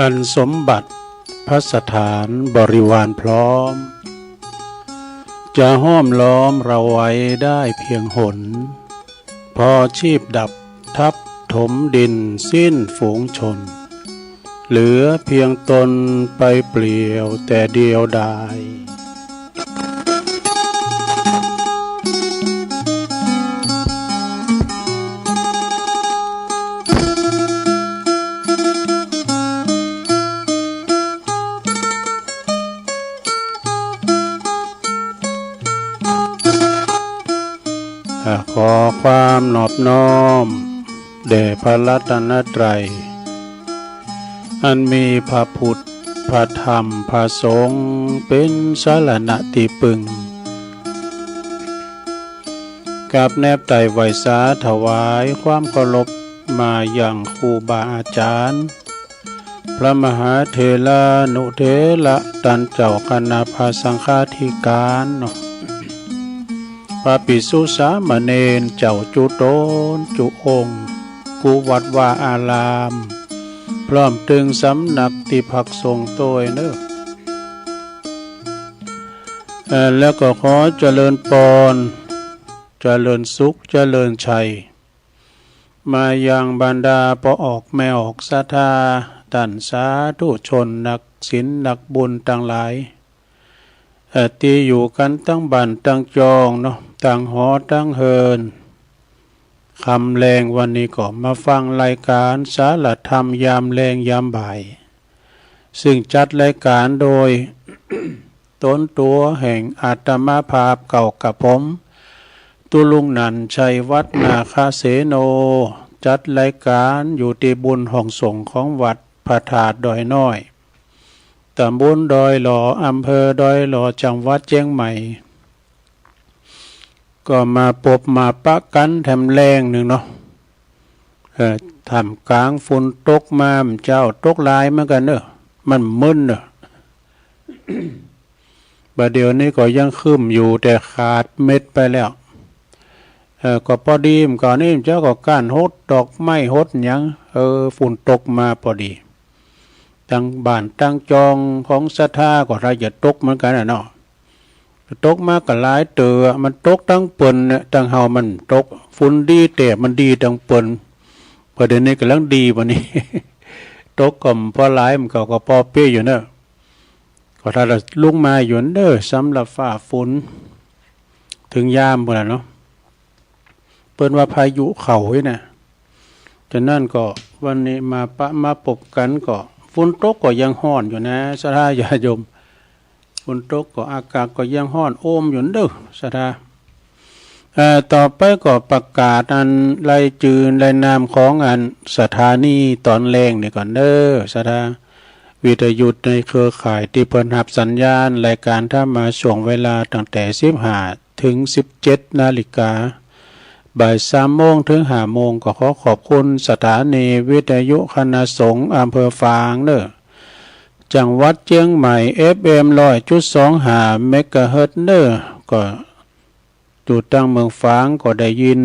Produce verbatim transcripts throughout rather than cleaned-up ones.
อันสมบัติภัสสถานบริวารพร้อม จะห้อมล้อมเราไว้ได้เพียงหน พอชีพดับทัพถมดินสิ้นฝูงชน เหลือเพียงตนไปเปลี่ยวแต่เดียวดาย อ่า ขอความนอบน้อมแด่พระรัตนตรัย อันมีพระพุทธ พระธรรม พระสงฆ์ เป๋นสรณะตี้ปึง กราบแนบไต่ไหว้สาถวายความเคารพมายังครูบาอาจารย์ พระมหาเถรานุเถระ ต้านเจ้าคณะพระสังฆาธิการเนาะ พระภิกษุสามเณรเจ้าจุ๊ตนจุ๊องค์ กู้วัดวาอาราม พร้อมตึงสำนักตี้พักสงฆ์ตวยเนาะ เอ่อ แล้วก็ขอเจริญปอน เจริญสุข เจริญชัย มายังบรรดาป้อออกแม่ออกศรัทธา ต้านสาธุชนนักศีลนักบุญตังหลาย เอ่อ ตี้อยู่กั๋นตังบ้านตังจองเนาะ ตังหอตังเฮือน ค่ำแลงวันนี้ก็มาฟังรายการสารธรรมยามแลงยามบ่าย ซึ่งจัดรายการโดย ตนตั๋วแห่งอาตมาภาพเก่ากระผม ตุ๊ลุงนันท์ ชัยวัฒน์ นาคเสโน จัดรายการอยู่ตี้บุญห้องสงฆ์ของวัดพระธาตุดอยน้อย ตำบลดอยหล่อ อำเภอดอยหล่อ จังหวัดเจียงใหม่ ก็มาปบมาปะกั๋นแถมแลงนึ่งเนาะ เอ่อ ท่ามกลางฝนตกมา เมื่อเจ๊าตกหลายเหมือนกั๋นเนาะ มันมึนเนาะ บ่าเดี่ยวนี้ก็ยังครึ้มอยู่ แต่ขาดเม็ดไปแล้ว เอ่อ ก็ปอดี เมื่อก่อนนี้เจ๊าก็ก้านหดดอกไม้หดหยัง เออ ฝนตกมาปอดี ตังบ้านตังจองของศรัทธาก็ถ้าจะตกเหมือนกั๋นน่ะเนาะ ตกมาก็หลายเตื้อ มันตกตังเปิ้นเนี่ย ตังเฮามันตก ฝนดีแต่มันดีตังเปิ้น บ่าเดี่ยวนี้ก่ำลังดีบ่านี้ ตกก็บ่ปอหลาย มันก็ ก็ปอเป๊ะอยู่เนาะ ก็ถ้าละลุงมาอยู่เนาะ สำหรับฟ้าฝน เถิงยามพุ้นน่ะเนาะ เปิ้นว่าพายุเข้าอี้นะ ฉะนั้นก็วันนี้มาปะมาปบกั๋นก็ ฝนตกก็ยังฮ้อนอยู่นะ ศรัทธาญาติโยม ฝนตกก็อากาศก็ยังฮ้อนโอมอยู่เนาะ ศรัทธา เอ่อ ต่อไปก็ประกาศอันรายจื่อรายนามของอันสถานีตอนแลงนี่ก่อนเนาะ ศรัทธา วิทยุในเครือข่ายตี้เปิ้นฮับสัญญาณรายการธรรมะช่วงเวลาตั้งแต่สิบห้าเถิงสิบเจ็ดนาฬิกา บ่ายสามโมงเถิงห้าโมง ก็ขอขอบคุณสถานีวิทยุคณะสงฆ์อำเภอฝางเนาะ จังหวัดเจียงใหม่ เอฟเอ็ม ร้อยจุดสองห้า เมกะเฮิรตซ์เนาะ ก็ อยู่ตังเมืองฝางก็ได้ยิน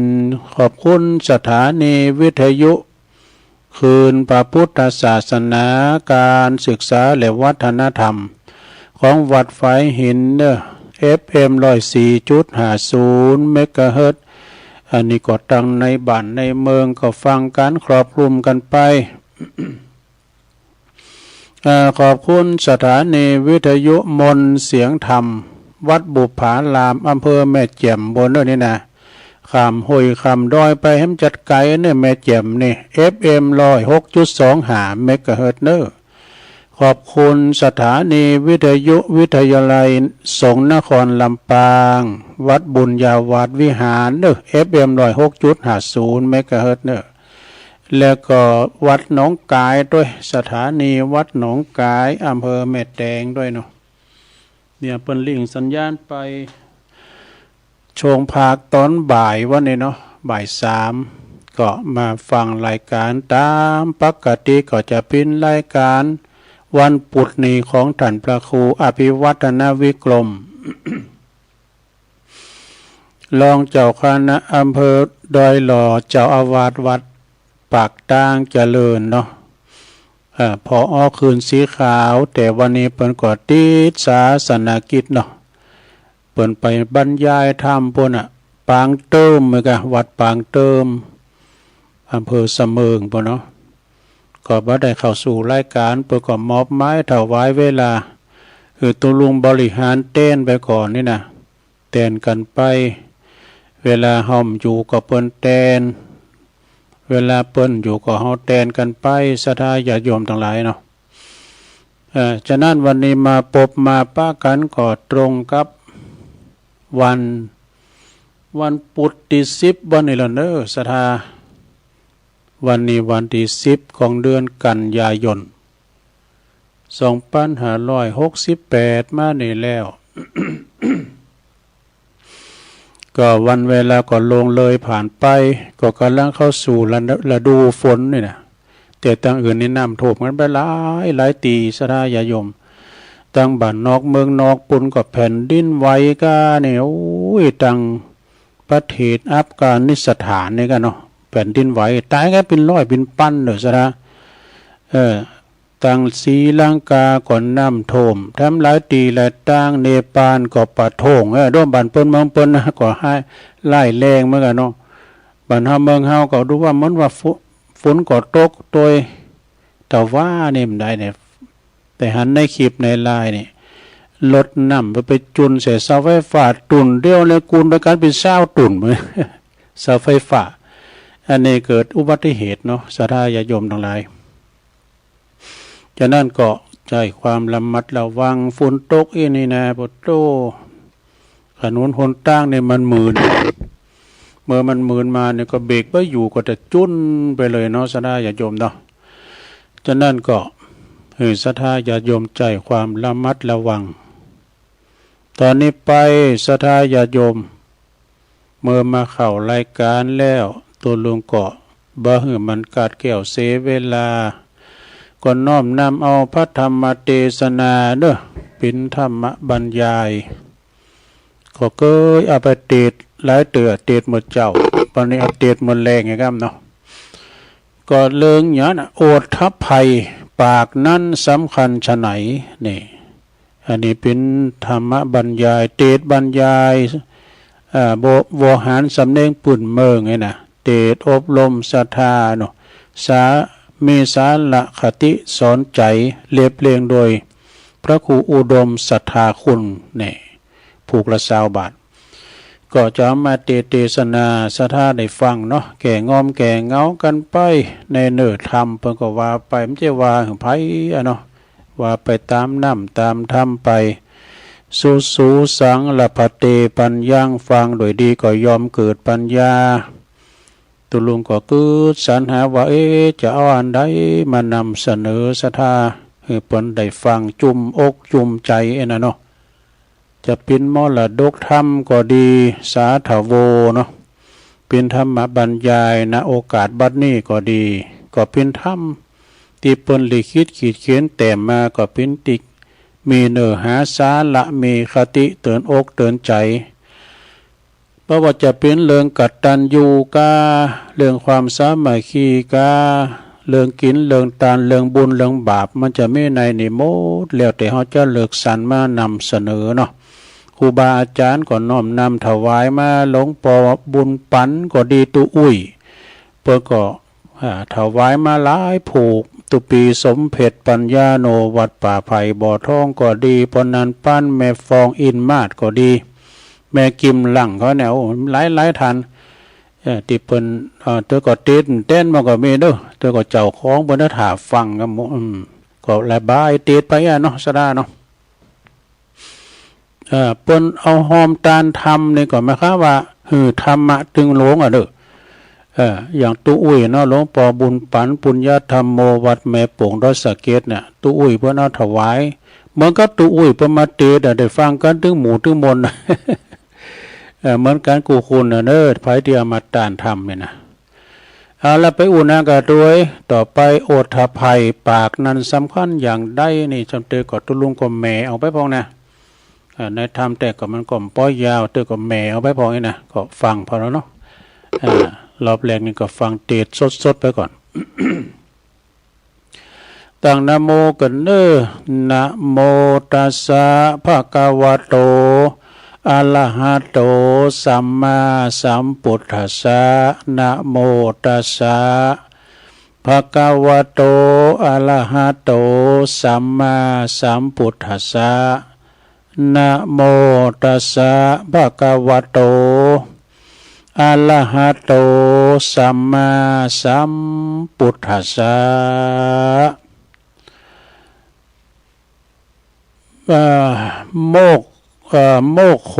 ขอบคุณสถานีวิทยุคลื่นพระพุทธศาสนา การศึกษาและวัฒนธรรม ของวัดฝายหินเนาะ เอฟเอ็ม ร้อยสี่จุดห้าศูนย์ เมกะเฮิรตซ์ อันนี้ก็ตังในบ้านในเมืองก็ฟังกั๋นครอบคลุมกั๋นไป เอ่อ ขอบคุณสถานีวิทยุมนต์เสียงธรรม วัดบุปผาราม อำเภอแม่แจ่ม บนเรื่องนี้นะ ข้ามห้วยข้ามดอยไปแหมจัดไก๋เนาะ แม่แจ่มนี่ เอฟเอ็ม ร้อยหกจุดสองห้า เมกะเฮิรตซ์เนาะ ขอบคุณสถานีวิทยุวิทยาลัยสงฆ์นครลำปาง วัดบุญญาวาสวิหารเนาะ เอฟเอ็ม ร้อยหกจุดห้าศูนย์ เมกะเฮิรตซ์เนาะ แล้วก็วัดหนองก๋ายตวย สถานีวัดหนองก๋าย อำเภอแม่แตงตวยเนาะ เนี่ยเปิ้นเลี่ยงสัญญาณไป ช่วงภาคตอนบ่ายวันนี้เนาะ บ่ายสาม ก็มาฟังรายการต๋ามปกติ ก็จะเป๋นรายการวันปุธนี่ของต้านพระครูอภิวัฒนวิกรม รองเจ้าคณะอำเภอดอยหล่อ เจ้าอาวาสวัดปากตางเจริญเนาะ เอ่อ ผอ.คืนสีขาว แต่วันนี้เปิ้นก็ติดศาสนกิจเนาะ เปิ้นไปบรรยายธรรมปู้นน่ะ ปางเติม เหมือนกั๋น วัดปางเติม อำเภอสะเมิงปู้นเนาะ ก็บ่ได้เข้าสู่รายก๋าน เปิ้นก็มอบหมายถวายเวลา หื้อตุ๊ลุงบริหารแตนไปก่อนนี่นะ แตนกั๋นไป เวลาเฮาอยู่ก็เปิ้นแตน เวลาเปิ้นอยู่ก็เฮาแตนกั๋นไป ศรัทธาญาติโยมตังหลายเนาะ เอ่อ ฉะนั้นวันนี้มาปบมาปะกั๋นก็ตรงกับวัน วันปุธตี้สิบ วันนี้แล้วเนาะ ศรัทธา วันนี้วันตี้สิบ ของเดือนกันยายน สองปันห้าร้อยหกสิบแปด มานี่แล้ว ก็วันเวลาก็ล่วงเลยผ่านไป ก็ก่ำลังเข้าสู่ฤ- ฤดูฝนนี่นะ แต่ตังอื่นนี่น้ำท่วมกั๋นไปหลายหลายตี้ ศรัทธาญาติโยม ตังบ้านนอกเมืองนอกปู้นก็แผ่นดินไหวก้านี่ โอ้ย ตังประเทศอัฟกานิสถานนี่ก้าเนาะ แผ่นดินไหว ต๋ายกั๋นเป๋นร้อยเป๋นปันเนาะ ศรัทธา เออ ตังศรีลังกาก็น้ำท่วม แถมหลายตี้หลายตาง เนปาลก็ประท้วง เออ โดนบ้านเปิ้นเมืองเปิ้นนะ ก็หายร้ายแรงเหมือนกั๋นเนาะ บ้านเฮาเมืองเฮาก็ดูว่าเหมือนว่าฝ- ฝนก็ตกตวย แต่ว่านี่มันได้เนี่ย แต่หันในคลิปในไลน์นี่ รถน้ำไป ไปจุ่นใส่เสาไฟฟ้า ตุ่นเดียวเลย กูนไปกั๋นเป๋นซาวตุ่น เสาไฟฟ้า อันนี้เกิดอุบัติเหตุเนาะ ศรัทธาญาติโยมตังหลาย ฉะนั้นก็ใจ๊ความระมัดระวัง ฝนตกอี้นี่นะ โอ้โห ถนนหนตางนี่มันหมื่น เมื่อมันหมื่นมานี่ก็เบรกบ่อยู่ ก็จะจุ่นไปเลยเนาะ ศรัทธาญาติโยมเนาะ ฉะนั้นก็หื้อศรัทธาญาติโยมใจ๊ความระมัดระวัง ต๋อนนี้ไป ศรัทธาญาติโยม เมื่อมาเข้ารายก๋านแล้ว ตุ๊ลุงก็บ่หื้อมันขาดแคลนเสียเวลา ก็น้อมนำเอาพระธรรมเตสนาเนาะ เป๋นธรรมบรรยาย ก็เกยเอาไปเตสน์หลายเตื้อ เตสน์เมื่อเจ๊า บัดนี้เอาเตสน์เมื่อแลงไงครับเนาะ ก็เรื่องเนี้ยนะ โอฏฐัพภัยปากนั้นสำคัญไฉน นี่ อันนี้เป๋นธรรมบรรยาย เตสน์บรรยาย อ่า โว- โวหารสำเนียงปื้นเมืองไงนะ เตสน์อบรมศรัทธาเนาะ สา- มีสาระคติสอนใจ๋ เรียบเรียงโดยพระครูอุดมศรัทธาคุณ นี่ ผูกละซาวบาท ก็จะเอามาเตสน์เตสนา ศรัทธาได้ฟังเนาะ แก้ง่อมแก้เหงากั๋นไป ในเนื้อธรรมเปิ้นก็ว่าไป บ่ใจ้ว่าหื้อใผอะเนาะ ว่าไปต๋ามน้ำต๋ามธรรมไป สุสุสัง ละพันเต ปัญญัง ฟังโดยดีก็ย่อมเกิดปัญญา ตุ๊ลุงก็กึ๊ดสรรหาว่า เอ๊ะ จะเอาอันใดมานำเสนอศรัทธา หื้อเปิ้นได้ฟังจุ่มอกจุ่มใจ๋อะนะเนาะ จะเป๋นมรดกธรรมก็ดี สาธโวเนาะ เป๋นธรรมบรรยาย ณ โอกาสบัดนี้ก็ดี ก็เป๋นธรรมตี้เปิ้นลิขิตขีดเขียนแต้มมา ก็เป๋นตี้มีเนื้อหาสาระ มีคติเตือนอกเตือนใจ๋ บ่ว่าจะเป๋นเรื่องกตัญญูกา เรื่องความสามัคคีกา เรื่องกิ๋น เรื่องตาน เรื่องบุญ เรื่องบาป มันจะมีในนี้หมด แล้วแต่เฮาจะเลือกสรรมานำเสนอเนาะ ครูบาอาจ๋ารย์ก็น้อมนำถวายมา หลวงป้อบุญปั๋นก็ดี ตุ๊อุ้ย เปิ้นก็ อ่า ถวายมาหลายผูก ตุ๊ปีสมเพ็จปัญญาโน วัดป่าไผ่บ่อทองก็ดี ป้อนันปัน แม่ฟองอินมาศก็ดี แม่กิมหลังเขาเนี่ย โอ้ หลายหลายท่าน เอ่อ ตี้เปิ้น เอ่อ เตื้อก็เตสน์แตนมาก็มีเนาะ เตื้อก็เจ้าของเปิ้นน่ะถ่าฟังกั๋นหมด อืม ก็ระบายเตสน์ไปอะเนาะ ศรัทธาเนาะ เอ่อ เปิ้นเอาฮอมตานธรรมนี่ก็หมายความว่า หื้อธรรมะตึงหลงอะเนาะ เอ่อ อย่างตุ๊อุ้ยเนาะ หลวงป้อบุญปั๋น ปุญญธัมโม วัดแม่โป่ง ดอยสะเก็ดเนี่ย ตุ๊อุ้ยเปิ้นเอาถวาย เหมือนกับตุ๊อุ้ยเปิ้นมาเตสน์อะ ได้ฟังกั๋นตึงหมู่ตึงมน เอ่อ เหมือนกั๋นกู้คนน่ะเนาะ ใผตี้เอามาตานธรรมเนี่ยนะ เอาละ ไปอู้นากั๋นตวย ต่อไป โอฏฐัพภัยปากนั้นสำคัญอย่างใดนี่ จำเตยก็ตุ๊ลุงก็แหม่เอาไปพ่องนะ อ่า ในธรรมแต่ก็มันก็บ่ยาว เตยก็แหม่เอาไปพ่องนี่นะ ก็ฟังพอแล้วเนาะ อ่า รอบแรกนี่ก็ฟังเตสน์สดๆ ไปก่อน ตั้งนะโมกั๋นเน่อ นะโมตัสสะ ภะคะวะโต อะระหะโต สัมมาสัมปุทธัสสะ นะโมตัสสะ ภะคะวะโต อะระหะโต สัมมาสัมปุทธัสสะ นะโมตัสสะ ภะคะวะโต อะระหะโต สัมมาสัมปุทธัสสะ อ่า โมก อ่า โมคโข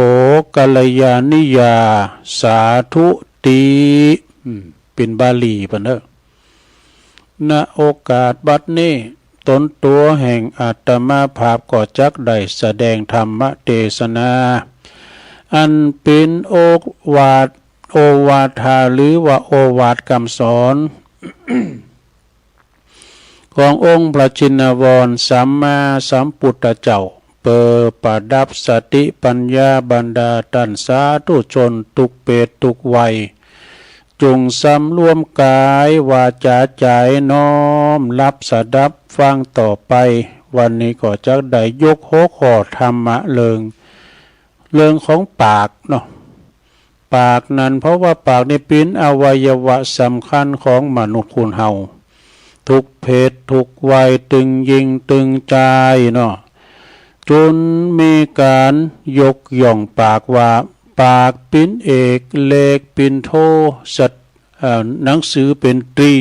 กัลยาณิยา สาธุติ อืม เป๋นบาลีปะเน่อ ณ โอกาสบัดนี้ ต๋นตั๋วแห่งอาตมาภาพก็จักได้แสดงธรรมเตสนา อันเป๋นโอวาท โอวาทา หรือว่าโอวาทกำสอน ขององค์พระชินวรสัมมาสัมปุทธเจ้า เปื้อประดับสติปัญญาบรรดาต้านสาธุชนกู้เพศกู้วัย จุ่งสำรวมก๋ายวาจ๋าใจ๋ น้อมรับสดับฟังต่อไป วันนี้ก็จักได้ยกหัวข้อธรรมะเรื่อง เรื่องของปากเนาะ ปากนั้น เพราะว่าปากนี่เป๋นอวัยวะสำคัญของมนุษย์คนเฮา กู้เพศกู้วัย ตึงญิงตึงจายเนาะ จ๋นมีก๋านยกย่องปากว่า ปากเป๋นเอก เลขเป๋นโท สัต เอ่อ หนังสือเป๋นตรี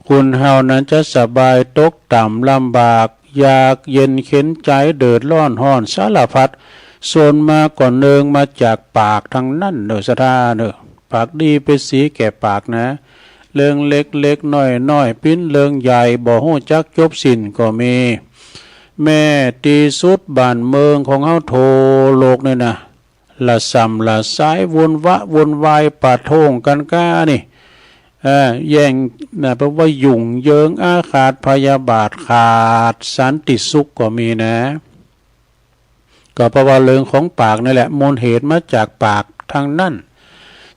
คนเฮานั้นจะสบายตกต่ำลำบาก ยากเย็นเข็ญใจ๋ เดือดร้อนฮ้อนสารพัด ส่วนมากก็เนื่องมาจากปากตังนั้นเน่อ ศรัทธาเน่อ ปากดีเป๋นสีแก่ปากนะ เรื่องเล็กๆ น้อยๆ เป๋นเรื่องใหญ่ บ่ฮู้จักจบสิ้นก็มี แม้ตี้สุดบ้านเมืองของเฮาทั่วโลกนี่นะ ละส่ำละสาย วุ่นวะวุ่นวาย ปะโถ่งกั๋นก้านี่ เอ่อ แย่ง นะ เพราะว่ายุ่งเหยิงอาฆาตพยาบาท ขาดสันติสุขก็มีนะ ก็เพราะว่าเรื่องของปากนี่แหละ มูลเหตุมาจากปากตังนั้น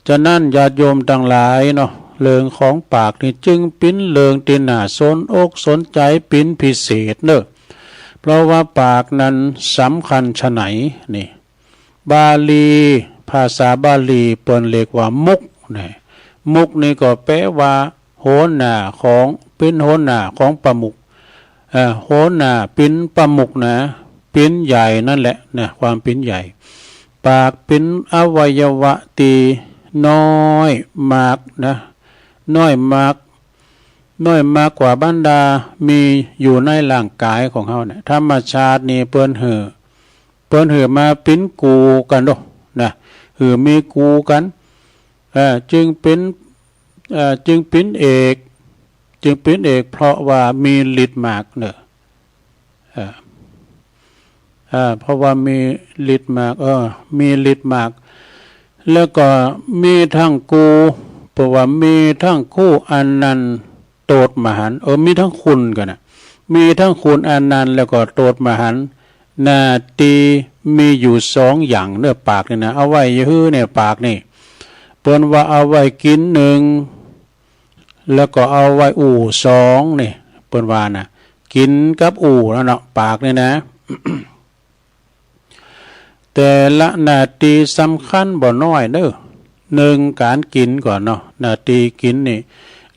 ฉะนั้นญาติโยมตังหลายเนาะ เรื่องของปากนี่จึงเป๋นเรื่องตี้น่าสนอกสนใจ๋เป๋นพิเศษเน่อ เพราะว่าปากนั้นสำคัญฉะไหนนี่ บาลี ภาษาบาลีเปิ้นเรียกว่ามุขนะ มุขนี่ก็แปลว่าหัวหน้าของ เป๋นหัวหน้าของประมุข เอ่อ หัวหน้าเป๋นประมุขนะ เป๋นใหญ่นั่นแหละนะ ความเป๋นใหญ่ ปากเป๋นอวัยวะตี้น้อยมากนะ น้อยมาก น้อยมากกว่าบรรดามีอยู่ในร่างก๋ายของเฮาเนี่ย ธรรมชาตินี่เปิ้นหื้อ เปิ้นหื้อมาเป๋นกู๋กั๋นโดนะ หื้อมีกู๋กั๋น เอ่อ จึงเป๋น เอ่อ จึงเป๋นเอก จึงเป๋นเอก เพราะว่ามีฤทธิ์มากเน่อ เอ่อ เอ่อ เพราะว่ามีฤทธิ์มาก เออ มีฤทธิ์มาก แล้วก็มีตึงกู๋ เพราะว่ามีตึงกู๋อันนั้นโตดมหันต์ เออ มีตึงคุณกั๋นนะ มีตึงคุณอันนั้นแล้วก็โตดมหันต์ หน้าตี้มีอยู่สองอย่างเน่อ ปากนี่นะ เอาไว้หื้อเนี่ย ปากนี่ เปิ้นว่าเอาไว้กิ๋นหนึ่ง แล้วก็เอาไว้อู้สองนี่ เปิ้นว่านะ กิ๋นกับอู้แล้วเนาะ ปากนี่นะ แต่ละหน้าตี้สำคัญบ่น้อยเน่อ หนึ่ง ก๋านกิ๋นก่อนเนาะ หน้าตี้กิ๋นนี่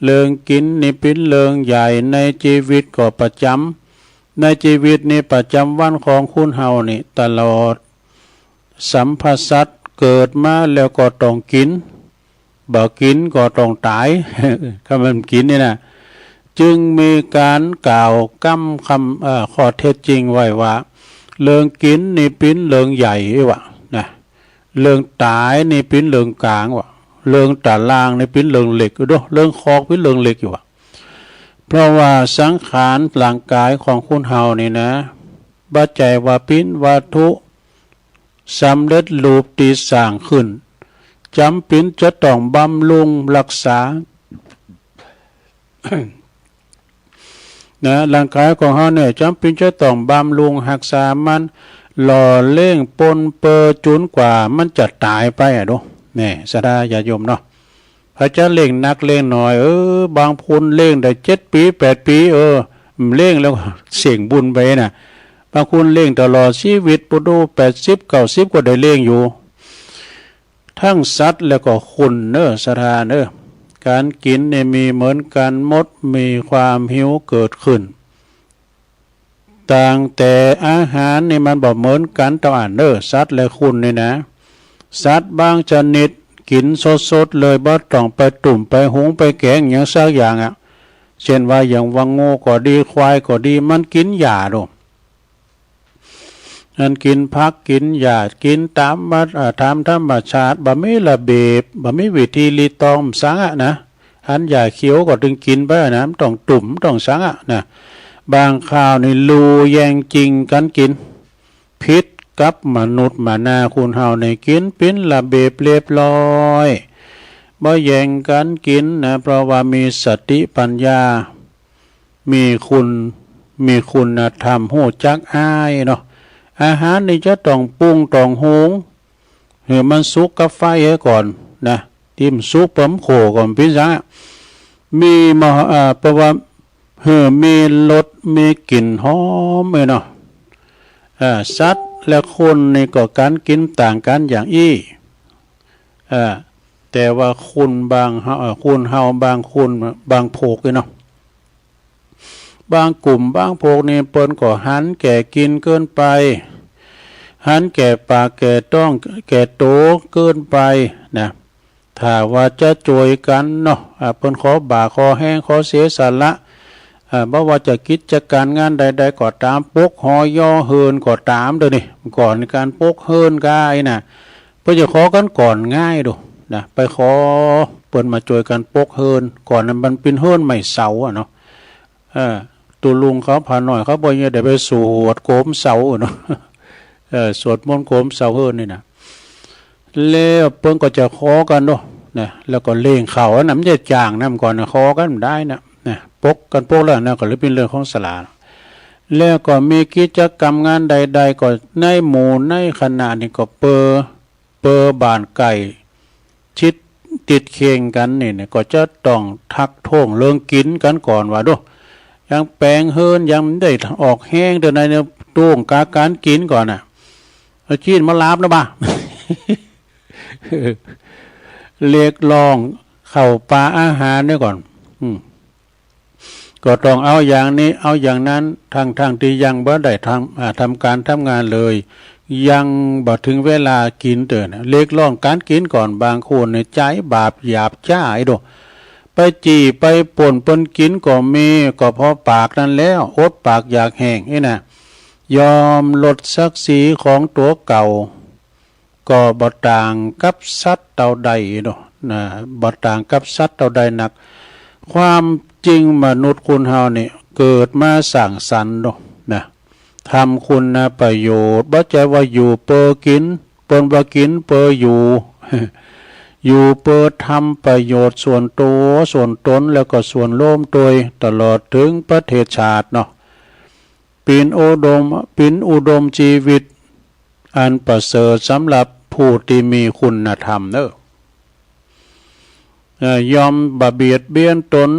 เรื่องกิ๋นนี่เป๋นเรื่องใหญ่ในจีวิตก็ประจ๋ำ ในจีวิตนี่ประจ๋ำวันของคนเฮานี่ตลอด สรรพสัตว์เกิดมาแล้วก็ต้องกิ๋น บ่กิ๋นก็ต้องต๋าย คันบ่กิ๋นนี่นะ จึงมีก๋านกล่าวกำ คำ เอ่อ ข้อเท็จจริงไว้ว่า เรื่องกิ๋นนี่เป๋นเรื่องใหญ่วะนะ เรื่องต๋ายนี่เป๋นเรื่องก๋างวะ เรื่องต๋ารางนี่เป๋นเรื่องเล็กอยู่เนาะ เรื่องคอกเป๋นเรื่องเล็กอยู่วะ เพราะว่าสังขารร่างก๋ายของคนเฮานี่นะ บ่ใจ้ว่าเป๋นวัตถุสำเร็จรูปตี้สร้างขึ้น จ๋ำเป๋นจะต้องบำรุงฮักษา นะ ร่างก๋ายของเฮาเนี่ยจ๋ำเป๋นจะต้องบำรุงฮักษามัน หล่อเลี้ยงปนเปื้อจ๋นกว่ามันจะต๋ายไปอะโด แน่ ศรัทธาญาติโยมเนาะ ใผจะเลี้ยงนักเลี้ยงน้อย เออ บางคนเลี้ยงได้เจ็ดปี๋แปดปี๋ เออ เล่งแล้วเสี้ยงบุญไปน่ะ บางคนเล่งตลอดจีวิต ปุโตแปดสิบ เก้าสิบ ก็ได้เล่งอยู่ ตึงสัตว์แล้วก็คนเน่อ ศรัทธาเน่อ ก๋านกิ๋นนี่มีเหมือนกั๋นหมด มีความหิวเกิดขึ้น ต่างแต่อาหารนี่มันบ่เหมือนกั๋นเต้าอั้นเน่อ สัตว์และคนนี่นะ สัตว์บางชนิดกิ๋นสดๆ เลย บ่ต้องไปตุ้ม ไปหุง ไปแก๋งหยังสักอย่างอะ เช่นว่าอย่างว่างูก็ดี ควายก็ดี มันกิ๋นหญ้าโด อันกิ๋นผักกิ๋นหญ้า กิ๋นต๋ามมา อ่า ต๋ามธรรมชาติ บ่มีระเบียบ บ่มีวิธีรีตองสังอะนะ หันหญ้าเขียวก็ตึงกิ๋นไปอะนะ บ่ต้องตุ้ม บ่ต้องสังอะนะ บางคราวนี่ลู่แย่งจิ่งกั๋นกิ๋น ผิดกับมนุษย์มนา คนเฮานี่กิ๋นเป๋นระเบียบเรียบร้อย บ่แย่งกั๋นกิ๋นนะ เพราะว่ามีสติปัญญา มีคุณ มีคุณธรรม ฮู้จักอายเนาะ อาหารนี่จะต้องปรุงต้องหุง หื้อมันสุกกับไฟเหียก่อนนะ ตี้มันสุกเปิ้มโขก่อน เป๋นสังอะ มีมะ อ่า เพราะว่าหื้อมีรส มีกลิ่นหอมเอ้ยเนาะ อ่า สัตว์และคนนี่ก็ก๋านกิ๋นต่างกั๋นอย่างอี้ อ่า แต่ว่าคนบางเฮา อ่า คนเฮาบางคนบางโผกเอ้ยเนาะ บางกลุ่มบางโผกนี่เปิ้นก็หันแก่กิ๋นเกินไป หันแก่ปากแก่ต๊องแก่โตเกินไปนะ ถ้าว่าจะจ้วยกั๋นเนาะ อ่า เปิ้นขอบ่าขอแฮง ขอเสียสละ อ่า บ่ว่าจะกิจก๋านงานใดๆ ก็ต๋าม ปกหอหย่อเฮือนก็ต๋าม เดี๋ยวนี้ ก่อนก๋านปกเฮือนก้าอี้นะ เปิ้นจะขอกั๋นก่อนง่ายโดนะ ไปขอเปิ้นมาจ้วยกั๋นปกเฮือน ก่อนนั้นมันเป๋นเฮือนไม้เสาอะเนาะ เออ ตุ๊ลุงเขา พราหมณ์น้อยเขา บ่าเยียะได้ไปสวดโกมเสาเนาะ เออ สวดมนต์โกมเสาเฮือนนี่นะ แล้วเปิ้นก็จะขอกั๋นเนาะ นะ แล้วก็เล่งเข้าอันนั้น บ่ใจ้จ้างนะ เมื่อก่อนนะ ขอกั๋นบ่ได้นะ นะ ปกกั๋นปกแล้วนะ ก็เลยเป๋นเรื่องของศาลา แล้วก็มีกิจกรรมงานใดๆ ก็ในหมู่ในคณะนี่ก็เปอ เปอบ้านใก้ ชิดติดเคียงกั๋นนี่นะ ก็จะต้องทักท้วงเรื่องกิ๋นกั๋นก่อนว่า โด ยังแป๋งเฮือนยังบ่ได้ออกแฮงเตื้อใดเนี่ย ต้องก๋าก๋านกิ๋นก่อนน่ะ เอาจีนมาลาบนะบ่า เรียกร้องข้าวป๋าอาหารเนี่ยก่อน อืม ก็ต้องเอาอย่างนี้ เอาอย่างนั้น ทั้งๆ ตี้ยังบ่ได้ทำ อ่า ทำก๋านทำงานเลย ยังบ่เถิงเวลากิ๋นเตื้อนะ เรียกร้องก๋านกิ๋นก่อน บางคนเนี่ยใจ๋บาปหยาบจ๊าไอ้โด ไปจี้ไปป้นเปิ้นกิ๋นก็มี ก็เพราะปากนั้นแล้ว อดปากอยากแห้งนี่นะ ยอมลดศักดิ์ศรีของตั๋วเก่า ก็บ่ต่างกับสัตว์เต้าใดเนาะ นะ บ่ต่างกับสัตว์เต้าใดนัก ความจริงมนุษย์คนเฮานี่เกิดมาสร้างสรรค์เนาะ นะ ทำคุณประโยชน์ บ่ใจ้ว่าอยู่เปื้อกิ๋น เปิ้นว่ากิ๋นเปื้ออยู่ อยู่เปื้อทำประโยชน์ส่วนตั๋ว ส่วนตน แล้วก็ส่วนรวมตวย ตลอดเถิงประเทศชาติเนาะ เป๋นอุดม เป๋นอุดมชีวิตอันประเสริฐสำหรับผู้ตี้มีคุณธรรมเนาะ เอ่อ ยอมบ่เบียดเบียนตน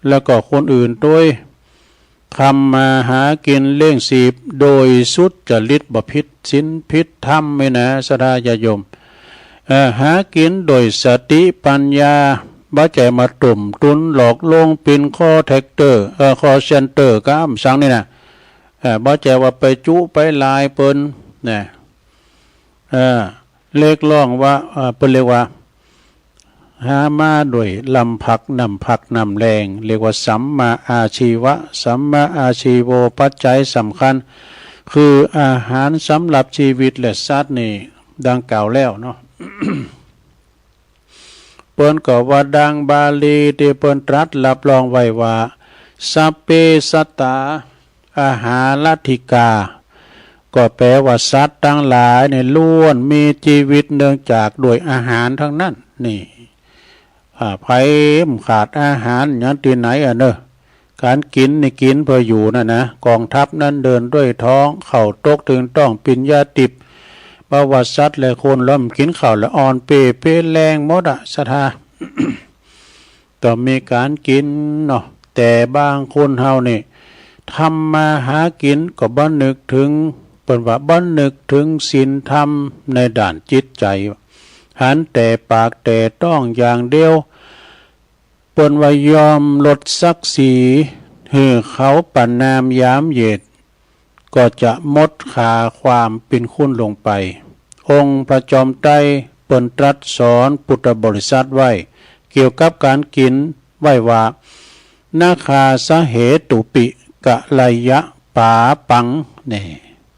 แล้วก็คนอื่นตวย ทำมาหากิ๋นเลี้ยงชีพโดยสุจริต บ่ผิดศีลผิดธรรมนี่นะ ศรัทธาญาติโยม เอ่อ หากิ๋นโดยสติปัญญา บ่ใจ้มาตุ้มตุ้นหลอกลวง เป๋นคอลแทรคเตอร์ เอ่อ คอลเซ็นเตอร์ กำสังนี่นะ เอ่อ บ่ใจ้ว่าไปจุไปหลายเปิ้นนะ เอ่อ เรียกร้องว่า เอ่อ เปิ้นเรียกว่า หามาด้วยลำพักน้ำพักน้ำแรง เรียกว่าสัมมาอาชีวะ สัมมาอาชีโว ปัจจัยสำคัญ คืออาหารสำหรับชีวิตและสัตว์นี่ ดังกล่าวแล้วเนาะ เปิ้นก็ว่าดังบาลีตี้เปิ้นตรัสรับรองไว้ว่า สัพเพสัตตา อาหารัตถิกา ก็แปลว่าสัตว์ตังหลายนี่ล้วนมีชีวิตเนื่องจากด้วยอาหารตังนั้น นี่ อ่า ใผบ่ขาดอาหารหยังตี้ไหนอะเนาะ ก๋านกิ๋นนี่กิ๋นเปื้ออยู่นั่นนะ กองทัพนั้นเดินด้วยท้อง ข้าวตกเถิงต๊อง ปิญญาทิพย์ บ่ว่าสัตว์และคน ลำกิ๋นข้าวละอ่อนเปเปแรงหมดอะ ศรัทธา ต้องมีก๋านกิ๋นเนาะ แต่บางคนเฮานี่ ทำมาหากิ๋นก็บ่นึกเถิง เปิ้นว่าบ่นึกเถิงศีลธรรมในด้านจิตใจ๋ หันแต่ปากแต่ต๊องอย่างเดียว เปิ้นว่ายอมลดศักดิ์ศรี หื้อเขาประณามหยามเหยียด ก็จะหมดค่าความเป๋นคนลงไป องค์พระจอมไตรเปิ้นตรัสสอนพุทธบริษัทไว้ เกี่ยวกับก๋านกิ๋นไว้ว่า นาคาสะเหตุปิ กะไลยะปาปัง นี่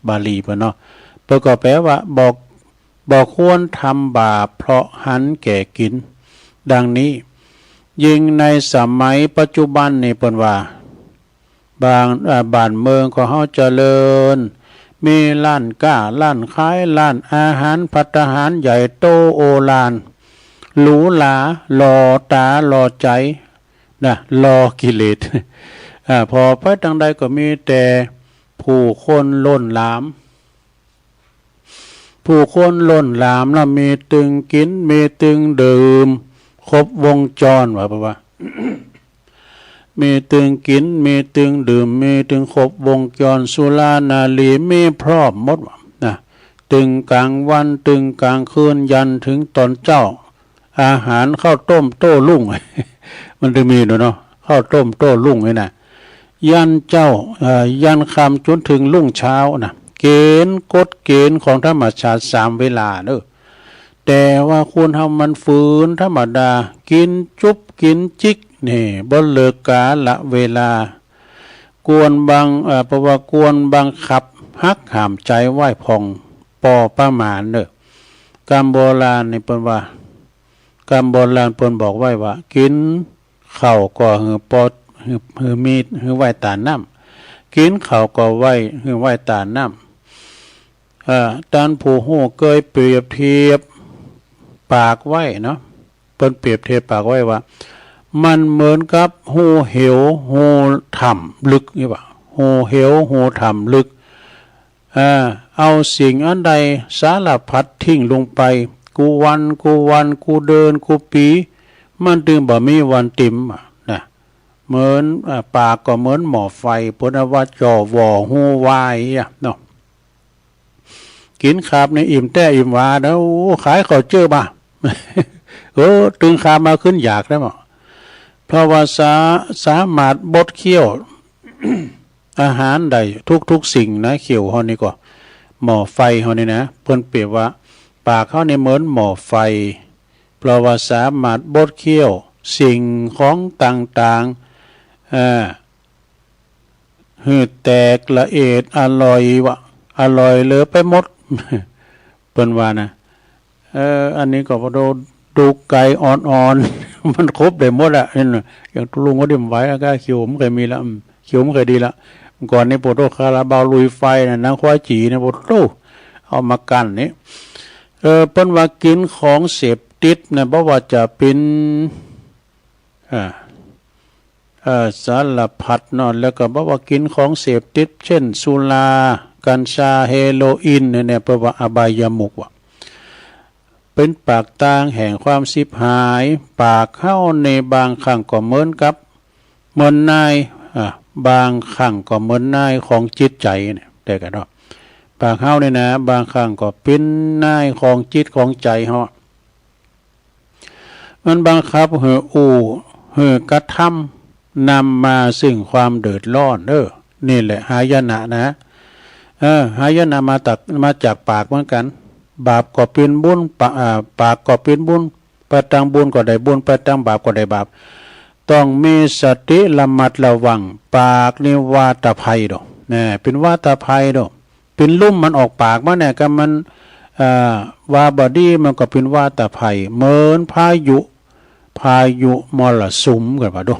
บาลีเปิ้นเนาะ เปิ้นก็แปลว่า บ่ บ่ควรทำบาปเพราะหันแก่กิ๋น ดังนี้ ยิ่งในสมัยปัจจุบันนี่เปิ้นว่า บาง อ่า บ้านเมืองของเฮาเจริญ มีร้านก๊า ร้านขาย ร้านอาหาร ภัตตาหารใหญ่โตโอฬาร หรูหรา หล่อต๋าหล่อใจ๋ นะ หล่อกิเลส อ่า ผ่อไปตางใดก็มีแต่ผู้คนล้นหลาม ผู้คนล้นหลามแล้ว มีตึงกิ๋น มีตึงดื่ม ครบวงจร ว่าไปว่า มีตึงกิ๋น มีตึงดื่ม มีตึงครบวงจร สุรานารีมีพร้อมหมดว่า นะ ตึงก๋างวัน ตึงก๋างคืน ยันเถิงต๋อนเจ๊า อาหารข้าวต้มโต้รุ่ง มันจะมีอยู่เนาะ ข้าวต้มโต้รุ่งนี่นะ ยันเจ๊า เอ่อ ยันค่ำจ๋นเถิงรุ่งเจ๊านะ เก๋ณฑ์กฎเก๋ณฑ์ของธรรมชาติสามเวลาเนาะ แต่ว่าคนเฮามันฝืนธรรมดา กิ๋นจุบกิ๋นจิ๊ก นี่ บ่เลิกกาละเวลา ควรบัง เอ่อ เพราะว่าควรบังคับหักห้ามใจ๋ไว้พ่อง ปอประมาณเนาะ กำโบราณนี่เปิ้นว่า กำโบราณเปิ้นบอกไว้ว่า กิ๋นข้าวก็หื้อปอ หื้อ หื้อมี หื้อไว้ต้านน้ำ กิ๋นข้าวก็ไว้ หื้อไว้ต้านน้ำ เอ่อ ต้านผู้ฮู้เกยเปรียบเทียบปากไว้เนาะ เปิ้นเปรียบเทียบปากไว้ว่า มันเหมือนกับฮูเหวฮูถ้ำลึกนี่ว่า ฮูเหวฮูถ้ำลึก อ่า เอาสิ่งอันใดสารพัดทิ้งลงไป กู้วัน กู้วัน กู้เดือน กู้ปี๋ มันตึงบ่มีวันเต็มอะนะ เหมือน อ่า ปากก็เหมือนหม้อไฟ เปิ้นเอาว่าจ่อหว่อฮูวายอะเนาะ กิ๋นขาบนี่อิ่มแต๊อิ่มวาเนาะ โอ้ ขายข้าวเจ้าบ่า เออ ตึงขาบมาขึ้นอยากได้บ่ เพราะว่าสา สามารถบดเคี้ยว อาหารได้ทุกๆสิ่งนะ เขี้ยวเฮานี่ก็ หม้อไฟเฮานี่นะ เปิ้นเปรียบว่า ปากเฮานี่เหมือนหม้อไฟ เพราะว่าสามารถบดเคี้ยวสิ่งของต่างๆ เอ่อ หื้อแตกละเอียดอร่อยว่า อร่อยเหลือไปหมด เปิ้นว่านะ เออ อันนี้ก็พอดู ดูไก่อ่อนๆ มันครบได้หมดอะ นี่นะ อย่างตุ๊ลุงก็เดี่ยมไหวแล้วก็ เขี้ยวมันเคยมีละ อืม เขี้ยวมันเคยดีละ ก่อนนี่ปะโต้ คาราบาวลุยไฟนะ หนังควายจี๋เนี่ยปะโต้ เอามากั้นนี่ เออ เปิ้นว่ากิ๋นของเสพติดนะ บ่ว่าจะเป๋น อ่า เอ่อ สารพัดเนาะ แล้วก็บอกว่ากิ๋นของเสพติด เช่น สุรา กัญชา เฮโรอีน เนี่ย เปิ้นว่าอบายมุขว่ะ เป๋นปากตางแห่งความฉิบหาย ปากเฮาในบางครั้งก็เหมือนกับ เหมือนนาย อ่า บางครั้งก็เหมือนนายของจิตใจ๋เนี่ย แต่กันเนาะ ปากเฮาเนี่ยนะ บางครั้งก็เป๋นนายของจิตของใจ๋เฮา มันบังคับหื้ออู้ หื้อกระทำ นำมาซึ่งความเดือดร้อนเด้อ นี่แหละหายนะนะ เออ หายนะมาจาก มาจากปากเหมือนกั๋น บาปก็เป๋นบุญ ปะ อ่า ปากก็เป๋นบุญ ไปตางบุญก็ได้บุญ ไปตางบาปก็ได้บาป ต้องมีสติระมัดระวัง ปากนี่วาตภัยเด้อ นะ เป๋นวาตภัยเด้อ เป๋นลุ่มมันออกปากมาเนี่ย ก็มัน เอ่อ ว่าบ่ดีมันก็เป๋นวาตภัย เหมือนพายุ พายุมรสุมกั๋นว่าดู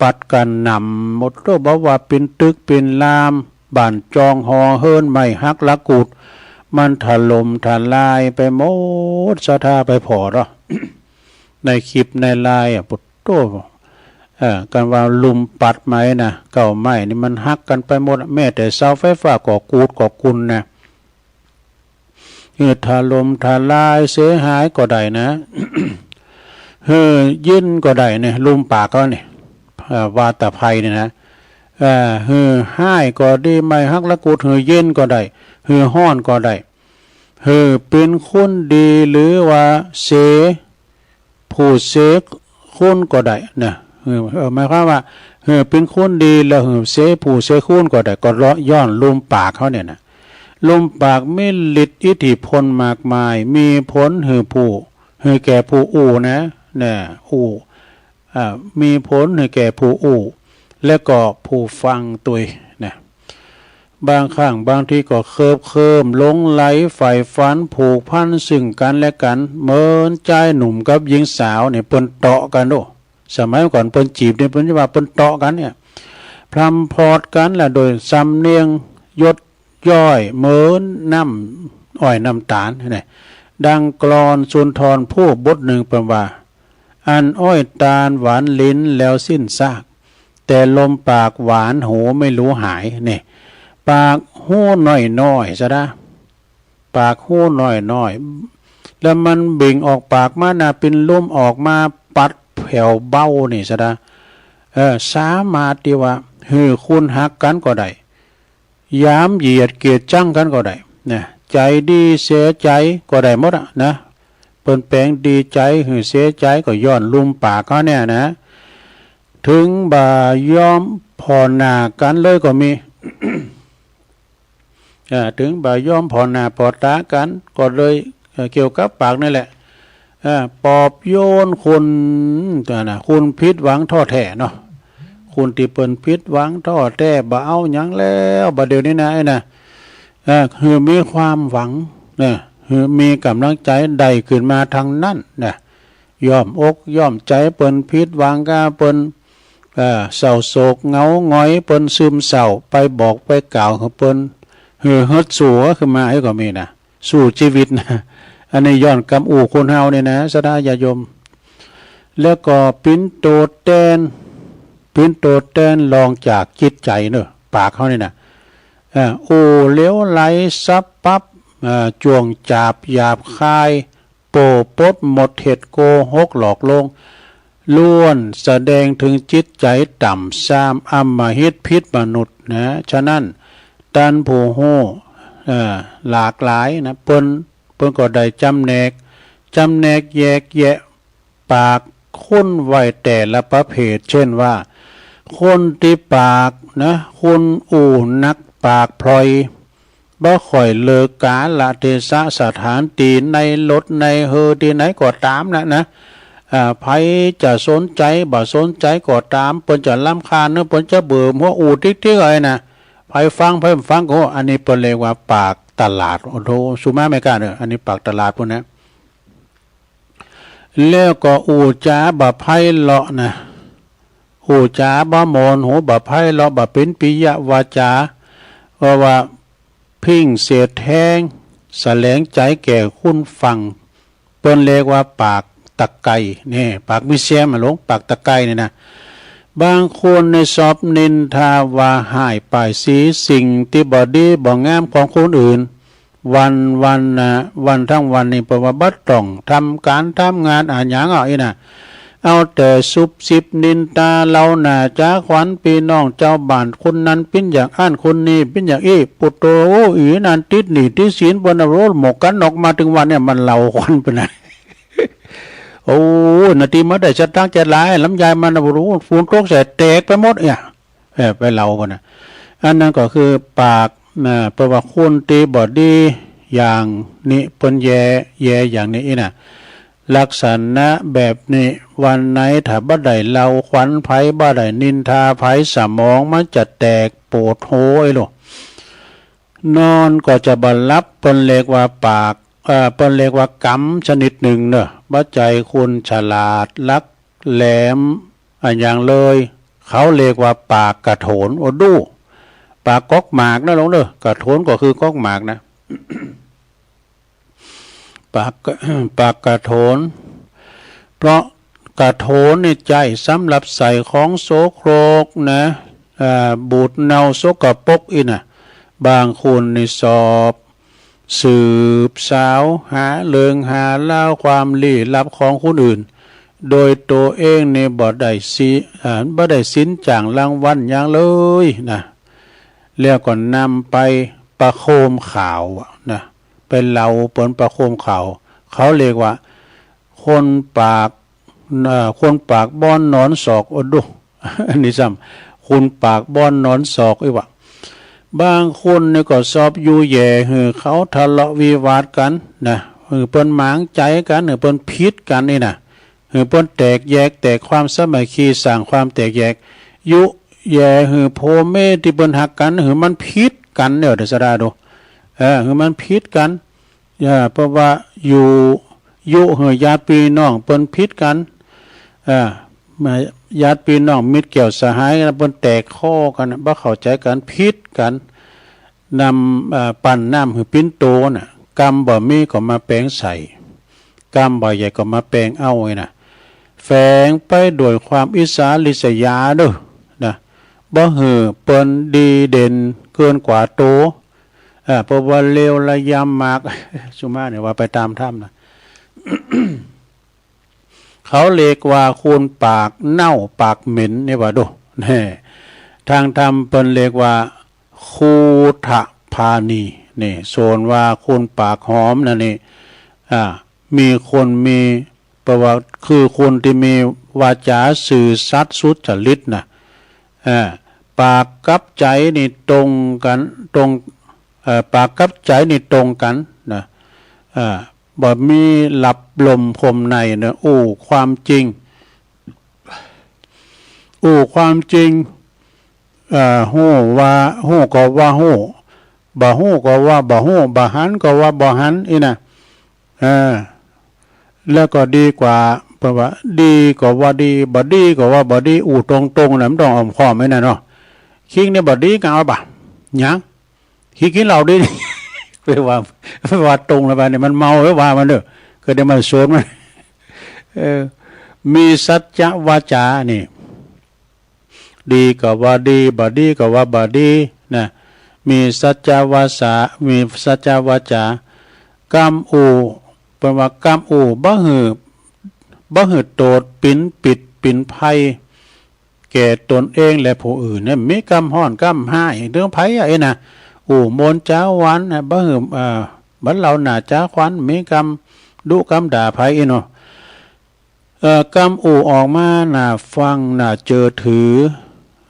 ปัดกระหน่ำหมดเด้อ บ่ว่าเป๋นตึกเป๋นราม บ้านจองหอเฮือน ไม้หักหลักกูด มันถล่มทลายไปหมด ศรัทธาไปผ่อเนาะ ในคลิปในไลน์อะ ปะโต้ เอ่อ กั๋นว่าลุ่มปัดไม้นะ เก๊าไม้นี่มันหักกั๋นไปหมด แม้แต่เสาไฟฟ้าก็กูดก็กุนนะ เออ ถล่มทลายเสียหายก็ได้นะ เออ เย็นก็ได้เนี่ย ลุ่มปากเฮาเนี่ย เอ่อ วาตภัยเนี่ยนะ อ่า หื้อฮ้ายก็ดี ไม่ฮักละกุด หื้อเย็นก็ได้ หื้อฮ้อนก็ได้ หื้อเป๋นคนดีหรือว่าเส ผู้เสคุณก็ได้นะ เออ เออ หมายความว่า เออ เป๋นคนดีแล้ว เออ เสผู้เสคุณก็ได้ ก็ย้อนลุ่มปากเฮาเนี่ยนะ ลุ่มปากมีฤทธิ์อิทธิพลมากมาย มีผลหื้อผู้ หื้อแก่ผู้อู้นะ นะ อู้ อ่า มีผลหื้อแก่ผู้อู้ และก็ผู้ฟังตวยนะ บางครั้งบางทีก็เคิบเคิม หลงใหลใฝ่ฝัน ผูกพันซึ่งกันและกัน เหมือนจายหนุ่มกับหญิงสาวเนี่ย เปิ้นเตาะกั๋นโอ้ สมัยก่อนเปิ้นจีบเนี่ย เปิ้นจะว่าเปิ้นเตาะกั๋นเนี่ย พร่ำพอดกั๋นละ โดยสำเนียงหยดย้อย เหมือนน้ำอ้อยน้ำต๋าลเนี่ย ดังกลอนสุนทรภู่บทนึ่งเปิ้นว่า อั้นอ้อยตาลหวานลิ้นแล้วสิ้นซาก แต่ลมปากหวานหูไม่รู้หาย เนี่ย ปากฮูน้อยๆ ซะดา ปากฮูน้อยๆ แล้วมันเบ่งออกปากมานะ เป๋นลมออกมาปัดแผ่วเบานี่ซะดา เออ สามารถตี้ว่า หื้อคุณฮักกั๋นก็ได้ หยามเหยียดเกียจจั๊งกั๋นก็ได้นะ ใจ๋ดีเสียใจ๋ก็ได้หมดอะนะ เปิ้นแป๋งดีใจ๋หื้อเสียใจ๋ก็ย้อนลุ่มปากเฮาเนี่ยนะ เถิงบ่ายอมผ่อหน้ากั๋นเลยก็มี อ่า เถิงบ่ายอมผ่อหน้าผ่อต๋ากั๋นก็เลย เอ่อ เกี่ยวกับปากนี่แหละ อ่า ปลอบโยนคน อ่า นะ คนผิดหวังท้อแท้เนาะ คนตี้เปิ้นผิดหวังท้อแท้ บ่เอาหยังแล้ว บ่าเดี่ยวนี้นะ ไอ้นะ อ่า หื้อมีความหวังนะ หื้อมีก๋ำลังใจ๋ได้ขึ้นมาตังนั้นนะ ย้อมอกย้อมใจ๋เปิ้นผิดหวังก้า เปิ้น เอ่อ เศร้าโศกเหงาหงอย เปิ้นซึมเศร้า ไปบอกไปกล่าวหื้อเปิ้น หื้อฮึดสู้ขึ้นมา ไอ้ก็มีนะ สู้จีวิตนะ อันนี้ย้อนกำอู้คนเฮานี่นะ ศรัทธาญาติโยม แล้วก็เป๋นตั๋วแตน เป๋นตั๋วแตนรองจากจิตใจ๋เนาะ ปากเฮานี่นะ เอ่อ อู้เหลวไหลสับปับ เอ่อ จ้วงจาบหยาบคาย โป้ปดหมดเหตุ โกหกหลอกลวง ล้วนแสดงเถิงจิตใจ๋ต่ำทราม อำมหิต ผิดมนุษย์นะ ฉะนั้น ต้านผู้ฮู้ เอ่อ หลากหลายนะ เปิ้น เปิ้นก็ได้จำแนก จำแนกแยกแยะ ปากคนไว้แต่ละประเภท เจ้นว่า คนตี้ปากนะ คนอู้นักปากพล่อย บ่ค่อยเลิกกาลเทศะสถาน ตี้ในรถในเฮอตี้ไหนก็ต๋ามนะ นะ อ่า ใผจะสนใจ๋บ่สนใจ๋ก็ต๋าม เปิ้นจะรำคาญหรือเปิ้นจะเบื่อหัวอู้ติ๊กๆ ไอ้นะ ใผฟังใผบ่ฟังก็ อันนี้เปิ้นเรียกว่าปากตลาด โอ้โธ่ สุมาแม่ก้าเนาะ อันนี้ปากตลาดปู้นนะ แล้วก็อู้จ๋าบ่ไพเราะนะ อู้จ๋าบ่ม่วนหู บ่ไพเราะ บ่เป๋นปิยวาจา เพราะว่าเพี้ยงเสียดแทง แสลงใจ๋แก่คนฟัง เปิ้นเรียกว่าปากตะไคร้ นี่ ปากมีเสียมอะหลง ปากตะไคร้นี่นะ บางคนนี่ชอบนินทาว่าฮ้ายป้ายสีสิ่งตี้บ่ดีบ่งามของคนอื่น วันวันนะ วันตังวันนี่เปิ้นว่าบ่ต้องทำก๋านทำงานอะหยังอ่ะ อี้นะ เอาแต่ซุบซิบนินตาเหล่าหน้าจ๋าขวัญปี้น้องจาวบ้าน คนนั้นเป๋นอย่างอั้น คนนี้เป๋นอย่างอี้ ปุโต อู้ อี่นั้นติดหนี้ติดสิน เปิ้นน่ะโอ้ หมกกั๋นออกมาเถิงวันเนี่ย มันเหลาขวัญไปนะ โอ้ นาทีมาได้สตางค์จะหลาย ลำไยมันน่ะ โอ้ ฝนตกใส่แตกไปหมดเนี่ย เออ ไปเหลาก่อนนะ อันนั้นก็คือปากนะ เพราะว่าคนตี้บ่ดีอย่างนี้ เปิ้นแย แยอย่างนี้นะ ลักษณะแบบนี้ วันไหนถ้าบ่ได้เหลาขวัญใผ บ่ได้นินทาใผ สมองมันจะแตกโปดโฮไอ้ลูก นอนก็จะบ่หลับ เปิ้นเรียกว่าปาก เอ่อ เปิ้นเรียกว่ากรรมชนิดนึ่งเนาะ บ่ใจ้คนฉลาด หลักแหลม อะหยังเลย เขาเรียกว่าปากกระโถน โอ้ดู ปากก๊อกหมากนะหลวงเด้อ กระโถนก็คือก๊อกหมากนะ ปาก ปากกระโถน เพราะกระโถนนี่ใจ๊สำหรับใส่ของโสโครกนะ อ่า บูดเน่าสกปรกอี้นะ บางคนนี่ชอบสืบสาวหาเรื่องหาราวความลี้ลับของคนอื่น โดยตั๋วเองนี่บ่ได้สิ อ่า บ่ได้สินจ้างรางวัลหยังเลยนะ แล้วก็นำไปประโคมข่าวอะนะ ไปเล่าเปิ้นประโคมข่าว เขาเรียกว่า คนปาก เอ่อ คนปากบ้อนหนอนศอก โอ้ดู อันนี้ซ้ำ คนปากบ้อนหนอนศอกอีกว่า บางคนนี่ก็ชอบอยู่แหย่หื้อเขาทะเลาะวิวาทกั๋นนะ หื้อเปิ้นหมางใจ๋กั๋น หื้อเปิ้นผิดกั๋นนี่นะ หื้อเปิ้นแตกแยก แตกความสามัคคี สร้างความแตกแยก ยุแหย่หื้อผัวเมียตี้เปิ้นฮักกั๋น หื้อมันผิดกั๋นเนี่ย เดี๋ยวสะดาดู เออ หื้อมันผิดกั๋น เออ เพราะว่าอยู่ ยุหื้อญาติปี้น้องเปิ้นผิดกั๋น เออ มา ญาติปี้น้องมิตรแก้วสหายกั๋น เปิ้นแตกคอกั๋น บ่เข้าใจ๋กั๋น ผิดกั๋น นำ เอ่อ ปั้นน้ำหื้อปิ่นโตน่ะ กำบ่มีก็มาแป๋งใส่ กำบ่ใหญ่ก็มาแป๋งเอาไอ้น่ะ แฝงไปด้วยความอิจฉาริษยาเด้อ นะ บ่หื้อเปิ้นดีเด่นเกินกว่าโต เออ เพราะว่าเลวระยำมาก สุมาเนี่ยว่าไปต๋ามธรรมนะ เขาเรียกว่าคนปากเน่าปากเหม็นเนี่ยว่าดู แน่ ตางธรรมเปิ้นเรียกว่า คูฐปาณี นี่ ส่วนว่าคนปากหอมนั่นนี่ อ่า มีคนมี แปลว่า คือคนตี้มีวาจ๋าซื่อสัตย์สุจริตนะ อ่า ปากกับใจ๋นี่ตรงกั๋น ตรง เอ่อ ปากกับใจ๋นี่ตรงกั๋นนะ อ่า บ่มีลับลมคมในนะ อู้ความจริง อู้ความจริง เอ่อ ฮู้ว่า ฮู้ก็ว่าฮู้ บ่ฮู้ก็ว่าบ่ฮู้ บ่หันก็ว่าบ่หัน อี้นะ เออ แล้วก็ดีกว่า เปิ้นว่า ดีก็ว่าดี บ่ดีก็ว่าบ่ดี อู้ตรงๆ นะ บ่ต้องอ้อมค้อมไอ้นั่นเนาะ คิงนี่บ่ดีก็เอาบ่า หยัง คิงกิ๋นเหล้าดี ไปว่า ไปว่าตรงแล้วบ่าเนี่ย มันเมาไปว่ามันเด้อ ก็ได้มาสอนมัน เออ มีสัจจวาจ๋านี่ ดีก็ว่าดี บ่ดีก็ว่าบ่ดีนะ มีสัจจวาสา มีสัจจวาจ๋า กำอู้ เปิ้นว่ากำอู้ บ่หื้อ บ่หื้อโตษปิ๋นปิดปิ๋นภัย แก่ตนเองและผู้อื่นเนี่ย มีกำฮ้อนกำฮ้ายเถิงใผอะ อี้นะ อู้หม่นจ๋าหวานนะ บ่หื้อ เอ่อ บ่เหลาหน้าจ๋าขวัญ มีกำดุกำด่าใผอี้เนาะ เอ่อ กำอู้ออกมาหน้าฟัง หน้าเจื้อถือ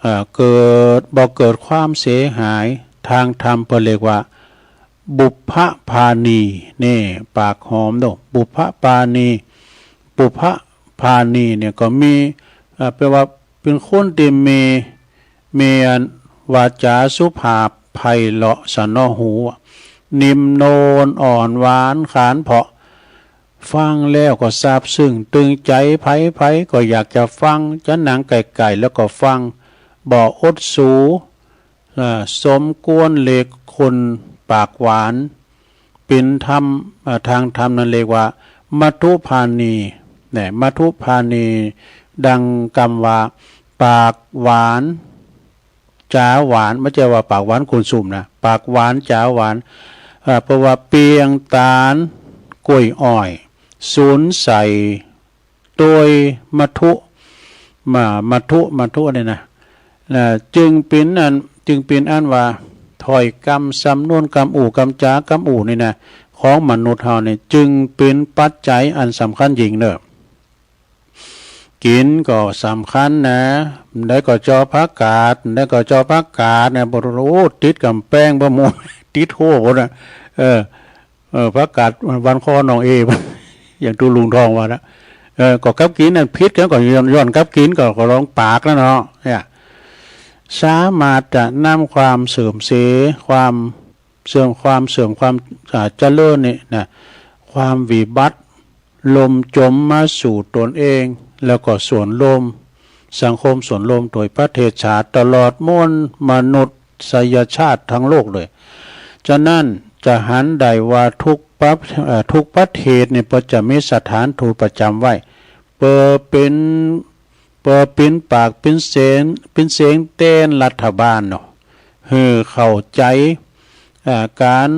เอ่อ เกิด บ่เกิดความเสียหาย ตางธรรมเปิ้นเรียกว่า บุพปาณี นี่ ปากหอมเนาะ บุพปาณี บุพปาณีเนี่ยก็มี เอ่อ แปลว่าเป๋นคนตี้มี มีอันวาจ๋าสุภาพไพเราะสนอหู นิ่มนวลอ่อนหวานขานเพราะ ฟังแล้วก็ซาบซึ้งตึงใจ๋ ใผๆ ก็อยากจะฟัง จะนั่งใก้ๆ แล้วก็ฟัง บ่อดสู เอ่อ สมควรเรียกคนปากหวาน เป๋นธรรม เอ่อ ตางธรรมนั้นเรียกว่า มัทธุปาณี เนี่ย มัทธุปาณี ดังกำว่า ปากหวาน จ๋าหวาน บ่ใจ้ว่าปากหวานคนซุ่มนะ ปากหวานจ๋าหวาน เอ่อ แปลว่าเปรียงต๋านก้วยอ้อย สูนใส่ โตยมัทธุ มา มัทธุ มัทธุเนี่ยนะ นะ จึงเป๋นอัน จึงเป๋นอันว่า ถ้อยกำ สำนวนกำอู้ กำจ๋ากำอู้นี่นะ ของมนุษย์เฮานี่ จึงเป๋นปัจจัยอันสำคัญยิ่งเนาะ กิ๋นก็สำคัญนะ ได้ก็จอผักกาด ได้ก็จอผักกาดเนี่ย บ่ฮู้ติดก๋ำแปงบ่หมู่ ติดหัวพุ้นนะ เออ เออ ผักกาดหวานคอน้องเอ อย่างตุ๊ลุงทองว่านะ เออ ก็กับกิ๋นอันผิดกั๋นก็ย้อน ย้อนกับกิ๋นก็ ก็ลองปากนะเนาะ เนี่ย สามารถจะนำความเสื่อมเสีย ความเสื่อม ความเสื่อม ความ อ่า เจริญนี่นะ ความวิบัติ ล่มจมมาสู่ตนเอง แล้วก็ส่วนรวม สังคมส่วนรวมโดยประเทศชาติ ตลอดมวลมนุษยชาติทั้งโลกเลย ฉะนั้นจะหันได้ว่าทุกประ เอ่อ ทุกประเทศนี่เปิ้นจะมีสถานทูตประจ๋ำไว้ เปื้อเป๋น เปื้อเป๋นปากเป๋นเสียง เป๋นเสียงแตนรัฐบาลเนาะ หื้อเข้าใจ๋ เอ่อ ก๋าน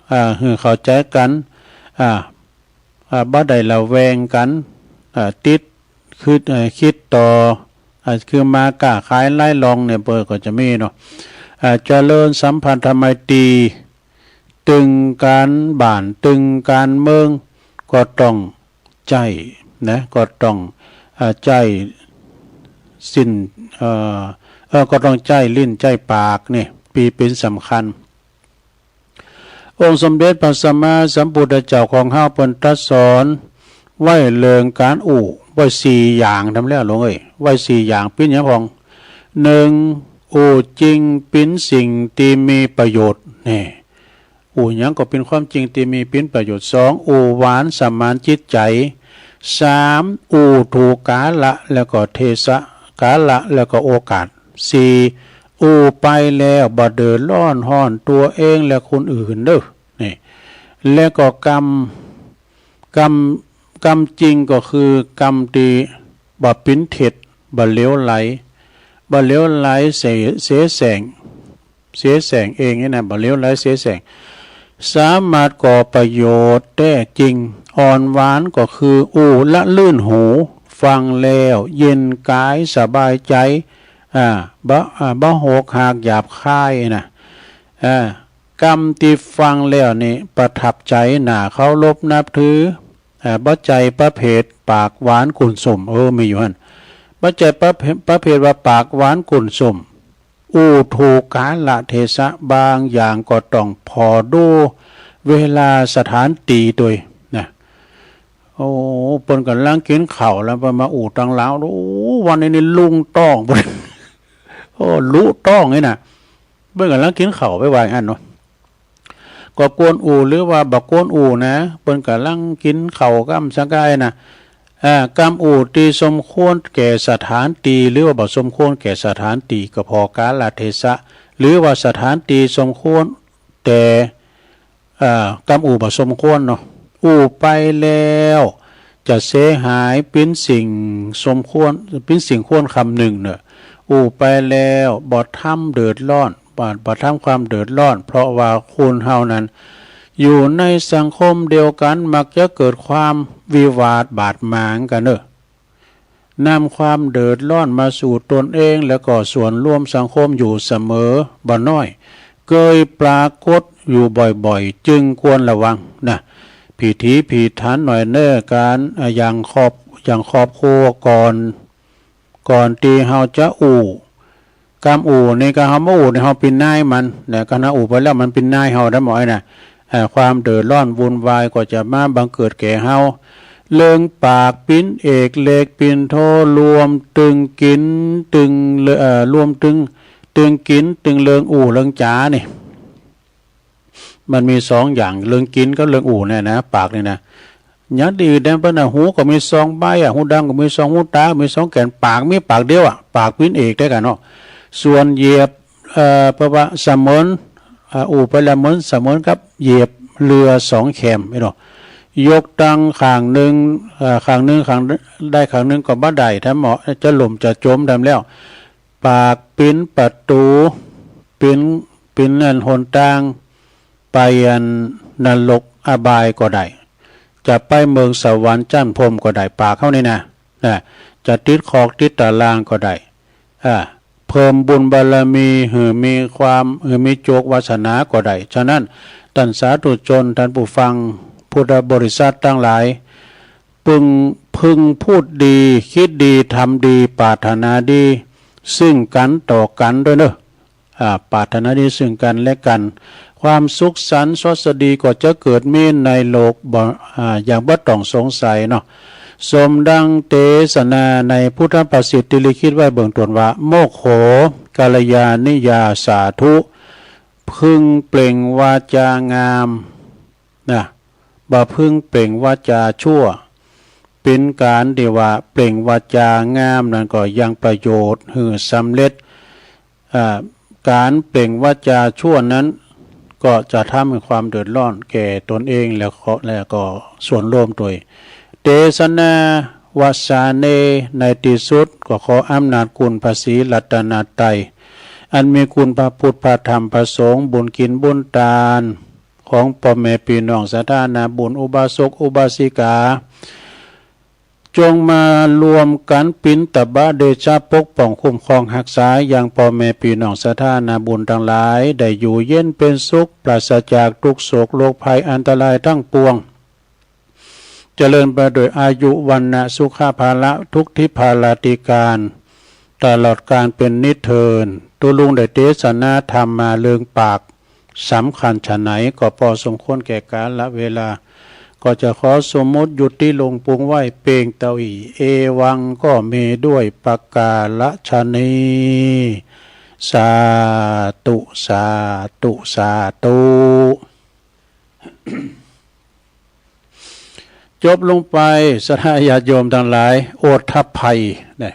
เอ่อ หื้อเข้าใจ๋กั๋น อ่า อ่า บ่ได้ระแวงกั๋น อ่า ติด คือ เอ่อ คิดต่อ อ่า คือมาก้าขายไร้ร่องเนี่ย เปิ้นก็จะมีเนาะ อ่า เจริญสัมพันธไมตรี ตึงก๋านบ้าน ตึงก๋านเมือง ก็ต้องใจ๊นะ ก็ต้อง อ่า ใจ๊สิ้น เอ่อ เอ่อ ก็ต้องใจ๊ลิ้นใจ๊ปากนี่ ปี เป๋นสำคัญ องค์สมเด็จพระสัมมาสัมพุทธเจ้าของเฮาเปิ้นตรัสสอนไว้เรื่องก๋านอู้ไว้สี่อย่าง ทำแล้วหลวงเอ้ย ไว้สี่อย่าง เป๋นหยังพ่อง หนึ่ง อู้จริงเป๋นสิ่งตี้มีประโยชน์ นี่ อู้หยังก็เป๋นความจริงตี้มีเป๋นประโยชน์ สอง อู้หวานสมานจิตใจ๋ สาม อู้ถูกกาละแล้วก็เทศะ กาละแล้วก็โอกาส สี่ อู้ไปแล้วบ่เดือดร้อนฮ้อนตั๋วเองและคนอื่นเน่อ นี่ แล้วก็กำ กำ กำจริงก็คือกำตี้บ่เป๋นเท็จ บ่เหลวไหล บ่เหลวไหลเส เสแสร้ง เสแสร้งเองนี่นะ บ่เหลวไหลเสแสร้ง สามารถก่อประโยชน์แต๊จริง อ่อนหวานก็คืออู้ละลื่นหู ฟังแล้วเย็นกายสบายใจ๋ อ่า บ่ อ่า บ่โหกหากหยาบคายนะ อ่า กำตี้ฟังแล้วนี่ประทับใจ๋ น่าเคารพนับถือ อ่า บ่ใจ้ประเภทปากหวานก้นส้ม เออ มีอยู่หั้น บ่ใจ้ประเภท ประเภทว่าปากหวานก้นส้ม อู้ถูกกาละเทศะ บางอย่างก็ต้องผ่อดูเวลาสถานตี้ตวยนะ โอ้ เปิ้นก่ำลังกิ๋นข้าวแล้วเปิ้นมาอู้ตังหลัง โอ้ วันนี้นี่ลุงต้อง โอ้ ลุต้องนี่นะ เปิ้นก่ำลังกิ๋นข้าวไปว่าอั้นเนาะ ก็ควรอู้หรือว่าบ่ควรอู้นะ เปิ้นก่ำลังกิ๋นข้าวกำสังกายนะ อ่า กำอู้ตี้สมควรแก่สถานตี้ หรือว่าบ่สมควรแก่สถานตี้ ก็ผ่อกาลเทศะ หรือว่าสถานตี้สมควร แต่ อ่า กำอู้บ่สมควรเนาะ อู้ไปแล้วจะเสียหาย เป๋นสิ่งสมควร เป๋นสิ่งควรคำนึงเน่อ อู้ไปแล้วบ่ทำเดือดร้อน บ่ บ่ทำความเดือดร้อน เพราะว่าคนเฮานั้นอยู่ในสังคมเดียวกั๋น มักจะเกิดความวิวาทบาดหมางกั๋นเน่อ นำความเดือดร้อนมาสู่ตนเอง แล้วก็ส่วนรวมสังคมอยู่เสมอบ่น้อย เกยปรากฏอยู่บ่อยๆ จึงควรระวังนะ พิถีพิถันหน่อยเน่อ ก๋าน อ่า อย่างครอบ อย่างครอบครัวก่อน ก่อนตี้เฮาจะอู้ กำอู้นี่ก็เฮามาอู้นี่เฮาเป๋นนายมันนะ คันเฮาอู้ไปแล้วมันเป๋นนายเฮาได้หมดนะ เอ่อ ความเดือดร้อนวุ่นวายก็จะมาบังเกิดแก่เฮา เรื่องปากเป๋นเอก เล็กเป๋นโท รวมตึงกิ๋น ตึงเลอะ เอ่อ รวมตึง ตึงกิ๋น ตึงเรื่องอู้เรื่องจ๋านี่ มันมีสองอย่าง เรื่องกิ๋นกับเรื่องอู้เนี่ยนะ ปากนี่นะ อย่างตี้อื่นแดนเปิ้นน่ะ หูก็มีสองใบอะ หูดังก็มีสองหู ต๋าก็มีสองแก่น ปากมีปากเดียวอะ ปากเป๋นเอกแต๊กั๋นเนาะ ส่วนเหยียบ เอ่อ เพราะว่าเสมือน อ่า อู้ไปแล้วเหมือน เสมือนกับเหยียบเรือสองแคม ไอ้เนาะ ยกตังข้างนึ่ง เอ่อ ข้างนึ่ง ข้าง ได้ข้างนึ่งก็บ่ได้ แถมเหมาะจะล่มจะจ๋มแถมแล้ว ปากเป๋นประตู๋ เป๋น เป๋นอันหนตาง ไปอันนรกอบายก็ได้ จะไปเมืองสวรรค์จั้นพรหมก็ได้ ปากเฮานี่นะ นะ จะติดคอกติดตารางก็ได้ อ่า เพิ่มบุญบารมี หื้อมีความ หื้อมีโจควาสนาก็ได้ ฉะนั้น ต้านสาธุชน ต้านผู้ฟัง พุทธบริษัทตังหลาย พึง พึงพูดดี คิดดี ทำดี ปรารถนาดี ซึ่งกั๋นต่อกั๋นด้วยเน่อ อ่า ปรารถนาดีซึ่งกั๋นและกั๋น ความสุขสันต์สวัสดีก็จะเกิดมีในโลกบ่ อ่า อย่างบ่ต้องสงสัยเนาะ สมดังเตสนาในพุทธภาษิตตี้ลิขิตไว้เบื้องต้นว่า โมคโข กัลยาณิยา สาธุ พึงเปล่งวาจางาม นะ บ่พึงเปล่งวาจาชั่ว เป๋นก๋านตี้ว่าเปล่งวาจางามนั้นก็ยังประโยชน์หื้อสำเร็จ อ่า ก๋านเปล่งวาจาชั่วนั้น ก็จะทำหื้อความเดือดร้อนแก่ตนเอง แล้วก็ แล้วก็ส่วนรวมตวย เตสนาวสาเน ในตี้สุดก็ขออำนาจคุณพระศรีรัตนตรัย อันมีคุณพระพุทธ พระธรรม พระสงฆ์ บุญกิ๋นบุญตาน ของป้อแม่ปี้น้องศรัทธานาบุญ อุบาสกอุบาสิกา จงมารวมกั๋นบิณฑบาต เดชะปกป้องคุ้มครองฮักษา ยังป้อแม่ปี้น้องศรัทธานาบุญตังหลาย ได้อยู่เย็นเป๋นสุข ปราศจากตุ๊กข์โศกโรคภัยอันตรายตังปวง เจริญไปโดยอายุ วรรณะ สุขะ พละ ทุกข์ทิพย์พลาธิการ ตลอดกาลเป๋นนิจเทิน ตุ๊ลุงได้เตสนาธรรมมาเรื่องปาก สำคัญฉะไหน ก็ปอสมควรแก่กาละเวลา ก็จะขอสมมุติยุติลงปุ้งไว้เปียงเต้าอี้ เอวังก็มีด้วยประการฉะนี้ สาธุ สาธุ สาธุ จบลงไป ศรัทธาญาติโยมตังหลาย โอษฐัพพัยนะ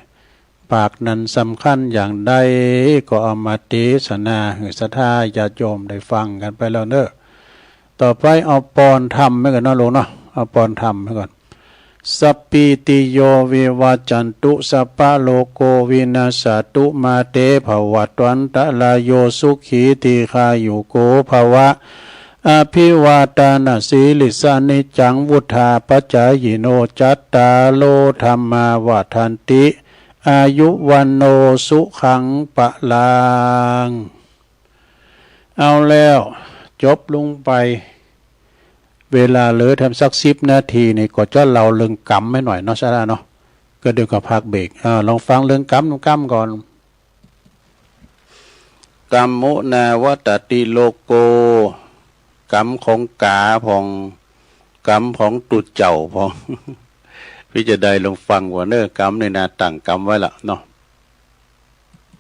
ปากนั้นสำคัญอย่างใด ก็เอามาเตสนาหื้อศรัทธาญาติโยมได้ฟังกั๋นไปแล้วเนาะ ต่อไปเอาปอนธรรมไว้ก่อนเนาะลุงเนาะ เอาปอนธรรมไว้ก่อน สัพพีติโยวิวัจจันตุ สัพพะโรโควินัสสะตุ มาเตภวัตวันตะราโย สุขีทีฆายุโกภวะ อภิวาทานะสีลิสสะ นิจจังวุฑฒาปะจายิโน จัตตาโรธัมมาวัฑฒันติ อายุวัณโณสุขังพะลัง เอาแล้ว จบลงไป เวลาเหลือแถมสักสิบนาทีนี่ ก็จะเล่าเรื่องกรรมไว้หน่อยเนาะ ศรัทธาเนาะ ก็เดี๋ยวก็พักเบรก อ่า ลองฟังเรื่องกรรม กรรมก่อน กัมมุนาวัตตติโลโก กรรมของก๋าพ่อง กรรมของตุ๊เจ้าพ่อง ปี้จะได้ลองฟังก่อเน่อ กรรมนี่นาตั้งกรรมไว้ละเนาะ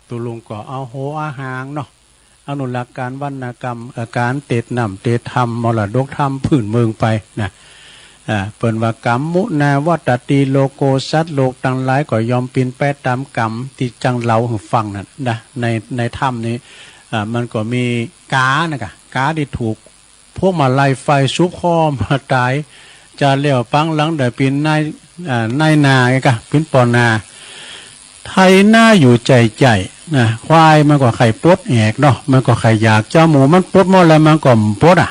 ตุ๊ลุงก็เอาหัวเอาหางเนาะ อนุรักษ์ก๋านวรรณกรรม เอ่อ ก๋านเตสน้ำเตสธรรม มรดกธรรมพื้นเมืองไปนะ อ่า เปิ้นว่า กัมมุนาวัตตติโลโก สัตว์โลกตังหลายก็ย่อมเป๋นไปต๋ามกรรมตี้จั้งเล่าหื้อฟังนั้นนะ ใน ในธรรมนี้ อ่า มันก็มีก๋านะกะ ก๋าตี้ถูกพวงมาลัยไฟสุบคอมาต๋าย จาติแล้วปางหลังได้เป๋นนาย อ่า นายนาไงกะ เป๋นปอนา ไถนาอยู่ใจ้ๆ นะ ควายมันก็ใค่ปดแอกเนาะ มันก็ใค่อยาก เจ้าหมูมันปดหมดแล้ว มันก็บ่ปดอะ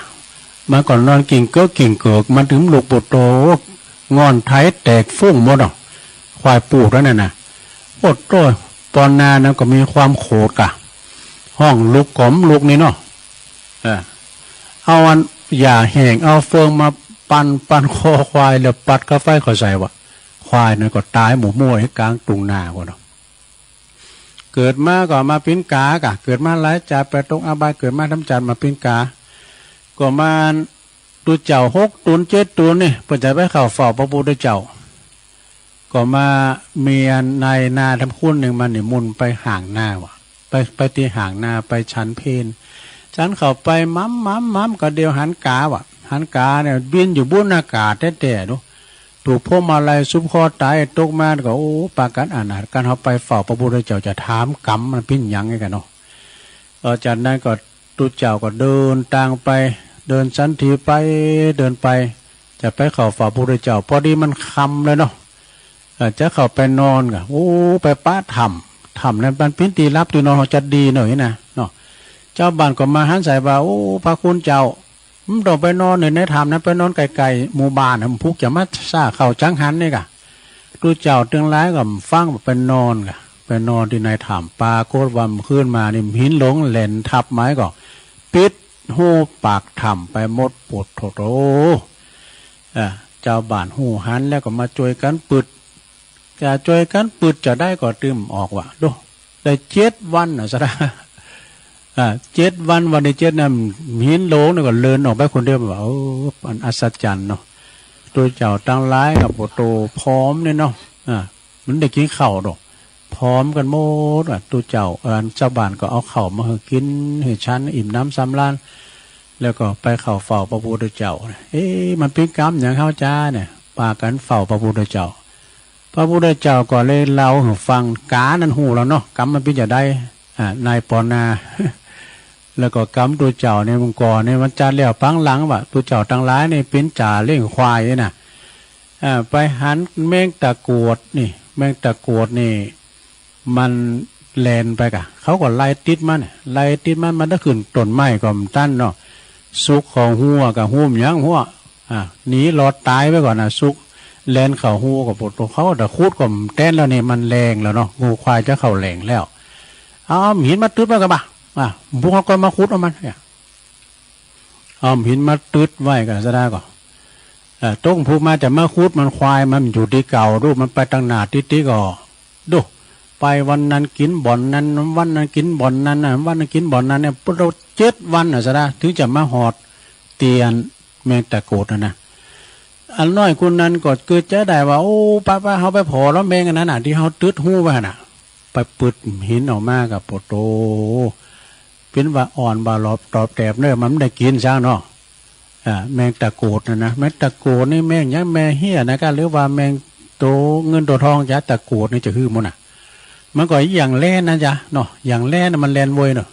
มันก็นอนกลิ้งเกิกกลิ้งเกิก มันตึงลุกบ่โต ง่อนไถแตกฟุ้งหมดเนาะ ควายปูดแล้วนั่นน่ะ โอ้โต ปอนานั้นก็มีความโขดกะ ฮ้องลุกก็บ่ลุกนี่เนาะ เออ เอาอันหญ้าแห้ง เอาเฟืองมาปั่น ปั่นคอควาย แล้วปัดกาไฟเข้าใส่วะ ควายนั้นก็ต๋ายหมู่มั่วตี้ก๋างตุ่งนาพุ้นเนาะ เกิดมาก็มาเป๋นก๋ากะ เกิดมาหลายจาติไปตกอบาย เกิดมาทำจาติมาเป๋นก๋า ก็มา ตุ๊เจ้าหกต๋นเจ็ดต๋นนี่ เปิ้นจะไปเข้าเฝ้าพระพุทธเจ้า ก็มามีอันนายนาธรรมคุณนึ่งมานิมนต์ไปห้างนาวะ ไป ไปตี้ห้างนา ไปฉันเพล ฉันเข้าไปหม่ำหม่ำหม่ำ ก็เดียวหันก๋าวะ หันก๋าเนี่ยบินอยู่บนอากาศแต๊ๆ ดู ถูกพวงมาลัยสุบคอต๋าย ตกมาก็ โอ้ ปากั๋นอนาถ กั๋นเฮาไปเฝ้าพระพุทธเจ้า จะถามกรรมมันเป๋นหยังไงกั๋นเนาะ เออ จากนั้นก็ตุ๊เจ้าก็เดินตางไป เดินสันถีไป เดินไป จะไปเข้าเฝ้าพระพุทธเจ้า พอดีมันค่ำแล้วเนาะ เออ จะเข้าไปนอนก็ โอ้ ไปปะถ้ำ ถ้ำนั้นมันเป๋นตี้หลับตี้นอนของจัดดีหน่อยนะเนาะ จาวบ้านก็มาหันใส่ว่า โอ้ พระคุณเจ้า บ่ต้องไปนอนใน ในถ้ำนั้น ไปนอนใก้ๆ หมู่บ้าน มันพุกจะมาซ้าเข้าจังหันนี่กะ ตุ๊เจ้าตึงหลายก็ฟัง ไปนอนกะ ไปนอนตี้ในถ้ำ ปรากฏว่าคืนมานี่หินหลงแหล่นทับไม้ก็ ปิดฮูปากถ้ำไปหมด โผดโถโถ เอ่อ จาวบ้านฮู้หันแล้วก็มาจ้วยกั๋นปึด จะจ้วยกั๋นปึดจะได้ก็ตึมออกวะ ดู ได้เจ็ดวันน่ะ ศรัทธา อ่า เจ็ดวัน วันตี้เจ็ดนั้น หินหลงนี่ก็เลินออกไปคนเดียว ว่า เออ อันอัศจรรย์เนาะ ตุ๊เจ้าตังหลายก็บ่โต ผอมเนี่ยเนาะ อ่า มันได้กิ๋นข้าวดอก ผอมกั๋นหมดอะ ตุ๊เจ้า เอ่อ จาวบ้านก็เอาข้าวมาหื้อกิ๋น หื้อฉัน อิ่มหนำสำราญ แล้วก็ไปเข้าเฝ้าพระพุทธเจ้า เอ๊ะ มันเป๋นกรรมหยังเฮาจาเนี่ย ปากั๋นเฝ้าพระพุทธเจ้า พระพุทธเจ้าก็เลยเล่าหื้อฟัง ก๋านั้นฮู้แล้วเนาะ กรรมมันเป๋นจะใด อ่า นายปอนา แล้วก็กรรมตุ๊เจ้าเนี่ย เมื่อก่อนเนี่ยมันจัดแล้วปางหลังวะ ตุ๊เจ้าตังหลายนี่เป๋นจ่าเลี้ยงควายนี่นะ อ่า ไปหันแมงตะกรวดนี่ แมงตะกรวดนี่ มันแล่นไปกะ เขาก็ไล่ติดมัน ไล่ติดมัน มันได้ขึ้นต้นไม้ก็บ่ตันเนาะ สุกก็ฮู้กะฮู้บ่หยังฮู้ อ่า หนีรอดต๋ายไปก่อนนะ สุก แล่นเข้าฮูก็ปะโต เขาตะขุดก็แต๊นแล้วนี่ มันแล้งแล้วเนาะ งัวควายจะเข้าแหล่งแล้ว เอาหินมาตึ๊ดไว้ก่อนบ่า อ่ะ พวกเขาก็มาขุดเอามันเนี่ย เอาหินมาตึ๊ดไว้ก่อนซะได้ก่อน เอ่อ ตกผู้มาจะมาขุดมัน ควายมันอยู่ตี้เก่า ดูมันไปตังหน้าติ๊กๆ ก็ ดู ไปวันนั้นกิ๋นบ่อนนั้น วันนั้นกิ๋นบ่อนนั้นน่ะ วันนั้นกิ๋นบ่อนนั้นเนี่ย ปะโต เจ็ดวันน่ะซะได้ ถึงจะมาฮอดเตียนแมงตะโกดน่ะนะ อันน้อยคนนั้นก็เกิดใจ๋ได้ว่า โอ้ ไปๆ เฮาไปผ่อลำแมงอันนั้นน่ะ ตี้เฮาตึ๊ดฮูไว้หั่นน่ะ ไปปึดหินออกมาก็ปะโต เป๋นว่าอ่อนบ่าหลอบตอบแตบเน่อ มันบ่ได้กิ๋นซักเนาะ อ่า แมงตะโกดน่ะนะ แมงตะโกดนี่แมงหยัง แมงเฮี้ยนะกะ หรือว่าแมงโตเงินโตทองจ๊ะ ตะโกดนี่จะหื้อหมดน่ะ มันก็อย่างแล่นนะจ๊ะเนาะ อย่างแล่นน่ะ มันแล่นเว้ยเนาะ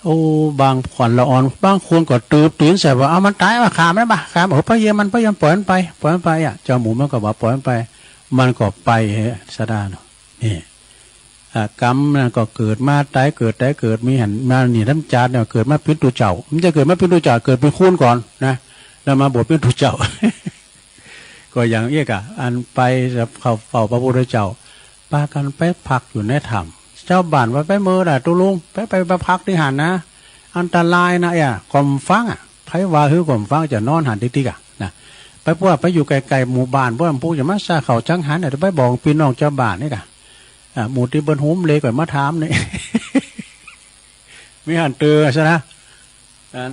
โอ้ บางขวัญละอ่อน บางคนก็ตืบตี๋นใส่ว่า เอามันต๋ายบ่า ฆ่ามันบ่า ฆ่ามัน โอ้ ปะเยียะมัน ปะเยียะมัน ปล่อยมันไป ปล่อยมันไปอ่ะ เจ้าหมูมันก็ว่าปล่อยมันไป มันก็ไปเฮ้ย ซะได้เนาะ นี่ อ่า กรรมน่ะก็เกิดมาต๋าย เกิดต๋าย เกิด มีหั้นมานี่ ธรรมจาติเนี่ย เกิดมาเป๋นตุ๊เจ้า มันจะเกิดมาเป๋นตุ๊เจ้า เกิดเป๋นคนก่อนนะ แล้วมาบวชเป๋นตุ๊เจ้า ก็อย่างอี้ก่ะ อันไปเข้าเฝ้าพระพุทธเจ้า ปากั๋นไปพักอยู่ในถ้ำ จาวบ้านว่าไปเมิดอะ ตุ๊ลุง ไป ไป ไปพักตี้หั้นนะ อันตรายนะ เอ้ย ก็บ่ฟังอะ ใผว่าหื้อก็บ่ฟัง จะนอนหั้นติ๊กๆ อะนะ ไปพวกไปอยู่ใก้ๆ หมู่บ้าน พวกมันผู้จะมาสร้างข้าวจังหันอะ ไปบอกปี้น้องจาวบ้านนี่ก่ะ อ่า หมู่ตี้เปิ้นโฮมเหล็กก่อนมาถามนี่ มีหั้นเตอซะนะ อ่า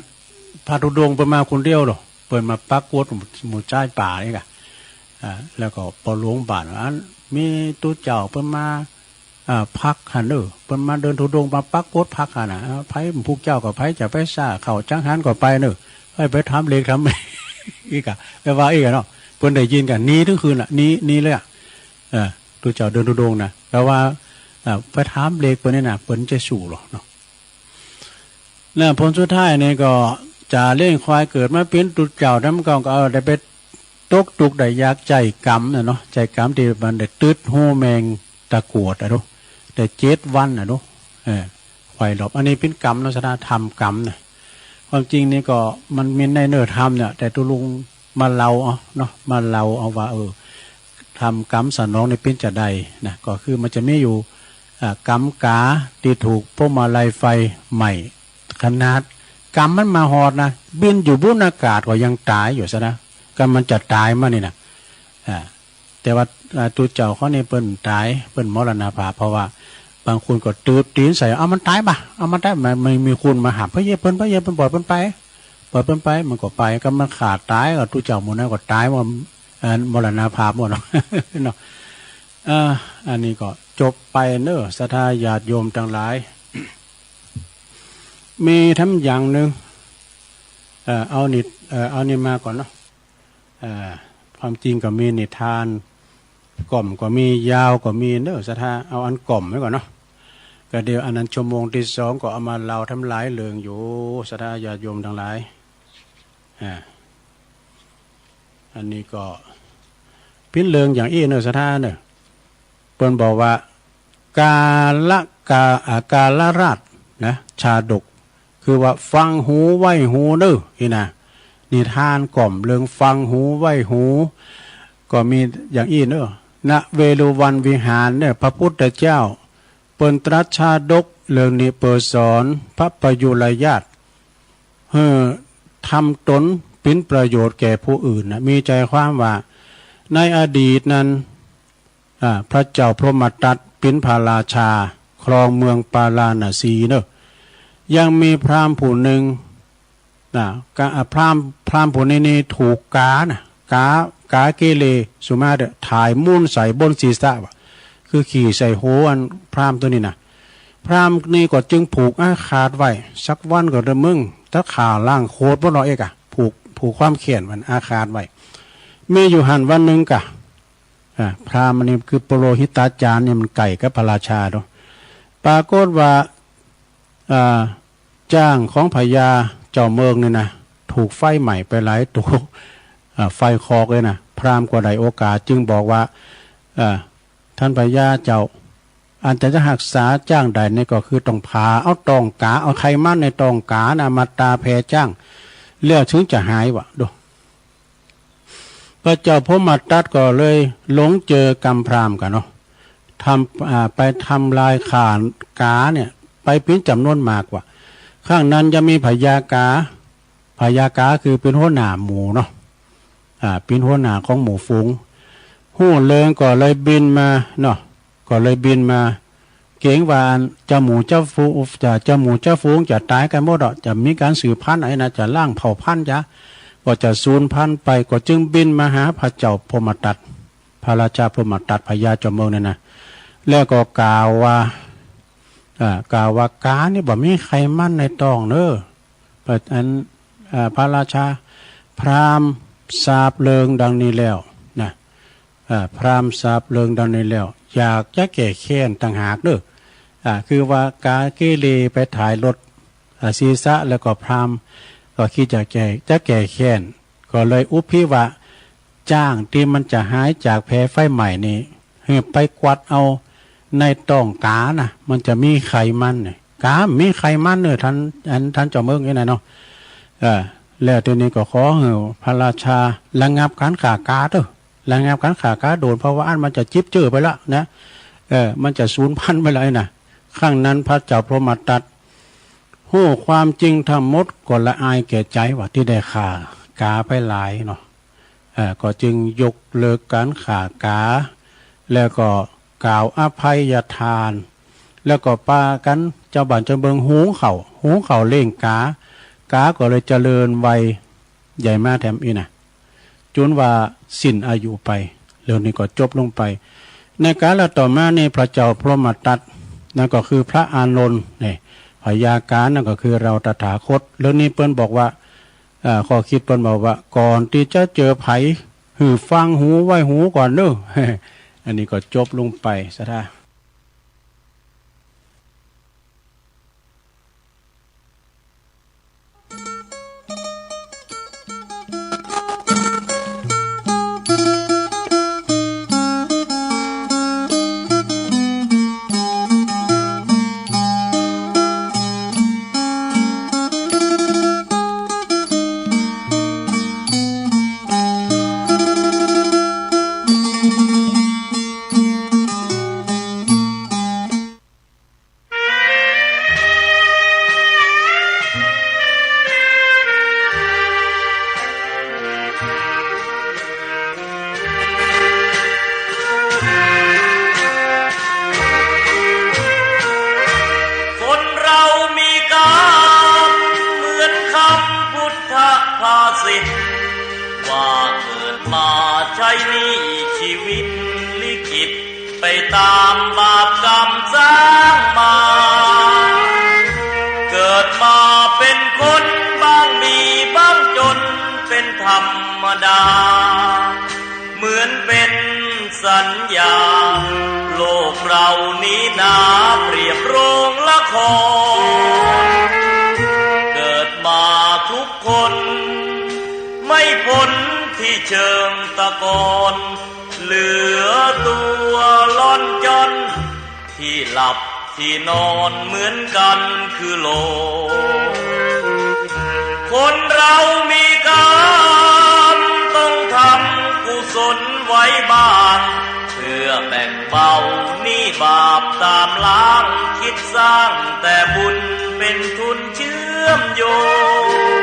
พระธุดงค์เปิ้นมาคนเดียวดอก เปิ้นมาปรากฏหมู่ หมู่จาวป่านี่ก่ะ อ่า แล้วก็ปอหลวงบ้านว่า อัน มีตุ๊เจ้าเปิ้นมา อ่า พักหั้นเน่อ เปิ้นมาเดินธุดงค์มาปรากฏพักหั้นน่ะ อ่า ใผผู้เจ้าก็ใผจะไปสร้างข้าวจังหันก็ไปเน่อ ไป ไปถามเหล็กถาม อี้ก่ะ ไปว่าอี้ก่ะเนาะ เปิ้นได้ยินก่ะ หนีตึงคืนละ หนี หนีเลยอะ เออ ตุ๊เจ้าเดินธุดงค์น่ะ แต่ว่า เอ่อ ไปถามเหล็กเปิ้นนี่น่ะ เปิ้นจะสู้หรอเนาะ แล้วผลสุดท้ายนี่ก็ จ๋าเลี้ยงควายเกิดมาเป๋นตุ๊เจ้า แล้วมันก็ ก็ เออ ได้ไปตกตุ๊กข์ได้ยาก ใจ๊กรรมน่ะเนาะ ใจ๊กรรมตี้มันได้ตึ๊ดฮูแมงตะโกดอะดู ได้เจ็ดวันอะดู เออ ไขว่หลบ อันนี้เป๋นกรรมเนาะ ศรัทธา ทำกรรมน่ะ ความจริงนี่ก็มันมีในเนื้อธรรมเนี่ย แต่ตุ๊ลุงมาเล่าเอาเนาะ มาเล่าเอาว่า เออ ทำกรรมสนองนี่เป๋นจาใดนะ ก็คือมันจะมีอยู่ อ่า กรรมก๋าตี้ถูกพวงมาลัยไฟไหม้ ขนาดกรรมมันมาฮอดนะ บินอยู่บนอากาศก็ยังต๋ายอยู่ซะนะ กรรมมันจะต๋ายมานี่นะ อ่า แต่ว่า อ่า ตุ๊เจ้าเขานี่เปิ้นต๋าย เปิ้นมรณภาพ เพราะว่าบางคนก็ตืบตี๋นใส่ เอามันต๋ายบ่า เอามันต๋าย มัน มันมีคนมาห้าม ปะเยียะเปิ้น ปะเยียะเปิ้น ปล่อยเปิ้นไป ปล่อยเปิ้นไป มันก็ไป ก็มันฆ่าต๋าย ก็ตุ๊เจ้าหมู่นั้นก็ต๋ายว่า อ่า มรณภาพหมดเนาะ เนาะ อ่า อันนี้ก็จบไปเน่อ ศรัทธาญาติโยมตังหลาย มีถามอย่างนึ่ง เอ่อ เอานิ เอ่อ เอานี่มาก่อนเนาะ เอ่อ ความจริงก็มีนิทาน ก้อมก็มี ยาวก็มีเน่อ ศรัทธา เอาอันก้อมไว้ก่อนเนาะ ก็เดี๋ยวอันนั้นชั่วโมงตี้สองก็เอามาเล่าถามหลายเรื่องอยู่ ศรัทธาญาติโยมตังหลาย อ่า อันนี้ก็เป๋นเรื่องอย่างอี้เน่อ ศรัทธาเน่อ เปิ้นบอกว่า กาละกา อ่า กาลราชนะ ชาดก คือว่าฟังหูไว้หูเน่อ อี้นะ นิทานก้อมเรื่องฟังหูไว้หู ก็มีอย่างอี้เน่อ ณ เวฬุวันวิหารเนี่ย พระพุทธเจ้าเปิ้นตรัสชาดกเรื่องนี้เปื้อสอนพระประยุรญาติ หื้อทำตนเป๋นประโยชน์แก่ผู้อื่นนะ มีใจ๋ความว่า ในอดีตนั้น อ่า พระเจ้าพรหมทัตเป๋นพระราชา ครองเมืองปาราณสีเน่อ ยังมีพราหมณ์ผู้นึ่ง นะ กา อ่า พราหมณ์ พราหมณ์ผู้นี้นี่ถูกก๋านะ ก๋า ก๋าเกเรสุมาเตอร์ ถ่ายมูลใส่บนศีรษะว่ะ คือขี่ใส่หัวอันพราหมณ์ตัวนี้นะ พราหมณ์นี่ก็จึงผูกอาฆาตไว้ สักวันก็เด้อมึง ตะฆ่าล้างโคตรบ่เนาะ เอ๊ะกะ ผูก ผูกความแค้นมัน อาฆาตไว้ มีอยู่หั้นวันนึ่งกะ อ่า พราหมณ์อันนี้คือปุโรหิตาจารย์นี่มันใก้กับพระราชาเนาะ ปรากฏว่า อ่า จ๊างของพญาเจ้าเมืองนี่นะ ถูกไฟไหม้ไปหลายตั๋ว อ่า ไฟคอกเลยนะ พราหมณ์ก็ได้โอกาสจึงบอกว่า อ่า ท่านพญาเจ้า อันจะ จะฮักษาจ๊างได้นี่ก็คือต้องผ่าเอาต๊องก๋า เอาไขมันในต๊องก๋านะ มาตาแผลจ๊าง แล้วถึงจะหายว่ะ ดู พระเจ้าพรหมทัตก็เลยหลงเจอกำพราหมณ์กั๋นเนาะ ทำ อ่า ไปทำลายข่ากาเนี่ย ไปเป๋นจ๋ำนวนมากว่า ครั้งนั้นยังมีพญากา พญากาคือเป๋นหัวหน้าหมู่เนาะ อ่า เป๋นหัวหน้าของหมู่ฝูง ฮู้เลิงก็เลยบินมาเนาะ ก็เลยบินมา เก๋งว่าอันเจ้าหมู่เจ้าฝูง จะ เจ้าหมู่เจ้าฝูงจะต๋ายกั๋นหมดอ่ะ จะมีก๋านสืบพันธุ์อะไอ้นะ จะล้างเผ่าพันธุ์จะ ก็จะสูญพันธุ์ไป ก็จึงบินมาหาพระเจ้าพรหมทัต พระราชาพรหมทัต พญาจอมเมืองเนี่ยนะ แล้วก็กล่าวว่า อ่า กล่าวว่ากานี่บ่มีไขมันในต๊องเน้อ อัน อ่า พระราชา พราหมณ์ทราบเลิงดังนี้แล้วนะ อ่า พราหมณ์ทราบเลิงดังนี้แล้ว อยากจะแก้แค้นต่างหากเน้อ อ่า คือว่ากาเกเรไปถ่ายรถ อ่า ศีรษะ แล้วก็พราหมณ์ก็คิดจะแก้ จะแก้แค้น ก็เลยอุบพิวะ จ้างตี้มันจะหายจากแผลไฟไหม้นี่ หื้อไปกวัดเอาในต๊องกานะ มันจะมีไขมันเนี่ย กามีไขมันเน้อ ท่าน อัน ท่านจอมเมืองนี่นะเนาะ เออ แล้วทีนี้ก็ขอหื้อพระราชาระงับก๋านฆ่ากาเต๊อะ ระงับก๋านฆ่ากาโดย เพราะว่าอันมันจะจิบเจื้อไปละนะ เออ มันจะสูญพันธุ์ไปละนะ ครั้งนั้นพระเจ้าพรหมทัตฮู้ความจริงทั้งหมดก็ละอายแก่ใจ๋ว่าตี้ได้ฆ่ากาไปหลายเนาะ เอ่อ ก็จึงยกเลิกก๋านฆ่ากา แล้วก็กล่าวอภัยทาน แล้วก็ปากั๋นจาวบ้านจาวเมืองหุงข้าว หุงข้าวเลี้ยงกา กาก็เลยเจริญวัยใหญ่มาแถมอี้นะ จ๋นว่าสิ้นอายุไป เรื่องนี้ก็จบลงไป ในกาลต่อมานี่พระเจ้าพรหมทัต นั่นก็คือพระอานนท์นี่ พญากานั่นก็คือเฮาตถาคต เรื่องนี้เปิ้นบอกว่า อ่า ข้อคิดเปิ้นบอกว่า ก่อนตี้จะเจอใผ หื้อฟังหูไว้หูก่อนเน้อ อันนี้ก็จบลงไปซะท่า คนเรามีกรรมเหมือนคำพุทธภาษิต ว่าเกิดมาใช้หนี้ชีวิตลิขิต ไปตามบาปกรรมสร้างมา เกิดมาเป็นคนบ้างมีบ้างจนเป็นธรรมดา เหมือนเป็นสัญญา โลกเรานี้นาเปรียบโรงละคร เกิดมาทุกคน ไม่พ้นที่เชิงตะกอน เหลือตัวล่อนจ้อน ที่หลับที่นอนเหมือนกันคือโลก คนเรามีกรรมต้องทำกุศลไว้บ้าง เพื่อแบ่งเบาหนี้บาปตามล้าง คิดสร้างแต่บุญเป็นทุนเชื่อมโยง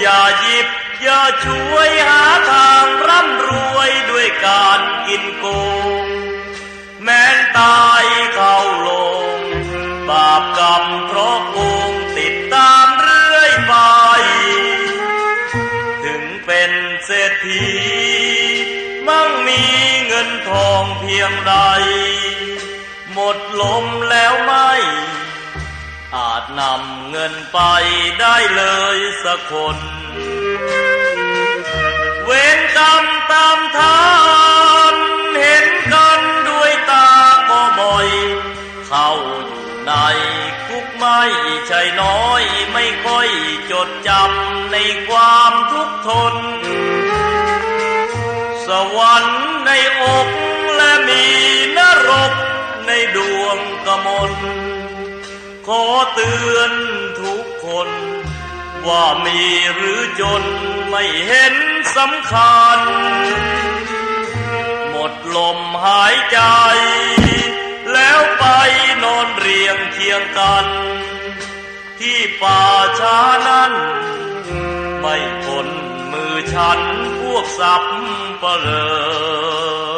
อย่าหยิบอย่าฉวยหาทางร่ำรวยด้วยการกินโกง แม้นตายเข้าโลง บาปกรรมเคราะห์โกงติดตามเรื่อยไป ถึงเป็นเศรษฐีมั่งมีเงินทองเพียงใด หมดลมแล้วไม่ อาจนำเงินไปได้เลยสักคน เวรกรรมตามทันเห็นกันด้วยตาก็บ่อย เข้าอยู่ในคุกไม่ใช่น้อย ไม่ค่อยจดจำในความทุกข์ทน สวรรค์ในอกและมีนรกในดวงกมล ขอเตือนทุกคน ว่ามีหรือจนไม่เห็นสำคัญ หมดลมหายใจ๋ แล้วไปนอนเรียงเคียงกั๋น ตี้ป่าช้านั้น ไม่พ้นมือฉันพวกสัปเหร่อ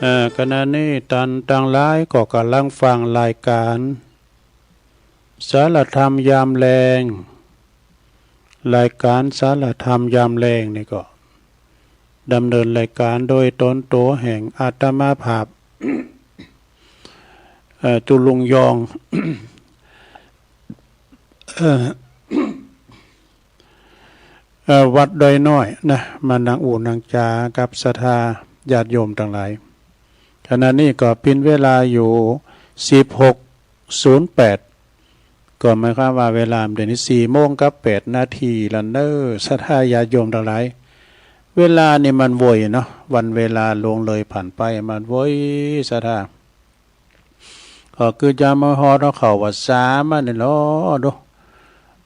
เอ่อ ขณะนี้ต้านตังหลายก็ก่ำลังฟังรายก๋านสารธรรมยามแลง รายก๋านสารธรรมยามแลงนี่ก็ดำเนินรายก๋านโดยต๋นตั๋วแห่งอาตมาภาพ เอ่อ จุลุงยอง เอ่อ เอ่อ วัดดอยน้อยนะ มานั่งอู้นั่งจ๋ากับศรัทธาญาติโยมตังหลาย ขณะนี้ก็เป๋นเวลาอยู่ สิบหกศูนย์แปด ก็หมายความว่าเวลาเดี๋ยวนี้ สี่โมงกับแปดนาทีแล้วเน่อ ศรัทธาญาติโยมตังหลาย เวลานี่มันไวเนาะ วันเวลาล่วงเลยผ่านไปมันไว ศรัทธา ก็คือจะมาฮอดเข้าพรรษามานี่ลอดู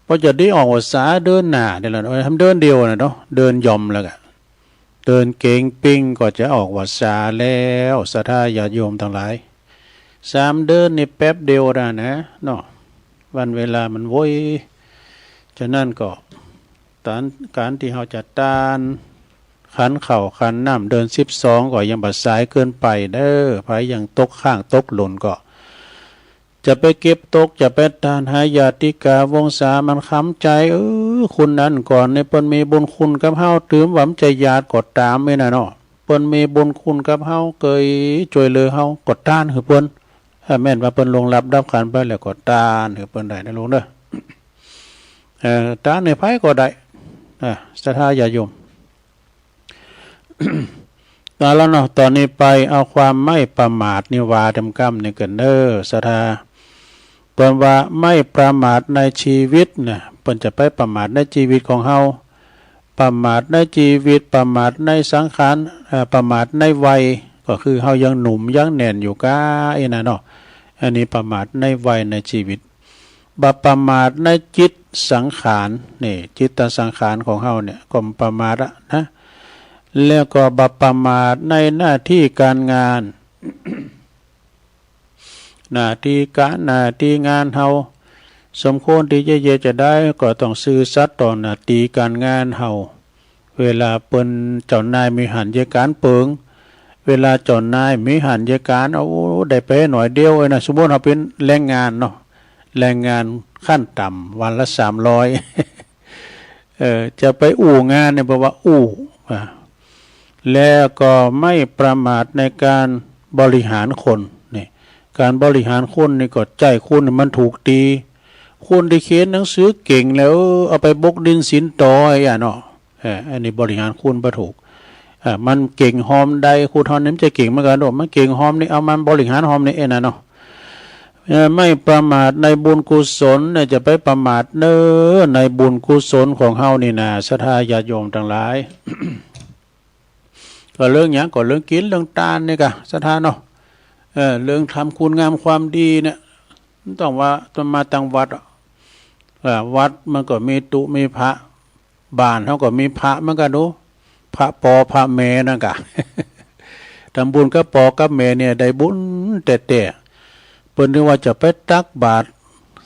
พอจะได้ออกพรรษาเดือนหน้านี่แหละ เออ ทำเดือนเดียวน่ะเนาะ เดือนย่อมแล้วก็ เดือนเก๋งปิ้งก็จะออกพรรษาแล้ว ศรัทธาญาติโยมตังหลาย สามเดือนนี่แป๊บเดียวน่ะนะเนาะ วันเวลามันไว ฉะนั้นก็ ก๋าน ก๋านตี้เฮาจะต้านขันข้าวขันน้ำเดือนสิบสองก็ยังบ่สายเกินไปเน่อ ใผยังตกค้างตกหล่นก็ จะไปเก็บตก จะไปต้านหาญาติกาวงศามันคำใจ๋ เออ คนนั้นก่อนนี่เปิ้นมีบุญคุณกับเฮา ถึงว่ามันจะญาติก็ต๋ามนี่น่ะเนาะ เปิ้นมีบุญคุณกับเฮา เกยจ้วยเหลือเฮา ก็ต้านหื้อเปิ้น ถ้าแม่นว่าเปิ้นล่วงลับดับขันธ์ไปแล้วก็ต้านหื้อเปิ้นได้นะลูกเน่อ เอ่อ ต้านหื้อใผก็ได้ อ่ะ ศรัทธาญาติโยม เอาละเนาะ ต๋อนนี้ไปเอาความไม่ประมาทนี่ว่าเต็มกำนี่กั๋นเน่อ ศรัทธา เปิ้นว่าไม่ประมาทในชีวิตน่ะ เปิ้นจะไปประมาทในจีวิตของเฮา ประมาทในจีวิต ประมาทในสังขาร เอ่อ ประมาทในวัย ก็คือเฮายังหนุ่มยังแน่นอยู่ก้าอี้น่ะเนาะ อันนี้ประมาทในวัยในจีวิต บ่ประมาทในจิตสังขาร นี่ จิตสังขารของเฮาเนี่ยก็บ่ประมาทอะนะ แล้วก็บ่ประมาทในหน้าตี้ก๋านงาน หน้าตี้ก๋าน หน้าตี้งานเฮา สมควรตี้จะเยียะจะได้ ก็ต้องซื่อสัตย์ต่อหน้าตี้ก๋านงานเฮา เวลาเปิ้นเจ้านายมีหันเยียะก๋านเปิง เวลาเจ้านายมีหันเยียะก๋าน โอ้ ได้ไปหน้อยเดียวเองนะ สมมุติเฮาเป๋นแรงงานเนาะ แรงงานขั้นต่ำวันละสามร้อย เอ่อ จะไปอู้งานเนี่ย เปิ้นว่าอู้ อ่า แล้วก็ไม่ประมาทในการบริหารคน นี่ ก๋านบริหารคนนี่ก็ใจ๊คนหื้อมันถูกตี้ คนตี้เขียนหนังสือเก่งแล้ว เออ เอาไปบกดินสินตออะเนาะ เออ อันนี้บริหารคนบ่ถูก เออ มันเก่งฮอมใด คนเฮานี่มันจะเก่งเหมือนกั๋นเนาะ มันเก่งฮอมนี่ เอามันบริหารฮอมนี่เองน่ะเนาะ เอ่อ ไม่ประมาทในบุญกุศลเนี่ย จะไปประมาทเน่อในบุญกุศลของเฮานี่นะ ศรัทธาญาติโยมตังหลาย ก็เรื่องหยัง ก็เรื่องกิ๋นเรื่องต้านนี่ก้า ศรัทธาเนาะ เออ เรื่องทำคุณงามความดีเนี่ย บ่ต้องว่าต้องมาตังวัดอะ เออ วัดมันก็มีตุ๊มีพระ บ้านเฮาก็มีพระเหมือนกั๋นเนาะ พระปอพระแม่นั่นก้า ทำบุญกับปอกับแม่เนี่ยได้บุญแต๊ๆ เปิ้นนึกว่าจะไปตักบาตร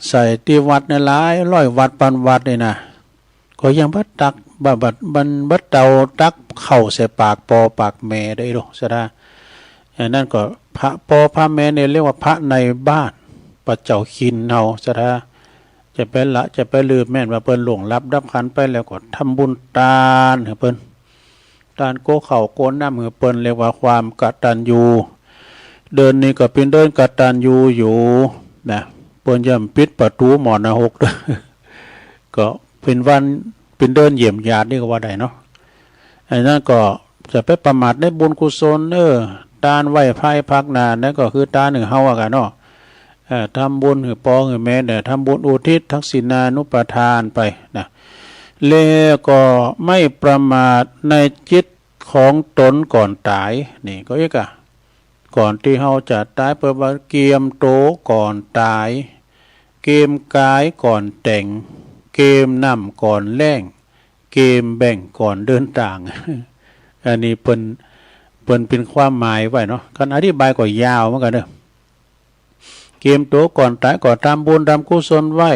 ใส่ตี้วัดเนี่ยหลายร้อยวัดปันวัดนี่นะ ก็ยังบ่ตัก บ่ บ่ มันบ่เต้าตักข้าวใส่ปากปอปากแม่ได้ดอก ศรัทธา อันนั้นก็พระปอพระแม่เนี่ยเรียกว่าพระในบ้าน ปะเจ้าถิ่นเฮา ศรัทธา จะไปละจะไปลืม แม่นว่าเปิ้นล่วงลับดับขันธ์ไปแล้วก็ทำบุญต้านหื้อเปิ้น ต้านโกข้าวโกน้ำหื้อเปิ้น เรียกว่าความกตัญญู เดือนนี้ก็เป๋นเดือนกตัญญูอยู่นะ เปิ้นย่อมปิดประตู๋หมอนรก ก็เป๋นวัน เป๋นเดือนเยี่ยมญาตินี่ก็ว่าได้เนาะ อันนั้นก็จะไปประมาทในบุญกุศล เออ ต้านไหว้พระพักหน้า นั่นก็คือต้านหื้อเฮาอะก้าเนาะ เอ่อ ทำบุญหื้อปอหื้อแม่เนี่ย ทำบุญอุทิศทักษิณานุปทานไปนะ แล้วก็ไม่ประมาทในจิตของตนก่อนต๋าย นี่ก็อีกอะ ก่อนตี้เฮาจะต๋าย เปิ้นว่าเกียมโตก่อนต๋าย เกียมก๋ายก่อนแต๋ง เกียมน้ำก่อนแล้ง เกียมแบ้งก่อนเดินตาง อันนี้เปิ้น เปิ้นเป๋นความหมายไว้เนาะ คันอธิบายก็ยาวเหมือนกั๋นเนาะ เกียมตั๋วก่อนต๋ายก็ทำบุญทำกุศลไว้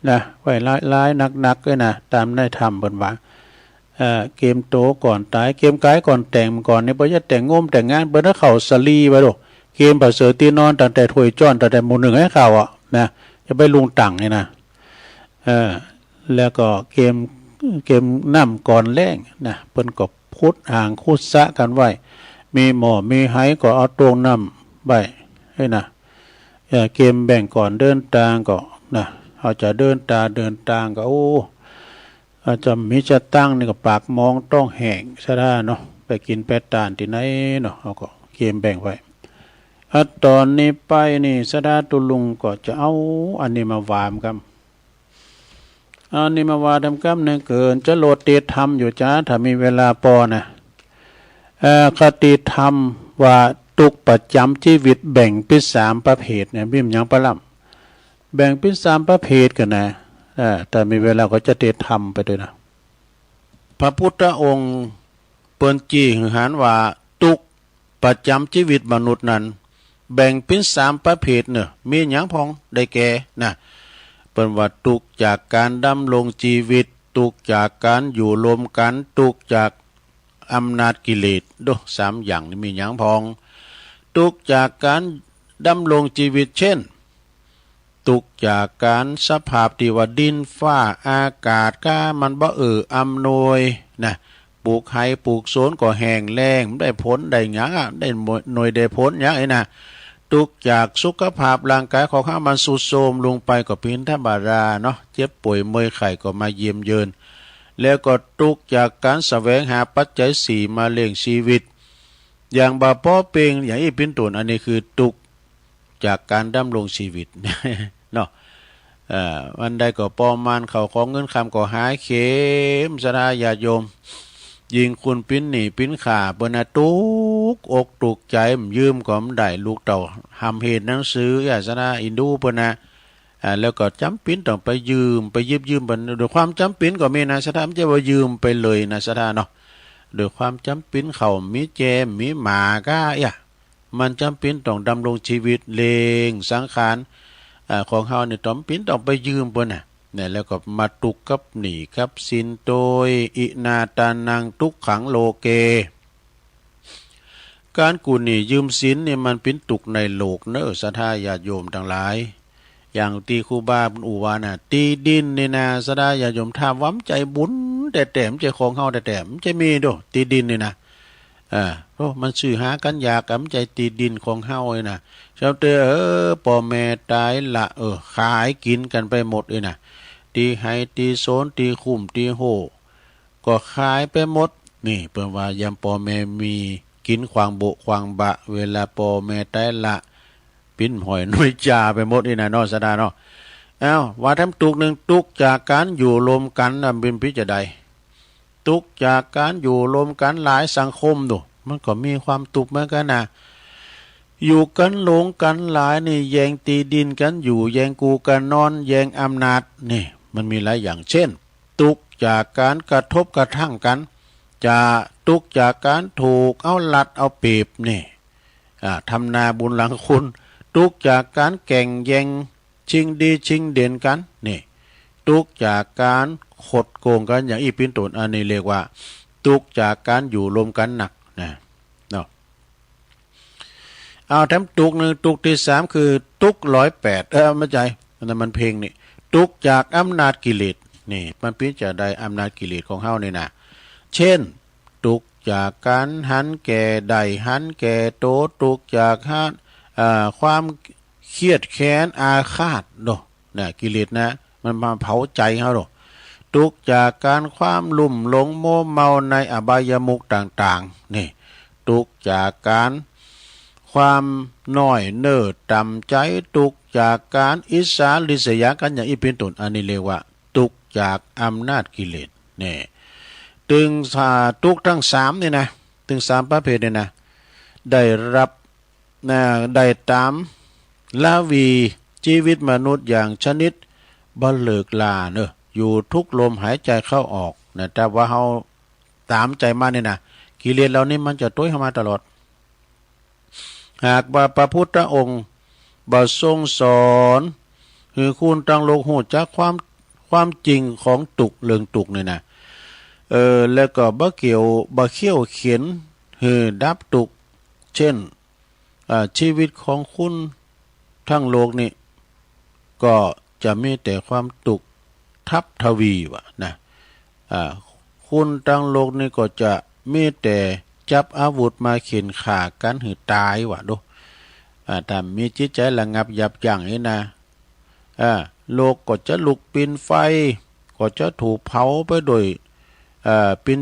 นะ ไว้หลายๆ นักๆ เอ้ยนะ ต๋ามในธรรมเปิ้นว่า เอ่อ เกมโตก่อนต๋าย เกมก๋ายก่อนแต่ง ก่อนนี้เปิ้นจะแต่งงงแต่งงาน เปิ้นหื้อเข้าสาลีไปโด เกมผ่าเสือตี้นอน ตั้งแต่ถ้วยจ๊อน ตั้งแต่หมู่นึ่งหื้อเข้าอะนะ จะไปลุงตั๋งนี่นะ เออ แล้วก็เกม เกมน้ำก่อนแล้งนะ เปิ้นก็ขุดอ่างขุดสระกั๋นไว้ มีหม้อมีไหก็เอาต้วงน้ำไว้ นี่นะ เออ เกมแบ่งก่อนเดินตางก็นะ เฮาจะเดินตาง เดินตางก็ โอ้ อาจจะมีสตางค์นี่ก็ปากหมองต๊องแห้ง ศรัทธาเนาะ ไปกิ๋นไปตานตี้ไหนเนาะ เฮาก็เกมแบ่งไว้ อ่ะ ต๋อนนี้ไปนี่ ศรัทธาตุ๊ลุงก็จะเอาอันนี้มาว่าต๋ามกำ อันนี้มาว่าต๋ามกำนึ่ง เกินจะโลดติธรรมอยู่จ๊ะ ถ้ามีเวลาปอนะ เอ่อ คติธรรมว่าตุ๊กข์ประจ๋ำจีวิตแบ่งเป๋นสามประเภทเนี่ย มีหยังปะล่ำ แบ่งเป๋นสามประเภทกั๋นนะ เอ่อ ถ้ามีเวลาก็จะติธรรมไปตวยนะ พระพุทธองค์เปิ้นจี้หื้อหันว่าตุ๊กข์ประจ๋ำจีวิตมนุษย์นั้น แบ่งเป๋นสามประเภทเน่อ มีหยังพ่อง ได้แก่นะ เปิ้นว่าตุ๊กข์จากก๋านดำรงจีวิต ตุ๊กข์จากก๋านอยู่รวมกั๋น ตุ๊กข์จากอำนาจกิเลส โด สามอย่างนี้มีหยังพ่อง ตุ๊กข์จากก๋านดำรงจีวิต เจ้น ตุ๊กข์จากก๋านสภาพตี้ว่าดินฟ้าอากาศก้ามันบ่เอื้ออำนวยนะ ปลูกไฮ่ปลูกสวนก็แห้งแล้ง บ่ได้ผลได้หยังอะ ได้หน่วยได้ผลหยังไอ้นะ ตุ๊กข์จากสุขภาพร่างก๋ายของเฮามันทรุดโทรมลงไปก็เป๋นธรรมดาเนาะ เจ็บป่วยเมื่อยไข้ก็มาเยี่ยมเยือน แล้วก็ตุ๊กข์จากก๋านแสวงหาปัจจัยสี่มาเลี้ยงจีวิต อย่างบ่ปอเป๋ง อย่างอี้เป๋นต้น อันนี้คือตุ๊กข์จากก๋านดำรงจีวิต เนาะ เอ่อ อันใดก็ปอมาน ข้าวของเงินคำก็หายเข็ม ศรัทธาญาติโยม ยิ่งคนเป๋นหนี้เป๋นข้าเปิ้นนะ ตุ๊กอกตุ๊กใจ๋ ยืมก็บ่ได้ ลูกเต้าฮ่ำเรียนหนังสือ อย่า ศรัทธาเอ็นดูเปิ้นนะ อ่า แล้วก็จ๋ำเป๋นต้องไปยืม ไปหยิบยืมเปิ้น ด้วยความจ๋ำเป๋นก็มีนะ ศรัทธา บ่ใจ้ว่ายืมไปเลยนะ ศรัทธาเนาะ ด้วยความจ๋ำเป๋น ข้าวมีแจ มีหมาก้า เอี้ย มันจ๋ำเป๋นต้องดำรงจีวิต เลี้ยงสังขาร อ่า ของเฮานี่ จ๋ำเป๋นต้องไปยืมเปิ้นน่ะ เนี่ย แล้วก็มาตุ๊กข์กับหนี้กับสินตวย อินาทานัง ทุกขัง โลเก ก๋านกู้หนี้ยืมสินนี่มันเป๋นตุ๊กข์ในโลกเน่อ ศรัทธาญาติโยมตังหลาย อย่างตี้ครูบาเปิ้นอู้ว่าน่ะ ตี้ดินนี่นะ ศรัทธาญาติโยม ถ้าว่าบ่ใจ้บุญแต๊ๆ บ่ใจ้ของเฮาแต๊ๆ บ่ใจ้มีโด ตี้ดินนี่นะ เออ โอ้ มันซื้อหากั๋นยากอะ บ่ใจ้ตี้ดินของเฮาเอ้ยนะ เจ้าเตอ เออ ปอแม่ต๋ายละ เออ ขายกิ๋นกั๋นไปหมดเอ้ยนะ ตี้ไฮ่ตี้สวน ตี้คุ้มตี้โฮ่ ก็ขายไปหมด นี่ เปิ้นว่ายามปอแม่มีกิ๋นขว้างโบะขว้างบะ เวลาปอแม่ต๋ายละ ปิ้นหอยหน่วยจาไปหมดอี้นะเนาะ ศรัทธาเนาะ เอ้า ว่าแถมตุ๊กข์นึ่ง ตุ๊กข์จากก๋านอยู่รวมกั๋นน่ะ เป๋นปี้จะใด ตุ๊กข์จากก๋านอยู่รวมกั๋นหลายสังคมโด มันก็มีความตุ๊กข์เหมือนกั๋นนะ อยู่กั๋นหลงกั๋นหลายนี่ แย่งตี้ดินกั๋นอยู่ แย่งกูกั๋นนอน แย่งอำนาจ นี่ มันมีหลายอย่าง เจ้น ตุ๊กข์จากก๋านกระทบกระทั่งกั๋น จะตุ๊กข์จากก๋านถูกเอารัดเอาเปรียบ นี่ อ่า ทำนาบุญหลังคุณ ตุ๊กข์จากก๋านแก่งแย่ง ชิงดีชิงเด่นกั๋น นี่ ตุ๊กข์จากก๋านขดโก๋งกั๋น อย่างอี้เป๋นต้น อันนี้เรียกว่า ตุ๊กข์จากก๋านอยู่รวมกั๋นนัก นะ เนาะ เอาแถมตุ๊กข์นึ่ง ตุ๊กข์ตี้สามคือตุ๊กข์ร้อยแปด เออ บ่ใจ้ อันนั้นมันเพลงนี่ ตุ๊กข์จากอำนาจกิเลส นี่ มันปี้จะใดอำนาจกิเลสของเฮานี่นะ เจ้น ตุ๊กข์จากก๋านหันแก่ได้หันแก่โต ตุ๊กข์จากหัน เอ่อ ความเคียดแค้นอาฆาตโด นะ กิเลสนะ มันมาเผาใจ๋เฮาโด ตุ๊กข์จากก๋านความลุ่มหลงมัวเมาในอบายมุขต่างๆ นี่ ตุ๊กข์จากก๋านความน้อยเน้อต่ำใจ๋ ตุ๊กข์จากก๋านอิจฉาริษยากั๋น อย่างอี้เป๋นต้น อันนี้เรียกว่า ตุ๊กข์จากอำนาจกิเลส นี่ ตึงสา ตุ๊กข์ตังสามนี่นะ ตึงสามประเภทนี่นะ ได้รับ นะ ได้ต๋ามราวีจีวิตมนุษย์อย่างชนิดบ่เลิกลาเน่อ อยู่ทุกลมหายใจ๋เข้าออก นะ ถ้าว่าเฮาต๋ามใจ๋มานี่นะ กิเลสเหล่านี้มันจะตวยเฮามาตลอด หากว่าพระพุทธองค์บ่ทรงสอนหื้อคนตังโลกฮู้จักความ ความจริงของตุ๊กข์ เรื่องตุ๊กข์นี่นะ เอ่อ แล้วก็บ่เกี่ยว บ่เคี่ยวเข็ญหื้อดับตุ๊กข์ เจ้น อ่า ชีวิตของคุณทั้งโลกนี้ ก็จะมีแต่ความตุ๊กข์ทับทวีว่านะ อ่า คุณตังโลกนี้ก็จะมีแต่จับอาวุธมาเข็ญฆ่ากั๋นหื้อต๋ายว่าดู อ่า ถ้ามีจิตใจ๋ระงับยับยั้งนี่นะ อ่า โลกก็จะลุกเป็นไฟ ก็จะถูกเผาไปโดย อ่า เป็น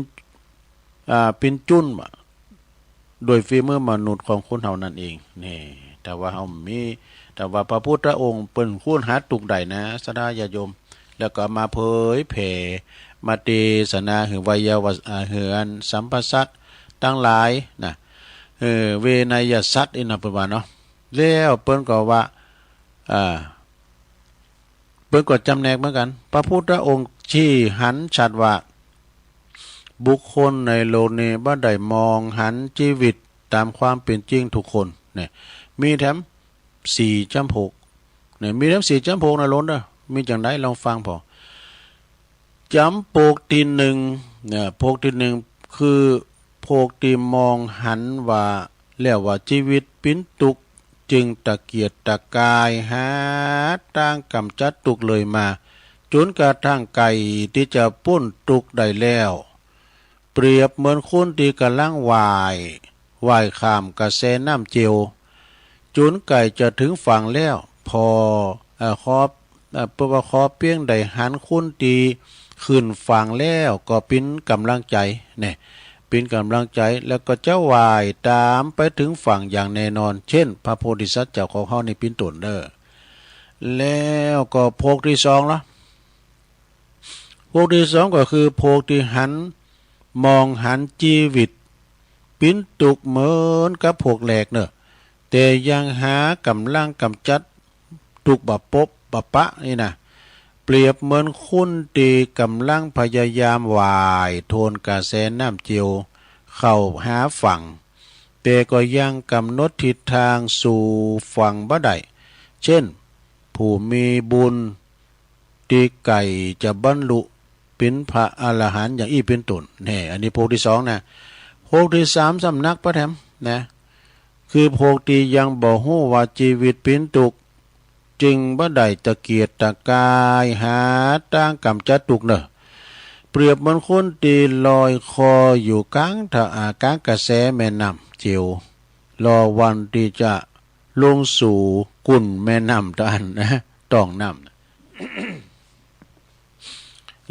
อ่า เป็นจุ้นว่า โดยฝีมือมนุษย์ของคนเฮานั้นเอง นี่ ถ้าว่าเฮามี ถ้าว่าพระพุทธองค์เปิ้นค้นหาตุ๊กข์ได้นะ ศรัทธาญาติโยม แล้วก็มาเผยแผ่ มาเตสนาหื้อไวยาวัจ อ่า หื้ออันสัมพสัตว์ตังหลายนะ เออ เวนยสัตว์นี่นะ เปิ้นว่าเนาะ แล้วเปิ้นก็ว่า อ่า เปิ้นก็จ๋ำแนกเหมือนกั๋น พระพุทธองค์ชี้หันชัดว่า บุคคลในโลกนี้บ่ได้มองหันจีวิตต๋ามความเป๋นจริงทุกคน เนี่ย มีแถมสี่จ๋ำพวก เนี่ย มีแถมสี่จ๋ำพวกนะโลนเด้อ มีจั่งใดลองฟังผ่อ จ๋ำพวกตี้นึ่ง เนี่ย พวกตี้นึ่งคือพวกตี้มองหันว่า แล้วว่าจีวิตเป๋นตุ๊กข์ จึงตะเกียกตะกายหาตางก๋ำจัดตุ๊กข์เลยมา จ๋นกระทั่งใก้ตี้จะป๊นตุ๊กข์ได้แล้ว เปรียบเหมือนคนตี้ก่ำลังว่าย ว่ายข้ามกระแสน้ำเจียว จ๋นใก้จะเถิงฝั่งแล้ว ผ่อ เอ่อ ขอ เอ่อ เปิ้นว่าขอเปียงได้หันคนตี้ขึ้นฝั่งแล้วก็เป๋นก๋ำลังใจ๋ เนี่ย เป๋นก๋ำลังใจ๋ แล้วก็จะว่ายต๋ามไปเถิงฝั่งอย่างแน่นอน เจ้นพระโพธิสัตว์เจ้าของเฮานี่เป๋นต้นเด้อ แล้วก็พวกตี้สองละ พวกตี้สองก็คือพวกตี้หัน มองหันจีวิตเป๋นตุ๊กข์เหมือนกับพวกแรกเน่อ แต่ยังหาก๋ำลังก๋ำจัดตุ๊กข์บ่ปบบ่ปะนี่นะ เปรียบเหมือนคนตี้ก๋ำลังพยายามว่ายโทนกระแสน้ำเจียวเข้าหาฝั่ง แต่ก็ยังก๋ำหนดทิศตางสู่ฝั่งบ่ได้ เจ้น ผู้มีบุญตี้ใก้จะบรรลุเป๋นพระอรหันต์อย่างอี้เป๋นต้น แน่ อันนี้พวกตี้สองนะ พวกตี้สามซ้ำหนักปะแถมนะ คือพวกตี้ยังบ่ฮู้ว่าจีวิตเป๋นตุ๊กข์ จึงบ่ได้ตะเกียกตะกายหาตางก๋ำจัดตุ๊กข์เน่อ เปรียบเหมือนคนตี้ลอยคออยู่ก๋างทะ อ่า ก๋างกระแสแม่น้ำเจียว รอวันตี้จะลงสู่ก้นแม่น้ำตะอั้นนะ ต่องน้ำนะ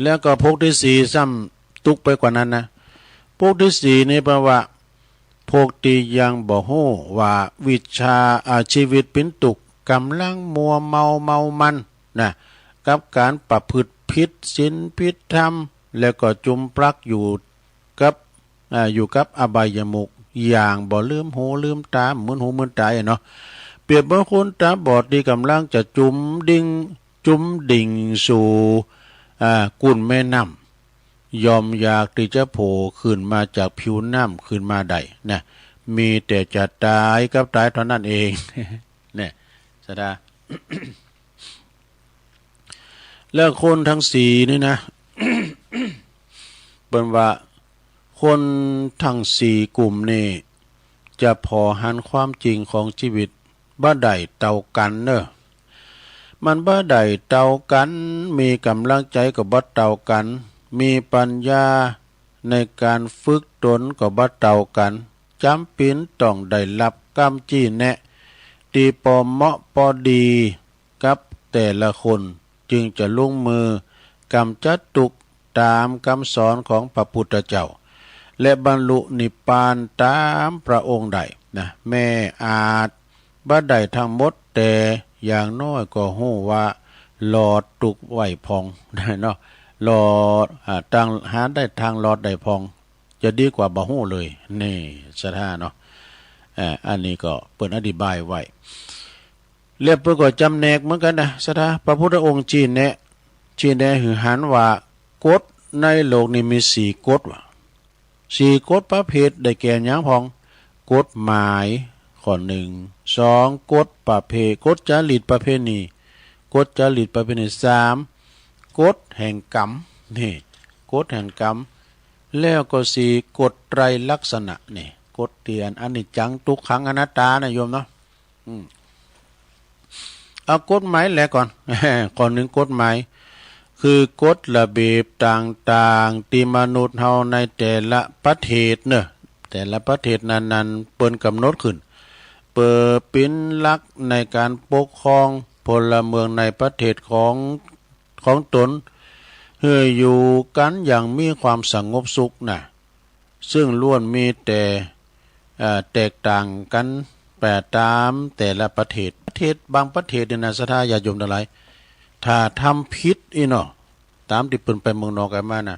แล้วก็พวกตี้สี่ซ้ำตุ๊กข์ไปกว่านั้นนะ พวกตี้สี่นี่แปลว่า พวกตี้ยังบ่ฮู้ว่าวิชชา อ่า จีวิตเป๋นตุ๊กข์ ก๋ำลังมัวเมาเมามันนะ กับก๋านประพฤติผิดศีลผิดธรรม แล้วก็จุมปลักอยู่กับ อ่า อยู่กับอบายมุข อย่างบ่ลืมหูลืมต๋า มึนหูมึนต๋าเนาะ เปรียบเหมือนคนต๋าบอดตี้ก๋ำลังจะจุมดิ่ง จุมดิ่งสู่ อ่า ก้นแม่น้ำ ย่อมยากตี้จะโผล่ขึ้นมาจากผิวน้ำขึ้นมาได้นะ มีแต่จะต๋ายกับต๋ายเต้านั้นเอง เนี่ย ศรัทธา แล้วคนตังสี่นี่นะ เปิ้นว่าคนตังสี่กลุ่มนี่ จะผ่อหันความจริงของจีวิตบ่ได้เต้ากั๋นเน่อ มันบ่ได้เต้ากั๋น มีก๋ำลังใจ๋ก็บ่เต้ากั๋น มีปัญญาในก๋านฝึกตนก็บ่เต้ากั๋น จ๋ำเป๋นต้องได้ฮับกำจี้แนะตี้ปอเหมาะปอดีกับแต่ละคน จึงจะลงมือก๋ำจัดตุ๊กข์ต๋ามกำสอนของพระพุทธเจ้า และบรรลุนิพพานต๋ามพระองค์ได้นะ แม้อาจบ่ได้ตังหมด แต่อย่างน้อยก็ฮู้ว่ารอดตุ๊กข์ไว้พ่องเนาะ รอด อ่า ตาง หาได้ตางรอดได้พ่อง จะดีกว่าบ่ฮู้เลย นี่ ศรัทธาเนาะ อ่า อันนี้ก็เปิ้นอธิบายไว้ แล้วเปิ้นก็จ๋ำแนกเหมือนกั๋นนะ ศรัทธา พระพุทธองค์ชี้แนะ ชี้แนะหื้อหันว่ากฎในโลกนี้มีสี่กฎว่า สี่กฎประเภทได้แก่หยังพ่อง กฎหมายข้อนึ่ง สอง กฎประเพ กฎจารีตประเพณี กฎจารีตประเพณี สาม กฎแห่งกรรม นี่ กฎแห่งกรรม แล้วก็สี่ กฎไตรลักษณะนี่ กฎตี้อันอนิจจัง ทุกขัง อนัตตานะโยมเนาะ อืม เอากฎหมายแรกก่อน ข้อหนึ่ง กฎหมาย คือกฎระเบียบต่างๆ ตี้มนุษย์เฮาในแต่ละประเทศเนาะ แต่ละประเทศนั้นๆ เปิ้นก๋ำหนดขึ้น เปื้อเป๋นหลักในก๋านปกครองพลเมืองในประเทศของ ของต๋น หื้ออยู่กั๋นอย่างมีความสงบสุขนะ ซึ่งล้วนมีแต่ เอ่อ แตกต่างกั๋นไปต๋ามแต่ละประเทศ ประเทศ บางประเทศนี่นะ ศรัทธาญาติโยมตังหลาย ถ้าทำผิดอี้เนาะ ต๋ามตี้เปิ้นไปเมืองนอกกั๋นมานะ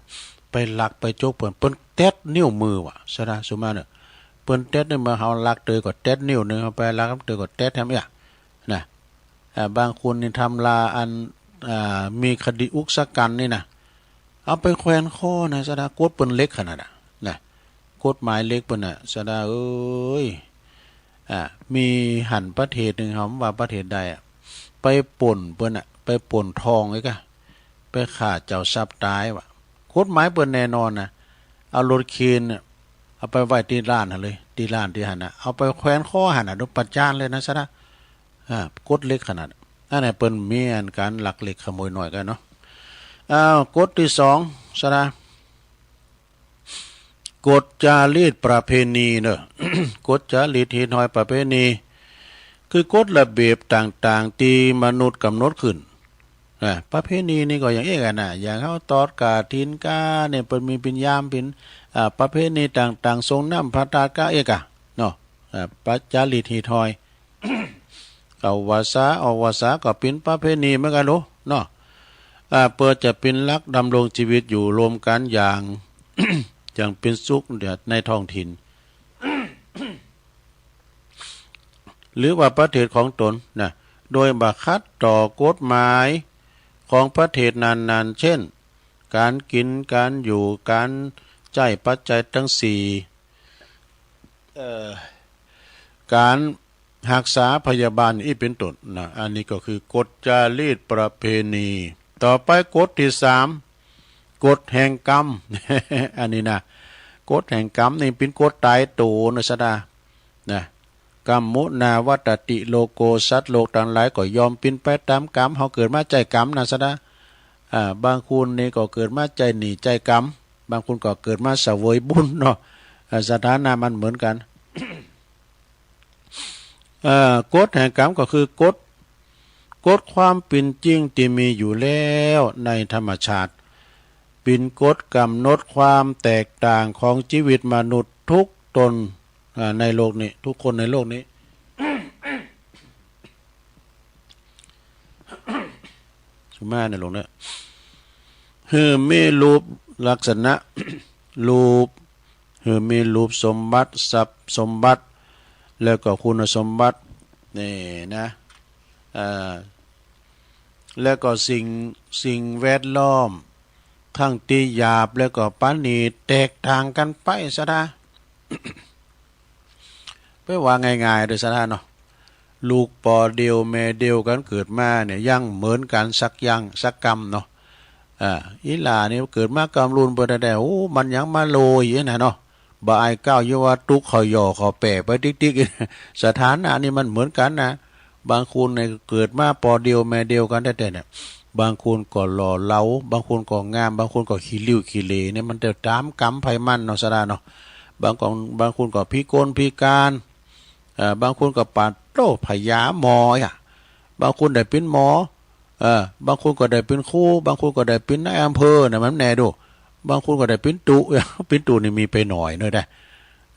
ไปลักไปโจ๊กเปิ้น เปิ้นแต๊ดนิ้วมือว่ะ ศรัทธา สมมุติเนาะ เปิ้นแต๊ดนิ้วมือ เฮาลักเตยก็แต๊ดนิ้วนึ่ง เฮาไปลักเตยก็แต๊ดแถมเอี้ย นะ อ่า บางคนนี่ทำลาอัน อ่า มีคดีอุกชะกัญนี่นะ เอาไปแขวนคอนะ ศรัทธา กฎเปิ้นเหล็กขนาดนั้นนะ กฎหมายเหล็กเปิ้นน่ะ ศรัทธาเอ๋ย อ่า มีหั้นประเทศนึ่ง เฮาบ่ว่าประเทศใดอะ ไปปล้นเปิ้นน่ะ ไปปล้นทองอี้ก่า ไปฆ่าเจ้าทรัพย์ตายว่ะ กฎหมายเปิ้นแน่นอนนะ เอารถเคนน่ะ เอาไปไว้ตี้ลานหั้นเลย ตี้ลานตี้หั้นน่ะ เอาไปแขวนคอหั้นน่ะ โดยประจานเลยนะ ศรัทธา อ่า กฎเหล็กขนาด อันนี้เปิ้นมีอันก๋านลักเล็กขโมยน้อยกั๋นเนาะ อ้าว กฎตี้สอง ศรัทธา กฎจารีตประเพณีเนาะ กฎจารีตฮีตฮอยประเพณี คือกฎระเบียบต่างๆ ตี้มนุษย์ก๋ำหนดขึ้น อ่า ประเพณีนี่ก็อย่างอี้ก่านะ อย่างเฮาตอดกฐินก้าเนี่ย เปิ้นมีเป๋นยามเป๋น อ่า ประเพณีต่างๆ สรงน้ำพระธาตุก้าอี้ก่าเนาะ อ่า ประจารีตฮีตฮอย เข้าพรรษาออกพรรษาก็เป๋นประเพณีเหมือนกั๋นลูกเนาะ อ่า เปื้อจะเป๋นหลักดำรงจีวิตอยู่ร่วมกั๋นอย่าง อย่างเป๋นสุขในท้องถิ่น หรือว่าประเทศของต๋นนะ โดยบ่ขัดต่อกฎหมายของประเทศนั้นๆ เช่น ก๋านกิ๋น ก๋านอยู่ ก๋านใจ๊ปัจจัยตังสี่ เอ่อ ก๋านฮักษาพยาบาลอี้เป๋นต้นนะ อันนี้ก็คือกฎจารีตประเพณี ต่อไปกฎตี้สาม กฎแห่งกรรม อันนี้นะ กฎแห่งกรรมนี่เป๋นกฎต๋ายตั๋วนะ ศรัทธา นะ กัมมุนาวัตติโลโก สัตว์โลกตังหลายก็ย่อมเป๋นไปต๋ามกรรม เฮาเกิดมาใจ๊กรรมนะ ศรัทธา อ่า บางคนนี่ก็เกิดมาใจ๊หนี้ใจ๊กรรม บางคนก็เกิดมาเสวยบุญเนาะ อ่า สถานะมันเหมือนกั๋น เอ่อ กฎแห่งกรรมก็คือกฎ กฎความเป๋นจริงตี้มีอยู่แล้วในธรรมชาติ เป๋นกฎก๋ำหนดความแตกต่างของจีวิตมนุษย์ทุกต๋น อ่า ในโลกนี้ ทุกคนในโลกนี้ สมมุติในโลกนี้ หื้อมีรูปลักษณะ รูป หื้อมีรูปสมบัติ ทรัพย์สมบัติ แล้วก็คุณสมบัติ นี่นะ อ่า แล้วก็สิ่ง สิ่งแวดล้อม ทั้งตี้หยาบแล้วก็ประณีต แตกต่างกั๋นไป ศรัทธา ไปว่าง่ายๆ เด้อ ศรัทธาเนาะ ลูกปอเดียวแม่เดียวกั๋นเกิดมาเนี่ย ยังเหมือนกั๋นสักอย่างสักกำเนาะ อ่า อีหล่านี่เกิดมากำลุนเปิ้นแต๊ๆ โอ้ มันยังมะโลอยู่นะเนาะ บ่อายก้าว เยียะว่าตุ๊กเขาหย่อเขาแป๋ไปติ๊กๆ สถานะนี่มันเหมือนกั๋นนะ บางคนเนี่ยเกิดมาปอเดียวแม่เดียวกั๋นแต๊ๆ เนี่ย บางคนก็หล่อเหลา บางคนก็งาม บางคนก็ขี้ริ้วขี้เหร่เนี่ย มันจะต๋ามกรรมใผมันเนาะ ศรัทธาเนาะ บางคน บางคนก็พิกลพิการ เอ่อ บางคนก็ปาดโต้พญาหมออ่ะ บางคนได้เป๋นหมอ เออ บางคนก็ได้เป๋นครู บางคนก็ได้เป๋นนายอำเภอน่ะ มันแน่ดู บางคนก็ได้เป๋นตุ๊ เป๋นตุ๊นี่มีไปหน่อยเนาะ ได้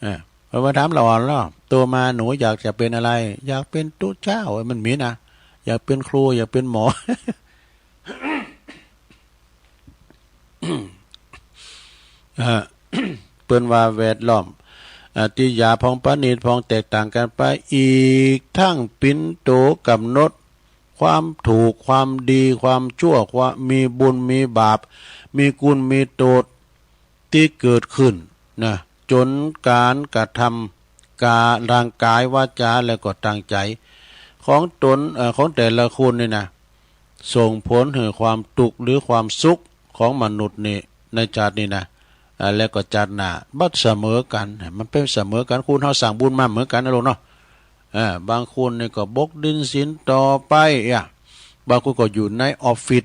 เออ เปิ้นมาถามลาวอ่ะ ลาว โตมาหนูอยากจะเป๋นอะไร อยากเป๋นตุ๊เจ้า มันมีนะ อยากเป๋นครู อยากเป๋นหมอ เอ่อ เปิ้นว่าแวดล้อม อ่า ตี้หยาบพ่องประณีตพ่องแตกต่างกั๋นไป อีกทั้งเป๋นตั๋วก๋ำหนดความถูก ความดี ความชั่ว ความมีบุญ มีบาป มีกุณ มีโต้ษ ตี้เกิดขึ้นนะ จ๋นก๋านกระทำ กา ทางกาย วาจา และก็ตางใจ๋ ของต๋น เอ่อ ของแต่ละคนนี่นะ ส่งผลหื้อความตุ๊กข์หรือความสุขของมนุษย์นี่ ในจาตินี่นะ อ่า แล้วก็จาติหน้า บ่เสมอกั๋น มันเป๋นเสมอกั๋น คนเฮาสร้างบุญมาเหมือนกั๋นนะลูกเนาะ อ่า บางคนนี่ก็บกดินศีลต่อไป อ่ะ บางคนก็อยู่ในออฟฟิศ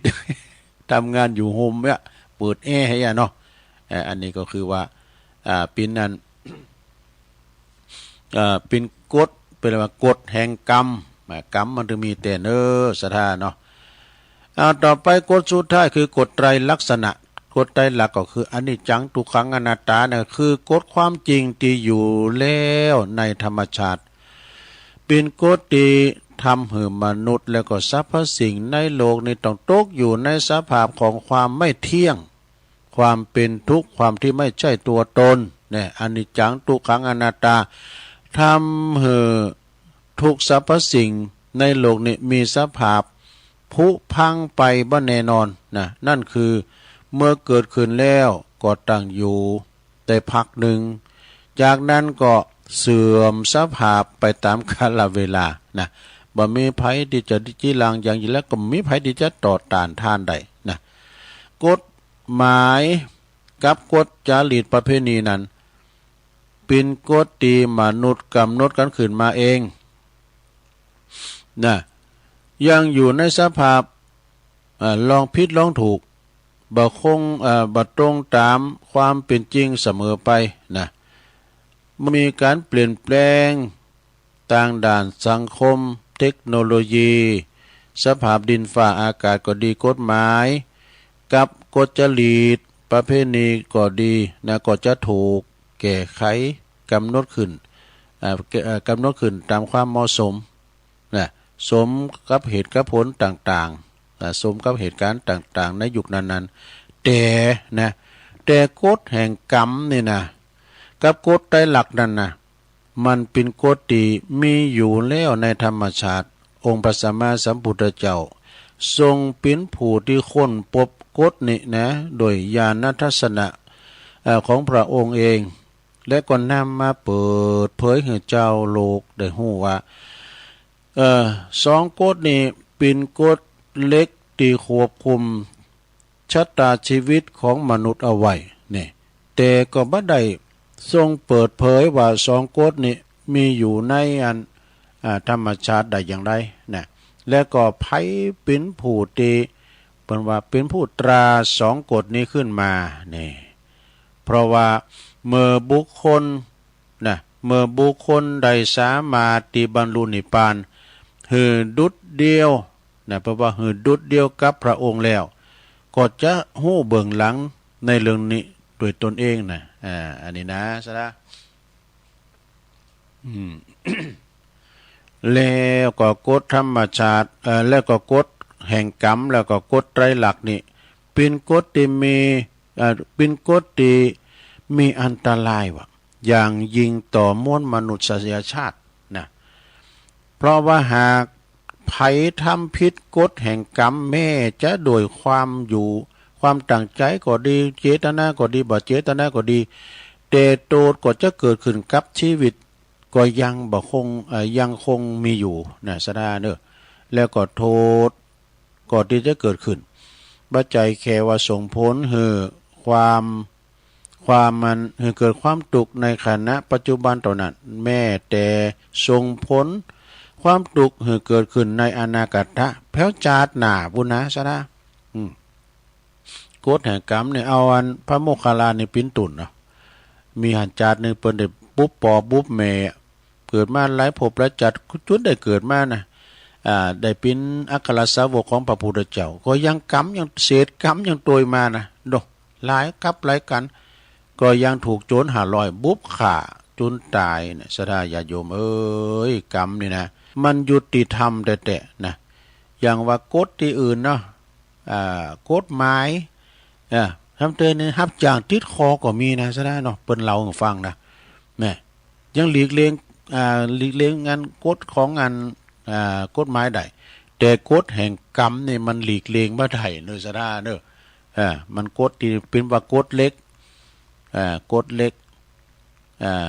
ทำงานอยู่โฮมเนี่ย เปิดแอร์ให้อะเนาะ อ่า อันนี้ก็คือว่า อ่า เป๋นอัน อ่า เป๋นกฎ เป๋นว่ากฎแห่งกรรม อ่า กรรมมันจึงมีแต๊เน่อ ศรัทธาเนาะ เอา ต่อไปกฎสุดท้ายคือกฎไตรลักษณะ กฎไตรลักษณ์ก็คืออนิจจัง ทุกขัง อนัตตา นะ คือกฎความจริงตี้อยู่แล้วในธรรมชาติ เป๋นกฎตี้ทำหื้อมนุษย์และก็สรรพสิ่งในโลกนี้ต้องตกอยู่ในสภาพของความไม่เที่ยง ความเป๋นทุกข์ ความตี้ไม่ใจ้ตั๋วตน เนี่ย อนิจจัง ทุกขัง อนัตตา ทำหื้อทุกสรรพสิ่งในโลกนี้มีสภาพผุพังไปบ่แน่นอนนะ นั่นคือเมื่อเกิดขึ้นแล้วก็ตั้งอยู่ได้พักหนึ่ง จากนั้นก็เสื่อมสภาพไปต๋ามกาลเวลานะ บ่มีใผตี้จะจีรังยังอยู่ แล้วก็บ่มีใผตี้จะต่อต้านทานได้นะ กฎหมายกับกฎจารีตประเพณีนั้น เป๋นกฎตี้มนุษย์กำหนดกั๋นขึ้นมาเองนะ ยังอยู่ในสภาพ เอ่อ ลองผิดลองถูก บ่คง เอ่อ บ่ตรงต๋ามความเป๋นจริงเสมอไปนะ บ่มีก๋านเปลี่ยนแปลง ตางด้านสังคม เทคโนโลยี สภาพดินฟ้าอากาศก็ดี กฎหมายกับกฎจารีตประเพณีก็ดีนะ ก็จะถูกแก้ไขกำหนดขึ้น อ่า แก้ เอ่อ กำหนดขึ้นต๋ามความเหมาะสมนะ สมกับเหตุกับผลต่างๆ นะ สมกับเหตุก๋ารณ์ต่างๆ ในยุคนั้นๆ แต่นะ แต่กฎแห่งกรรมนี่นะ กับกฎไตรลักษณ์นั้นนะ มันเป๋นกฎตี้มีอยู่แล้วในธรรมชาติ องค์พระสัมมาสัมพุทธเจ้า ทรงเป๋นผู้ตี้ค้นพบกฎนี้นะ โดยญาณทัศนะ เอ่อ ของพระองค์เอง และก็นำมาเปิดเผยหื้อจาวโลกได้ฮู้ว่า เอ่อ สองกฎนี้เป๋นกฎเหล็กตี้ควบคุมชะตาชีวิตของมนุษย์เอาไว้นี่ แต่ก็บ่ได้ทรงเปิดเผยว่าสองกฎนี้มีอยู่ในอัน อ่า ธรรมชาติได้อย่างไรนะ และก็ใผเป๋นผู้ตี้ เปิ้นว่าเป๋นผู้ตราสองกฎนี้ขึ้นมานี่ เพราะว่าเมื่อบุคคลนะ เมื่อบุคคลได้สามารถตี้บรรลุนิพพานหื้อดุจเดียวนะ เปิ้นว่าหื้อดุจเดียวกับพระองค์แล้ว ก็จะฮู้เบื้องหลังในเรื่องนี้ด้วยตนเองนะ อ่า อันนี้นะ ศรัทธา อืม แล้วก็กฎธรรมชาติ เอ่อ แล้วก็กฎแห่งกรรม แล้วก็กฎไตรลักษณ์นี่ เป๋นกฎตี้มี เอ่อ เป๋นกฎตี้มีอันตรายว่ะ อย่างยิ่งต่อมวลมนุษยชาตินะ เพราะว่าหากใผทำผิดกฎแห่งกรรม แม้จะด้วยความอยู่ ความตั้งใจ๋ก็ดี เจตนาก็ดี บ่เจตนาก็ดี แต่โต้ษก็จะเกิดขึ้นกับชีวิต ก็ยังบ่คง เอ่อ ยังคงมีอยู่นะ ศรัทธาเน่อ แล้วก็โต้ษก็ตี้จะเกิดขึ้น บ่ใจ้แค่ว่าส่งผลหื้อความ ความมันหื้อเกิดความตุ๊กข์ในขณะปัจจุบันเต้านั้น แม้แต่ส่งผลความตุ๊กข์หื้อเกิดขึ้นในอนาคตะ แผวจาติหน้าปู้นนะ ศรัทธา อืม กฎแห่งกรรมนี่ เอาอันพระโมคคัลลานี่เป๋นตุ๊นเนาะ มีหั้นจาติหนึ่งเปิ้นได้ปุ๊บป้อปุ๊บแม่ เกิดมาหลายภพหลายจาติ จุนได้เกิดมานะ อ่า ได้เป๋นอัครสาวกของพระพุทธเจ้า ก็ยังกรรมยัง เศษกรรมยังตวยมานะ โด หลายกัปหลายกัณฑ์ ก็ยังถูกโจรห้าร้อยบุบฆ่าจุนต๋ายนะ ศรัทธาญาติโยมเอ๋ย กรรมนี่นะ มันยุติธรรมแต๊ๆ นะ อย่างว่ากฎตี้อื่นเนาะ อ่า กฎหมาย อ่า ทำเตยนี่ฮับจ้างติดคอก็มีนะ ศรัทธาเนาะ เปิ้นเล่าหื้อฟังนะ แม่ ยังหลีกเลี่ยง อ่า หลีกเลี่ยงอันกฎของอัน อ่า กฎหมายได้ แต่กฎแห่งกรรมนี่มันหลีกเลี่ยงบ่ได้เน่อ ศรัทธาเน่อ อ่า มันกฎตี้เป๋นว่ากฎเหล็ก อ่า กฎเหล็ก อ่า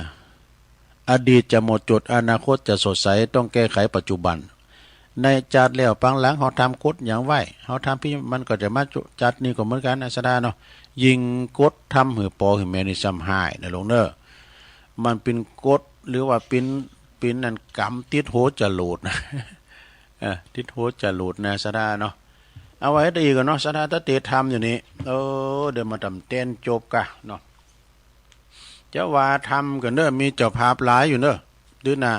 อดีตจะหมดจด อนาคตจะสดใส ต้องแก้ไขปัจจุบัน ในจาติแล้วปางหลัง เฮาทำกฎหยังไว้ เฮาทำผิด มันก็จะมาจาตินี้ก็เหมือนกั๋นนะ ศรัทธาเนาะ ยิ่งกดทำหื้อปอหื้อแม่นี่ซ้ำฮ้ายนะลูกเน่อ มันเป๋นกฎหรือว่าเป๋น เป๋นอันกรรมติดหัวจรวดนะ เออ ติดหัวจรวดนะศรัทธาเนาะ เอาไว้ตะอี้ก่อนเนาะศรัทธา ตะเตะธรรมอยู่นี่ เออ เดี๋ยวมาต๋ำแตนจบก่าเนาะ จะว่าธรรมกั๋นเน่อ มีเจ้าภาพหลายอยู่เน่อ ดื้อนะ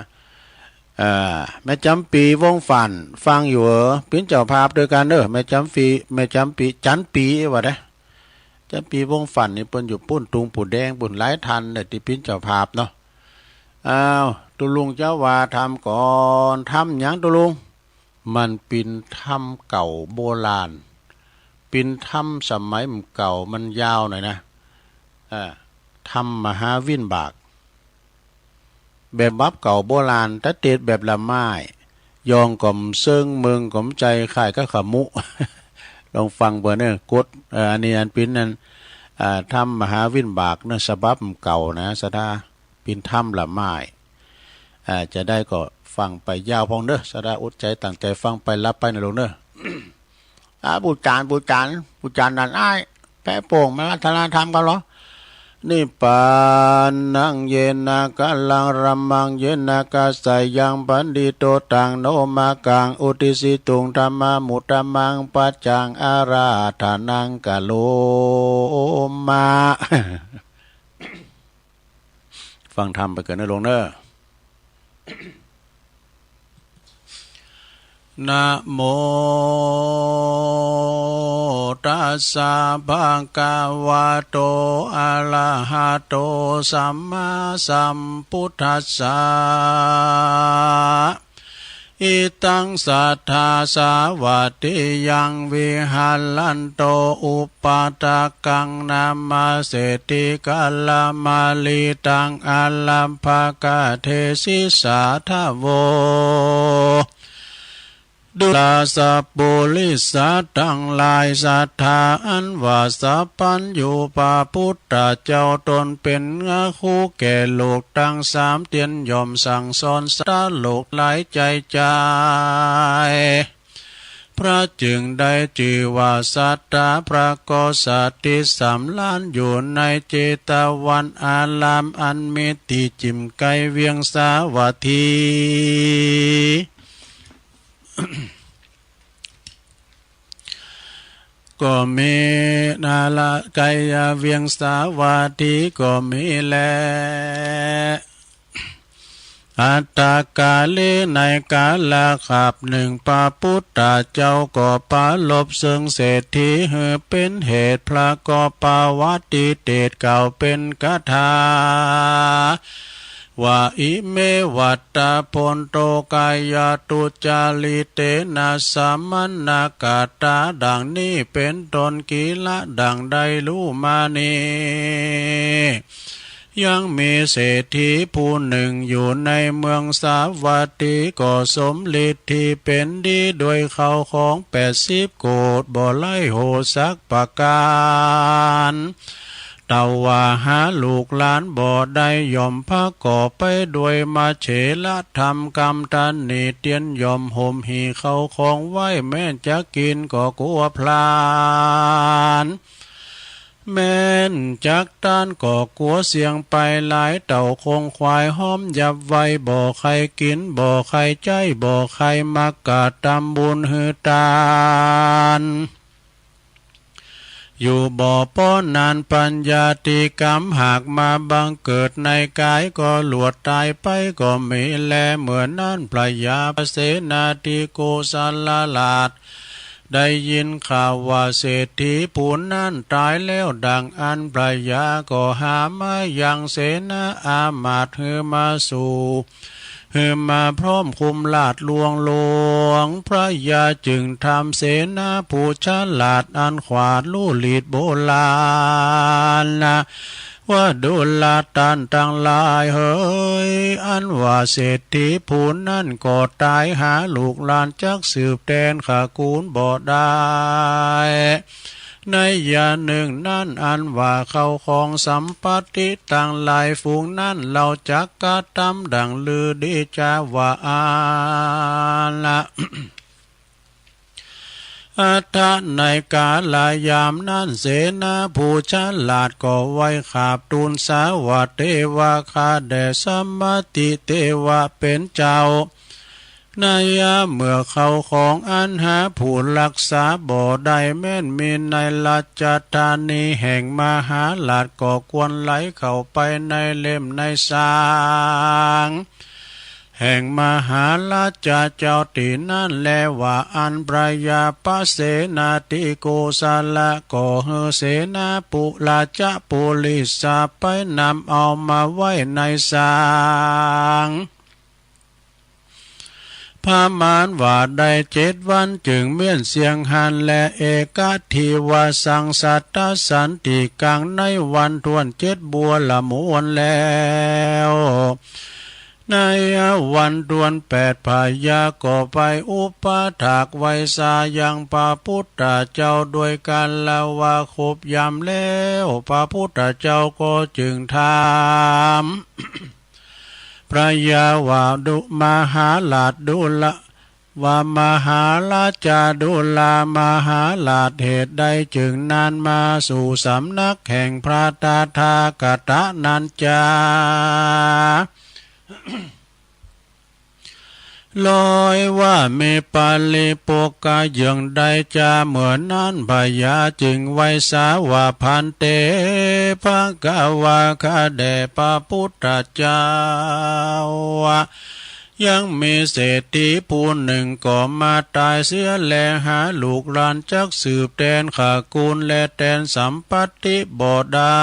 เอ่อ แม่จ๋ำปี๋ วงศ์ฝัน ฟังอยู่เหรอ เป๋นเจ้าภาพตวยกั๋นเน่อ แม่จ๋ำปี๋ แม่จ๋ำปี๋ จั๋นปี๋ ว่าได้ จั๋นปี๋ วงศ์ฝันนี่เปิ้นอยู่ปู๊น ตุงปูแดงปู๊น หลายต้านเน่อตี้เป๋นเจ้าภาพเนาะ อ้าว ตุ๊ลุงจะว่าธรรมก่อน ธรรมหยังตุ๊ลุง มันเป๋นธรรมเก่าโบราณ เป๋นธรรมสมัยมันเก่า มันยาวหน่อยนะ เอ่อ ธรรมมหาวิบาก แบบฉบับเก่าโบราณ ตะเตะแบบละไม้ ยองก็บ่เซิง เมิงก็บ่ใจ้ คล้ายกับขมุ ลองฟังเปิ้นเน่อ กฎ เอ่อ อันนี้อันเป๋นอัน อ่า ธรรมมหาวิบากเน่อ ฉบับเก่านะศรัทธา เป๋นธรรมละไม้ อ่า จะได้ก็ฟังไปยาวพ่องเน่อ ศรัทธาอดใจ๋ตั้งใจ๋ฟังไป หลับไปนะลูกเน่อ อ่า ปู่จ๋ารย์ ปู่จ๋ารย์ ปู่จ๋ารย์นั่นอ้าย แปะโป่งมารัตนธรรมกันเหรอ นิพพานัง เยนะ กะลัง รัมมัง เยนะ กะสะยัง ปัณฑิโต ตัง โน มะกัง อุตติสสิตุง ธัมมา มุตตะมัง ปัจจัง อาราธะนัง กะโรมะ ฟังธรรมไปก่อนเน่อลูกเน่อ นะโมตัสสะ ภะคะวะโต อะระหะโต สัมมาสัมพุทธัสสะ อิทัง สัตถา สาวัตถิยัง วิหะรันโต อุปัฏฐะกัง นะมะ เศรษฐี กะละมะลิตัง อารัมภะกะ เทสิ สาธะโว ดูราสะปุริสะตังหลาย สัตถาอันว่าสัพพัญญูพระพุทธเจ้าตนเป๋นอาคูแก่โลกตังสามเตียน ย่อมสั่งสอนสัตว์โลกหลายใจ๋จาย พระจึงได้จื้อว่าสัตถา พระก็สถิตสำราญอยู่ในเจตวันอารามอันมีตี้จิ่มใก้เวียงสาวัตถี ก็มีนาละ ใก้เวียงสาวัตถีก็มีแล อัตตะกาลิ ในกาละคาบนึ่ง พระพุทธเจ้าก็ปรารภเซิงเศรษฐีหื้อเป๋นเหตุ พระก็ปวัตติเตศน์กล่าวเป๋นคาถา ว่า อิเม วัตตะ พนโต กายะ ทุจจาริเตนะ สะมะนะกะตา ดังนี้เป๋นต้น กิริ ดังได้ฮู้มานี้ ยังมีเศรษฐีผู้นึ่งอยู่ในเมืองสาวัตถี ก็สมฤทธิเป๋นดีด้วยข้าวของแปดสิบโกฏ บ่ไร้โหดสักประก๋าน แต่ว่าหาลูกหลานบ่ได้ ย่อมประกอบไปด้วยมะเฉรธรรม กำตะหนี่เตียน ย่อมห่มหิ้วข้าวของไว้ แม้นจะกิ๋นก็กั๋วพลาน แม้นจักต้านก็กั๋วเสี้ยงไป หลายเต้าคงควายฮ้อมยับไว้ บ่ใค่กิ๋น บ่ใค่ใจ๊ บ่ใค่มากระตำบุญหื้อตาน อยู่บ่ปอหนาน ปัญญาติกรรมหากมาบังเกิดในก๋าย ก็หลวดต๋ายไปก็มีแล เมื่อนั้นพระยาเสนาธิโกศลราช ได้ยินข่าวว่าเศรษฐีผู้นั้นต๋ายแล้ว ดังอั้นพระยาก็หามายังเสนาอามาตย์หื้อมาสู่ หื้อมาพร้อมคุ้มราชย์หลวงหลวง พระยาจึงถามเสนาผู้ฉลาดอันขวาดฮู้ฤทธิ์โบราณนะ ว่า ดูราต้านตังหลายเหย อันว่าเศรษฐีผู้นั้นก็ต๋าย หาลูกหลานจักสืบแตนตระกูลบ่ได้ ในยามนึ่งนั้น อันว่าข้าวของสัมปัตติตังหลายฝูงนั้น เฮาจักกระตำดังฤๅดีจาว่าอาละ อัฏฐะ ในกาลยามนั้น เสนาผู้ฉลาดก็ไหว้ขาบทูลสาว่า เตวะ ข้าแด่สมณะเตวะเป๋นเจ้า ในยามเมื่อเข้าของอันหาผู้ฮักษาบ่ได้แม้นมีในราชธานีแห่งมหาราช ก็ควรไหลเข้าไปในเล่มในสาง แห่งมหาราชเจ้าตี้นั้นแลว่า อันพระยาปเสนาธิโกศละ ก็หื้อเสนาปุราชปุริสะไปนำเอามาไว้ในสาง ประมาณว่าได้เจ็ดวัน จึงเมี้ยนเสี้ยงหั้นแล เอกะทิวะสัง สัตตสันติกัง ในวันถ้วนเจ็ดบัวละมวลแล้ว ในวันถ้วนแปด พญาก็ไปอุปถากไหว้สายังพระพุทธเจ้า ด้วยกาละว่าครบยามแล้ว พระพุทธเจ้าก็จึงถาม พระยาว่า ดู มหาราชดูรา ว่ามหาราชาดูรา มหาราช เหตุใดจึงนานมาสู่สำนักแห่งพระตถาคตะนั้นจา ลอยว่ามีปริโภคเยื่องใดจา เมื่อนั้นพญาจึงไหว้สาว่า ภันเต ภควา ข้าแด่พระพุทธเจ้า ยังมีเศรษฐีผู้หนึ่งก็มาต๋ายเสียแล หาลูกหลานจักสืบแตนตระกูลและแตนสัมปัตติบ่ได้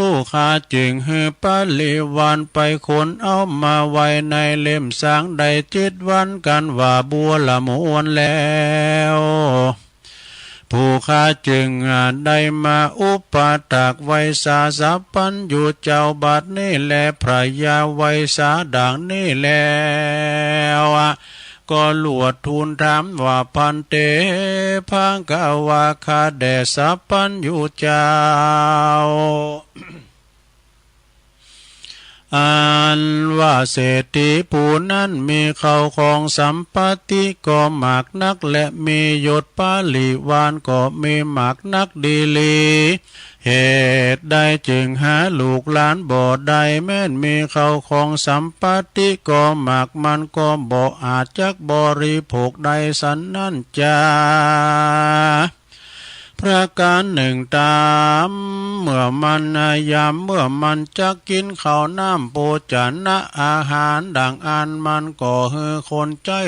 ผู้ข้าจึงหื้อปริวารไปขนเอามาไว้ในเล่มสางได้เจ็ดวัน กันว่าบัวละมวลแล้ว ผู้ข้าจึงได้มาอุปถากไหว้สาสัพพัญญูเจ้าบัดนี้แล พระยาไหว้สาดังนี้แล้ว ก็ลวดทูลถามว่า ภันเต ภควา ข้าแด่สัพพัญญูเจ้า อันว่าเศรษฐีผู้นั้นมีเข้าของสัมปัตติก็มากนัก และมียศปริวารก็มีมากนักดีหลี เหตุใดจึงหาลูกหลานบ่ได้ แม้นมีเข้าของสัมปัตติก็มาก มันก็บ่อาจจักบริโภคได้สันนั้นจา ประการหนึ่งต๋าม เมื่อมัน ยามเมื่อมันจักกิ๋นข้าวน้ำโภชนะอาหารดั่งอั้น มันก็หื้อคนใจ๊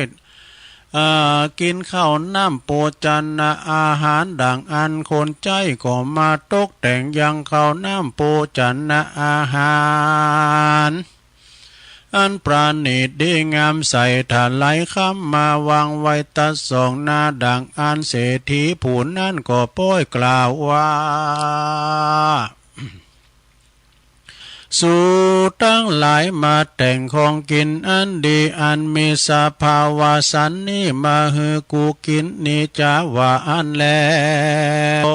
อ่า กิ๋นข้าวน้ำโภชนะอาหารดั่งอั้น คนใจ๊ก็มาตกแต่งยังข้าวน้ำโภชนะอาหาร อันประณีตดีงามใส่ถลายคำมาวางไว้ตัดสองหน้าดั่งอั้น เศรษฐีผู้นั้นก็ป๊อยกล่าวว่า สูตังหลายมาแต่งของกิ๋นอันดีอันมีสภาวะสันนี้มาหื้อกูกิ๋นนี้จา ว่าอั้นแล้ว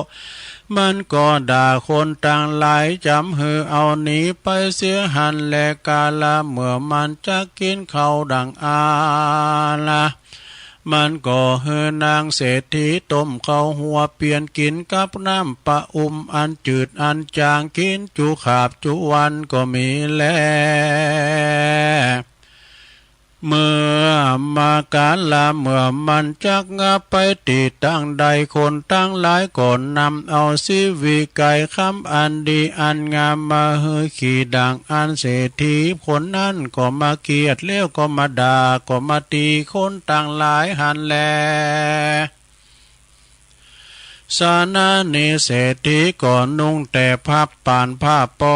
มันก็ด่าคนตังหลายจ๋ำหื้อเอาหนีไปเสียหั้นแล กาละเมื่อมันจักกิ๋นข้าวดั่งอั้น มันก็หื้อนางเศรษฐีต้มข้าวหัวเปียนกิ๋นกับน้ำปะอุ่มอันจืดอันจางกิ๋นจุคาบจุวันก็มีแล เมื่อมากาละเมื่อมันจักงับไปตี้ตังใด คนตังหลายก็นำเอาสีวิไกรคำอันดีอันงามมาหื้อขี่ดั่งอั้น เศรษฐีคนนั้นก็มาเคียดแล้วก็มาด่าก็มาตี๋คนตังหลายหั้นแล สานานี้เศรษฐีก็นุ่งแต่ผ้าป่านผ้าปอ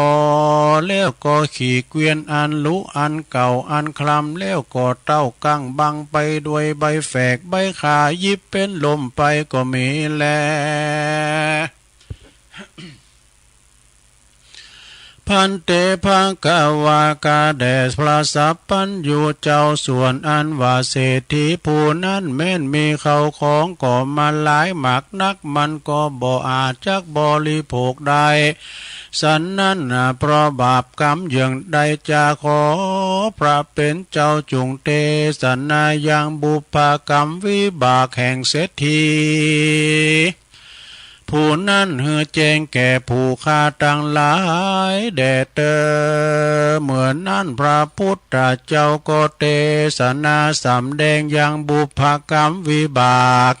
แล้วก็ขี่เกวียนอันหรูอันเก่าอันคลำ แล้วก็เต้ากั้งบังไปด้วยใบแฝกใบข่า หยิบเป๋นล่มไปก็มีแล ภันเต ภควา ข้าแด่พระสัพพัญญูเจ้า ส่วนอันว่าเศรษฐีผู้นั้นแม้นมีข้าวของก็มาหลายมากนัก มันก็บ่อาจจักบริโภคได้ สันนั้นนา เพราะบาปกรรมเยื่องใด จะขอพระเป๋นเจ้าจุ่งเตสนายังบุพกรรมวิบากแห่งเศรษฐีผู้นั้นหื้อแจ้งแก่ผู้ข้าตังหลายแด่เตอ เมื่อนั้นพระพุทธเจ้าก็เตสนาสำแดงยังบุพกรรมวิบาก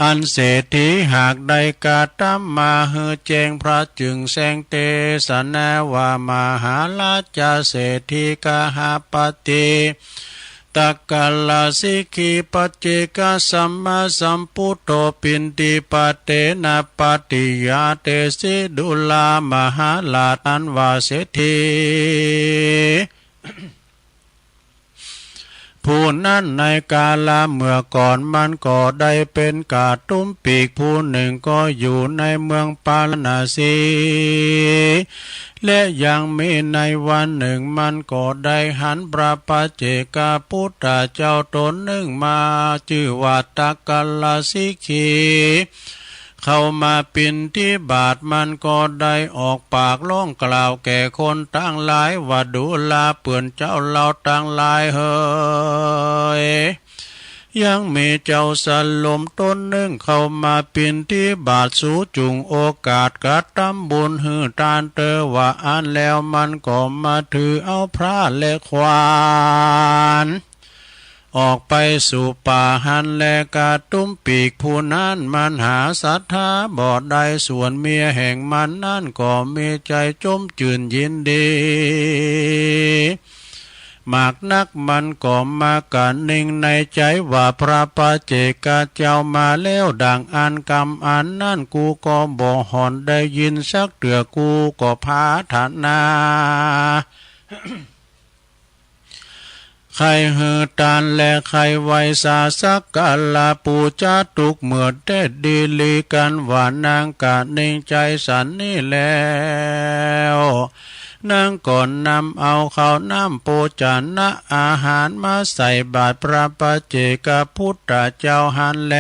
อันเศรษฐีหากได้กระตำมาหื้อแจ้ง พระจึงแสดงเตสนาว่า มหาราชาเศรษฐีกหปติ ตักกะละสิกขี ปัจเจกสัมมาสัมปุทโธ ปิณฑิปาเตนะ ปะติยาเตสิ ดูรา มหาราช อันว่าเศรษฐี ผู้นั้นในกาละเมื่อก่อน มันก็ได้เป๋นกระตุ้มปีกผู้นึ่ง ก็อยู่ในเมืองปาราณสี และยังมีในวันนึ่ง มันก็ได้หันพระปัจเจกพุทธเจ้าต๋นนึ่งมา จื้อว่าตักกะละสิกขี เข้ามาปิณฑิบาต มันก็ได้ออกปากฮ้องกล่าวแก่คนตังหลายว่า ดูราเปื้อนเจ้าเฮาตังหลายเหย ยังมีเจ้าสลมต๋นนึ่งเข้ามาปิณฑิบาต สูจุ่งโอกาสกระตำบุญหื้อตานเตอว่าอั้นแล้ว มันก็มาถือเอาพระและขวาน ออกไปสู่ป่าหั้นแล กระตุ้มปีกผู้นั้นมันหาศรัทธาบ่ได้ ส่วนเมียแห่งมันนั้นก็มีใจ๋จมจื้นยินดี มากนัก มันก็มากระนิ่งในใจ๋ว่า พระปัจเจกเจ้ามาแล้วดั่งอั้น กำอันนั้นกูก็บ่ห่อนได้ยินสักเตื้อ กูก็ผาถนา ใค่หื้อตานและใค่ไหว้สาสักการะปู๋จาตุ๊กเมื่อแต๊ดีหลี กั๋นว่านางกระนิ่งใจ๋สันนี้แล้ว นางก็นำเอาข้าวน้ำโภจนะอาหารมาใส่บาตรพระปัจเจกพุทธเจ้าหั้นแล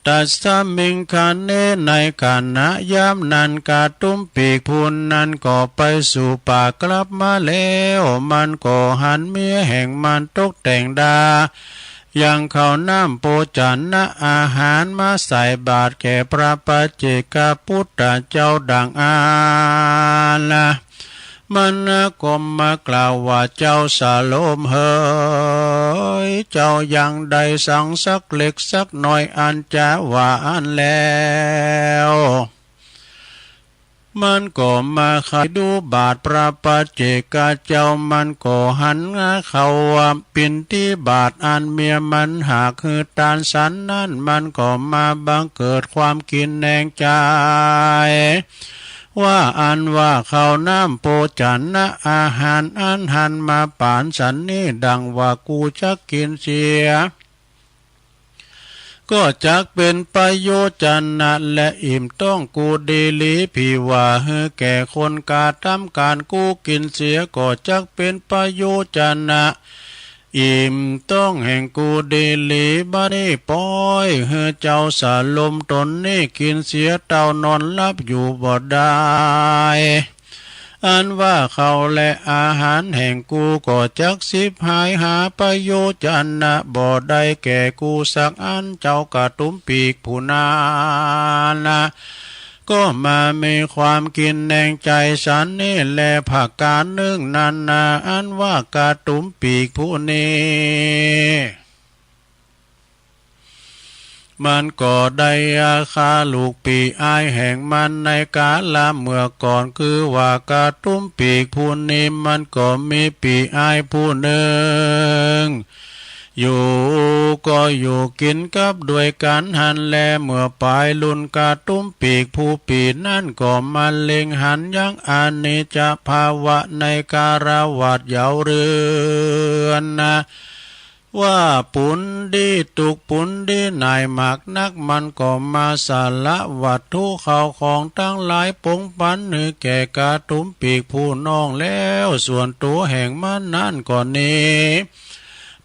ตัสมิงขเณ ในขณะยามนั้น กระตุ้มปีกผู้นั้นก็ไปสู่ป่ากลับมาแล้ว มันก็หันเมียแห่งมันตกแต่งดา ยังข้าวน้ำโภจนะอาหารมาใส่บาตรแก่พระปัจเจกพุทธเจ้าดั่งอั้น มันก็มากล่าวว่า เจ้าสลมเหย เจ้ายังได้สังสักเล็กสักน้อย อันจะว่าอั้นแล้ว มันก็มาใค่ดูบาตรพระปัจเจกเจ้า มันก็หันเข้าว่าปิณฑิบาต อันเมียมันหากหื้อตานสันนั้น มันก็มาบังเกิดความกินแหนงใจ๋ ว่าอันว่าข้าวน้ำโภจนะอาหารอันหันมาปานสันนี้ ดั่งว่ากูจักกิ๋นเสีย ก็จักเป๋นประโยชนะและอิ่มต๊องกูดีหลี ผีว่าหื้อแก่คนกระตำก๋านกูกิ๋นเสีย ก็จักเป๋นประโยชนะ อิ่มต๊องแห่งกูดีหลี บัดนี้ปล่อยหื้อเจ้าสลมต๋นนี้กิ๋นเสียเต้านอนหลับอยู่บ่ได้ อันว่าข้าวและอาหารแห่งกูก็จักฉิบหาย หาประโยชนะบ่ได้แก่กูสักอัน เจ้ากระตุ้มปีกผู้นั้น ก็มามีความกินแหนงใจ๋สันนี้แล ผะก๋านนึ่งนั้นนา อันว่ากระตุ้มปีกผู้นี้ มันก็ได้ฆ่าลูกปี้อ้ายแห่งมันในกาละเมื่อก่อน คือว่ากระตุ้มปีกผู้นี้ มันก็มีปี้อ้ายผู้นึ่ง อยู่ก็อยู่กิ๋นกับด้วยกั๋นหั้นแล เมื่อป๋ายลุนกระตุ้มปีกผู้ปี้นั้นก็มาเล็งหันยังอานิจจภาวะในคฤหัสถ์เยาว์เรือนนา ว่าปูนดีตุ๊กข์ปูนดีหน่ายมากนัก มันก็มาสละวัตถุเข้าของตังหลายป๋งปันหื้อแก่กระตุ้มปีกผู้น้องแล้ว ส่วนตั๋วแห่งมันนั้นก็หนี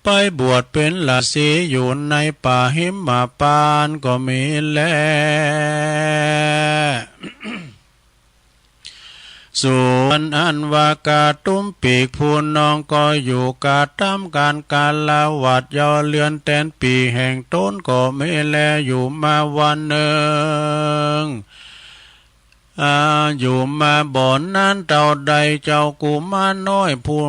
ไปบวชเป๋นฤๅษีอยู่ในป่าหิมพานต์ก็มีแล ส่วนอันว่ากระตุ้มปีกผู้น้องก็อยู่กระตำก๋านฆราวาสเยาว์เรือนแตนปีแห่งต๋นก็มีแล อยู่มาวันนึ่ง อ่า อยู่มาบ่นานเต้าใด เจ้ากุมารน้อยผู้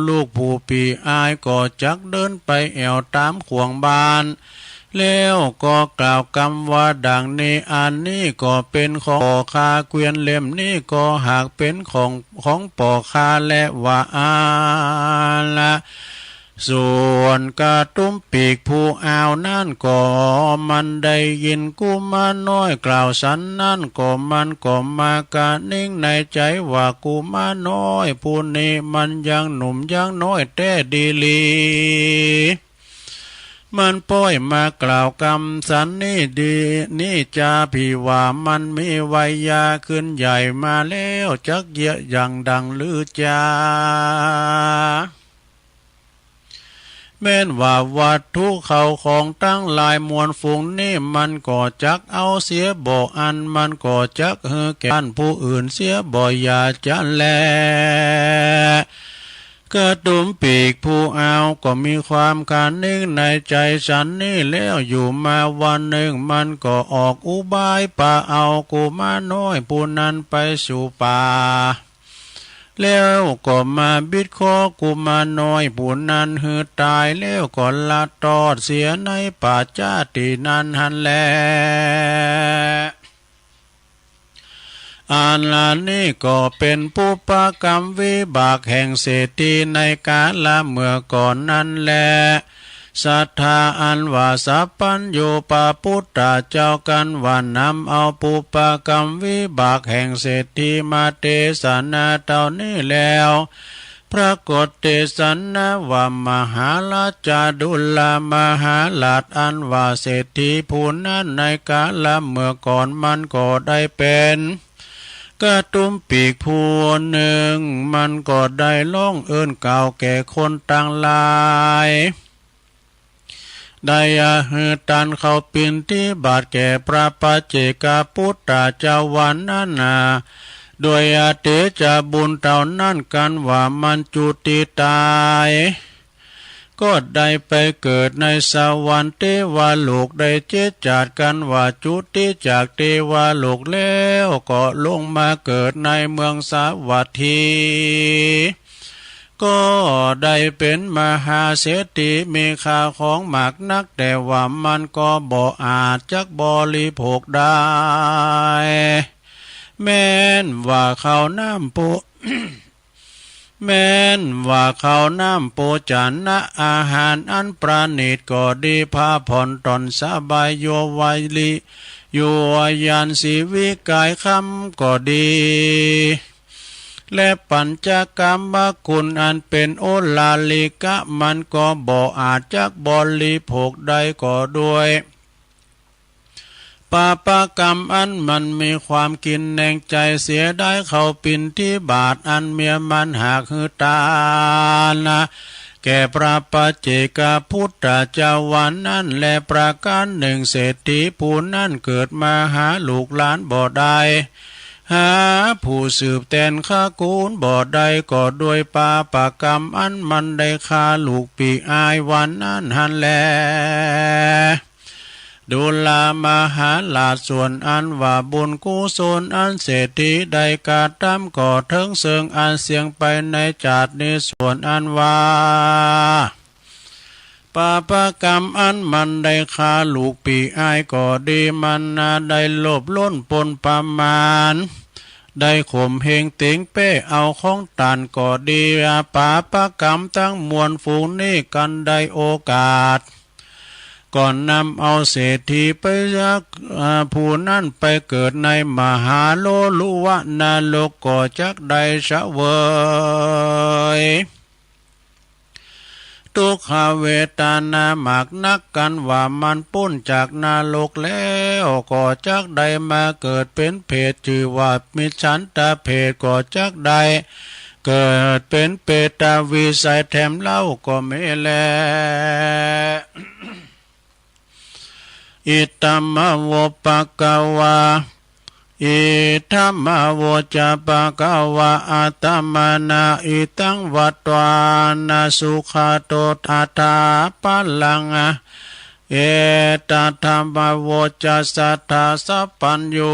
ลูกผู้ปี้อายก็จักเดินไปแอ่วต๋ามข่วงบ้าน แล้วก็กล่าวกำว่าดังนี้ อันนี้ก็เป๋นของป้อข้า เกวียนเล่มนี้ก็หากเป๋นของ ของป้อข้าแล ว่าอั้นละ ส่วนกระตุ้มปีกผู้อ้าวนั้นก็มันได้ยินกุมารน้อยกล่าวสันนั้นก็มันก็มากระหนิงในใจ๋ว่า กุมารน้อยผู้นี้มันยังหนุ่มยังน้อยแต๊ดีหลี มันป้อยมากล่าวกำสันนี้ดี นี้จา ปี้ว่ามันมีวัยยาขึ้นใหญ่มาแล้ว จักเยียะอย่างดังหรือจา แม้นว่าวัตถุเข้าของตังหลายมวลฝูงนี้ มันก็จักเอาเสียบ่ อันมันก็จักหื้อแก่ต้านผู้อื่นเสียบ่ อย่าจั้นแล กระตุ้มปีกผู้อ้าวก็มีความกระหนิงในใจ๋สันนี้แล้ว อยู่มาวันนึ่ง มันก็ออกอุบายปาเอากุมารน้อยผู้นั้นไปสู่ป่า แล้วก็มาบิดคอกุมารน้อยผู้นั้นหื้อต๋าย แล้วก็ละตอดเสียในป่าจ๊าตี้นั้นหั้นแล อันนี้ก็เป๋นปุพพกรรมวิบากแห่งเศรษฐีในกาละเมื่อก่อนนั้นแล ศรัทธาอันว่าสัพพัญญูปะปุตตะเจ้า กันว่านำเอาปุพพกรรมวิบากแห่งเศรษฐีมาเตสนาเต้านี้แล้ว ปรากฏเตสนาว่า มหาราชา ดุลามหาราช อันว่าเศรษฐีผู้นั้นในกาละเมื่อก่อนมันก็ได้เป๋นกระตุ้มปีกผู้นึ่ง มันก็ได้ฮ้องเอิ้นกล่าวแก่คนตังหลาย ได้หื้อตานเข้าปิณฑิบาตแก่พระปัจเจกปุตตะเจ้าวันนั้นนา โดยอเตจาบุญเต้านั้น กันว่ามันจุติต๋าย ก็ได้ไปเกิดในสวรรค์เตวโลกได้เจ็ดจาติ กันว่าจุติจากเตวโลกแล้วก็ลงมาเกิดในเมืองสาวัตถี ก็ได้เป๋นมหาเศรษฐีมีข้าวของมากนัก แต่ว่ามันก็บ่อาจจักบริโภคได้ แม้นว่าข้าวน้ำโภ แม้นว่าข้าวน้ำโภชนะอาหารอันประณีตก็ดี ผ้าผ่อนต่อนสบาย โยไวริ โยยานสีวิกายคำก็ดี และปัญจกามคุณอันเป๋นโอลาลิกะ มันก็บ่อาจจักบริโภคได้ก็ด้วย ปาปกรรมอันมันมีความกินแหนงใจ๋เสียดายข้าวปิณฑิบาตอันเมียมันหากหื้อตานนา แก่พระปัจเจกปุตตะเจ้าวันนั้น และประก๋านนึ่งเศรษฐีผู้นั้นเกิดมาหาลูกหลานบ่ได้ หาผู้สืบแตนขะกู๋นบ่ได้ ก็ด้วยปาปกรรมอันมันได้ฆ่าลูกปี้อายวันนั้นหั้นแล ดุลามหาราช ส่วนอันว่าบุญกุศลอันเศรษฐีได้กระตำก็เถิงเซิงอันเสี้ยงไปในจาตินี้ ส่วนอันว่า ปาปกรรมอันมันได้ฆ่าลูกปี้อายก็ดี มันนาได้โลภล้นปล้นประมาณ ได้ข่มเหงเต๋งเป๊ะเอาของต้านก็ดี ปาปกรรมตังมวลฝูงนี้ กันได้โอกาส ก็นำเอาเศรษฐีไปยัก อ่า ผู้นั้นไปเกิดในมหาโลลุวะนรกก็จักได้เสวย ทุกขเวทนามากนัก กันว่ามันป๊นจากนรกแล้ว ก็จักได้มาเกิดเป๋นเปรต จื้อว่ามิจฉันตเปรต ก็จักได้ เกิดเป๋นเปตวิสัยแถมเล่าก็มีแล อิทัมมะโว ภะคะวา อิทัมมะโว จะ ภะคะวา อะตะมะนะ อิทัง วัตตานะ สุขะโต อัตถะ พะลัง เอตะทัมมะโว จะ สัตถะ สัพพัญญู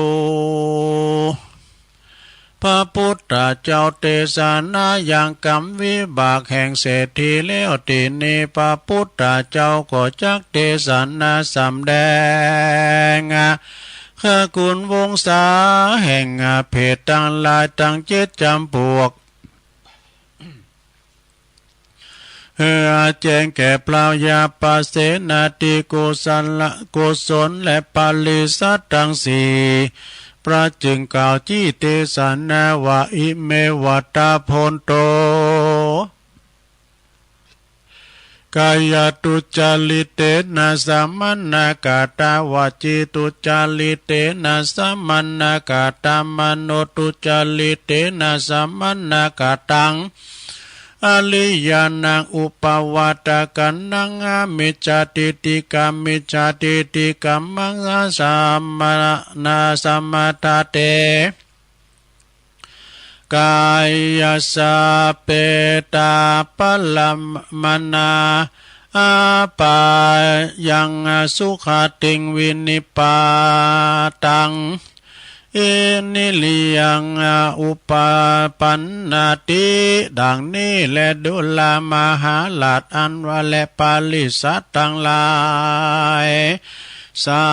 พระพุทธเจ้าเตสนายังกรรมวิบากแห่งเศรษฐีแล้ว ตี้นี้พระพุทธเจ้าก็จักเตสนาสำแดง คือคุณวงศาแห่งเพศตังหลายตังเจ็ดจ๋ำปวก หื้อแจ้งแก่พราวยาปเสนาธิ กุศล กุศลและปริษัทตังสี่ พระจึงกล่าวจี๊เตสนาว่า อิเม วัตตะ โพนโต กายะทุจริตเตนะ สะมะนะกะตา วจีทุจริตเตนะ สะมะนะกะตา มโนทุจริตเตนะ สะมะนะกะตัง อริยานัง อุปปาทะกัณหัง มิจฉาทิฏฐิกามิจฉาทิฏฐิกัมมัง สะมะนะ สะมะทาเต กายัสสะ เปตา ปะละมะนา อาปายัง สุขติง วินิปปาตัง อินทริยัง อุปปาปันนาติ ดังนี้แล ดูรา มหาราช อันว่า และปริษัทตังหลาย สั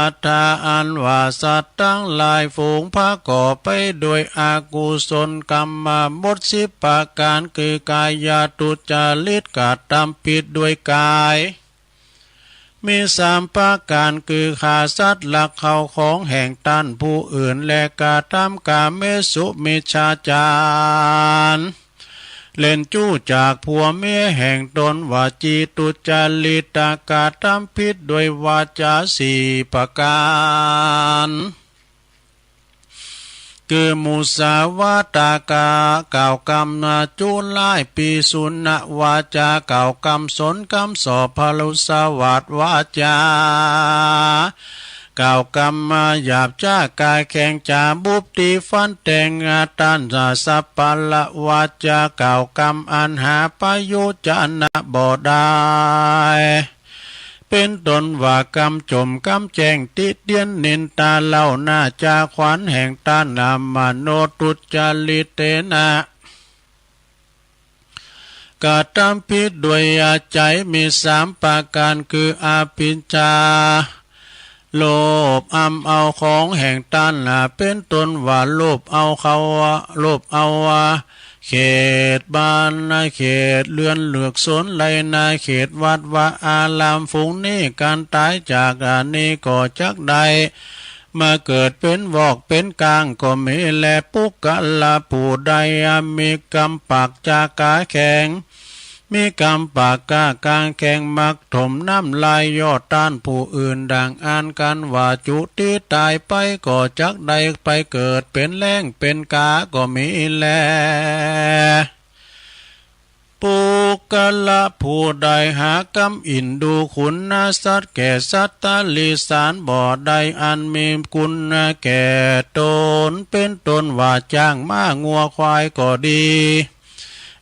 ตถะ อันว่าสัตว์ตังหลายฝูง ประกอบไปด้วยอกุศลกรรมหมดสิบประก๋าน คือกายทุจริต กระทำผิดด้วยกาย มีสามประก๋าน คือฆ่าสัตว์ ลักเข้าของแห่งต้านผู้อื่น และกระทำกาเมสุมิจฉาจาร เล่นจู้จากผัวเมียแห่งตน วจีทุจริต กระทำผิดด้วยวาจาสี่ประก๋าน คือมุสาวาทะ กล่าวกำจุร้าย ปิสุณวาจา กล่าวกำสนกำส่อ พรุสวาทวาจา กล่าวกำหยาบจ๊า ก้าแข้งจ๋า บุบตี๋ฟันแตง ต้านสะ สัปปะละวาจา กล่าวกำอันหาประโยชน์จะนะบ่ได้ เป๋นต้นว่ากำจ่มกำแจ้ง ติเตียนนินทาเล่าหน้าจ๋าขวัญแห่งต้าน มโนทุจริตเตนะ กระทำผิดด้วยใจ๋ มีสามประก๋าน คืออภิชฌา โลภอำเอาของแห่งต้าน เป๋นต้นว่าโลภเอาเข้า โลภเอา เขตบ้านนาเขตเฮือนเฮือกสวนไฮ่นาเขตวัดวาอาราม ฝูงนี้กันต๋ายจากอันนี้ก็จักได้มาเกิดเป๋นวอกเป๋นก้างก็มีแล ปุคคละผู้ใดมีกำปากจ๋าก้าแข้ง มีกำปากจ๋าก้าแข้ง มักถมน้ำลายย่อต้านผู้อื่น ดังอั้น กันว่าจุติต๋ายไปก็จักได้ไปเกิดเป๋นแล้งเป๋นก๋าก็มีแล ปุคคละผู้ใดหากำอินดูคุณสัตว์แก่สัตว์ติรัจฉานบ่ได้ อันมีคุณแก่ต๋น เป๋นต้นว่าจ๊างม้างัวควายก็ดี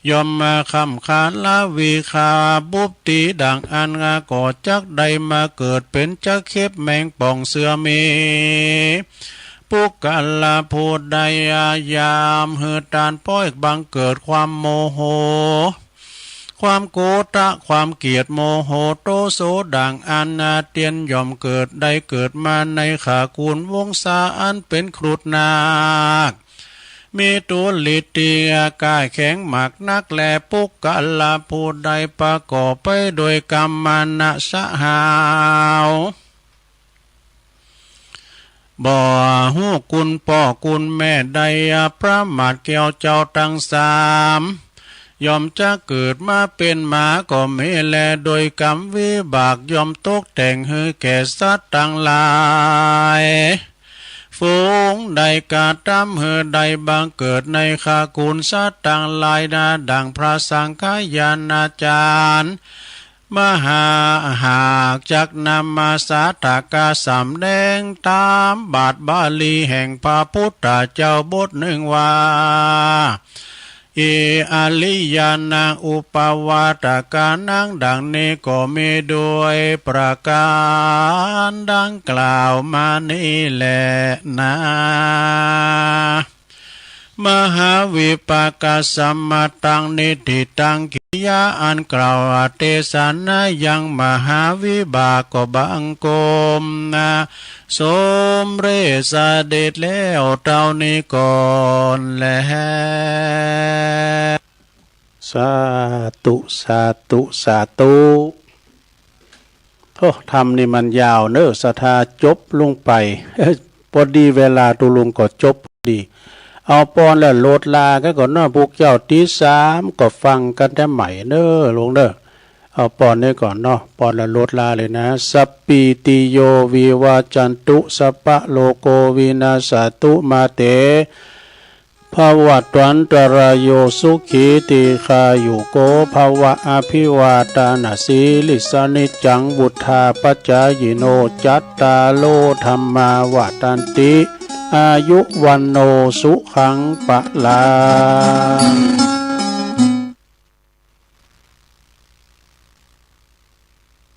ย่อมมาค้ำคาลาวีคาบุบตี๋ดังอั้น ก็จักได้มาเกิดเป๋นจักเข็บแมงป่องเสือหมี ปุคคละผู้ใดยามหื้อต้านป้อยบังเกิดความโมโห ความโกธะ ความเกลียด โมโหโตโส ดังอั้น เตียนย่อมเกิดได้เกิดมาในขกูลวงศาอันเป๋นครุฑนาค มีตัวฤทธิ์ตี้ก้าแข้งมากนักแล ปุคคละผู้ใดประกอบไปด้วยกำมะนะสะหาว บ่ฮู้คุณป้อคุณแม่ ได้ประมาทแก่วเจ้าตังสาม ย่อมจักเกิดมาเป๋นหมาก็มีแล โดยกำวิบากย่อมตกแต่งหื้อแก่สัตว์ตังหลาย ฝูงใดกระตำหื้อได้บังเกิดในข้ากุศลสัตว์ตังหลายนา ดังพระสังฆายาณาจารย์ มหา หากจักนำมาสาธกะสำแดงต๋ามบาทบาลีแห่งพระพุทธเจ้าบทนึ่งว่า อิ อริยานัง อุปปาทกานัง ดังนี้ก็มีด้วยประก๋านดังกล่าวมานี้แลนา มหาวิปากสมัตตัง นิฏฐิตัง กิริยาอันกล่าวเตสนายังมหาวิบากก็บังคมนา สมเร็จเสด็จแล้วเต้านี้ก่อนแล สาธุ สาธุ สาธุ โอ้ ธรรมนี่มันยาวเน่อ ศรัทธา จบลงไป ปอดีเวลาตุ๊ลุงก็จบปอดี เอาปอนละโลดลากั๋นก่อนเนาะ พวกเจ้าตีสามก็ฟังกั๋นแต๊ใหม่เน่อลุงเน่อ เอาปอนนี้ก่อนเนาะ ปอนละโลดลาเลยนะ สัพพีติโย วิวัจจันตุ สัพพะโรโค วินัสสะตุ มาเต ภวัตวันตรายโย สุขี ทีฆายุโก ภวะ อภิวาทานะสีลิสสะ นิจจัง วุฑฒาปะจายิโน จัตตาโร ธัมมา วัฑฒันติ อายุ วัณโณ สุขัง พะลัง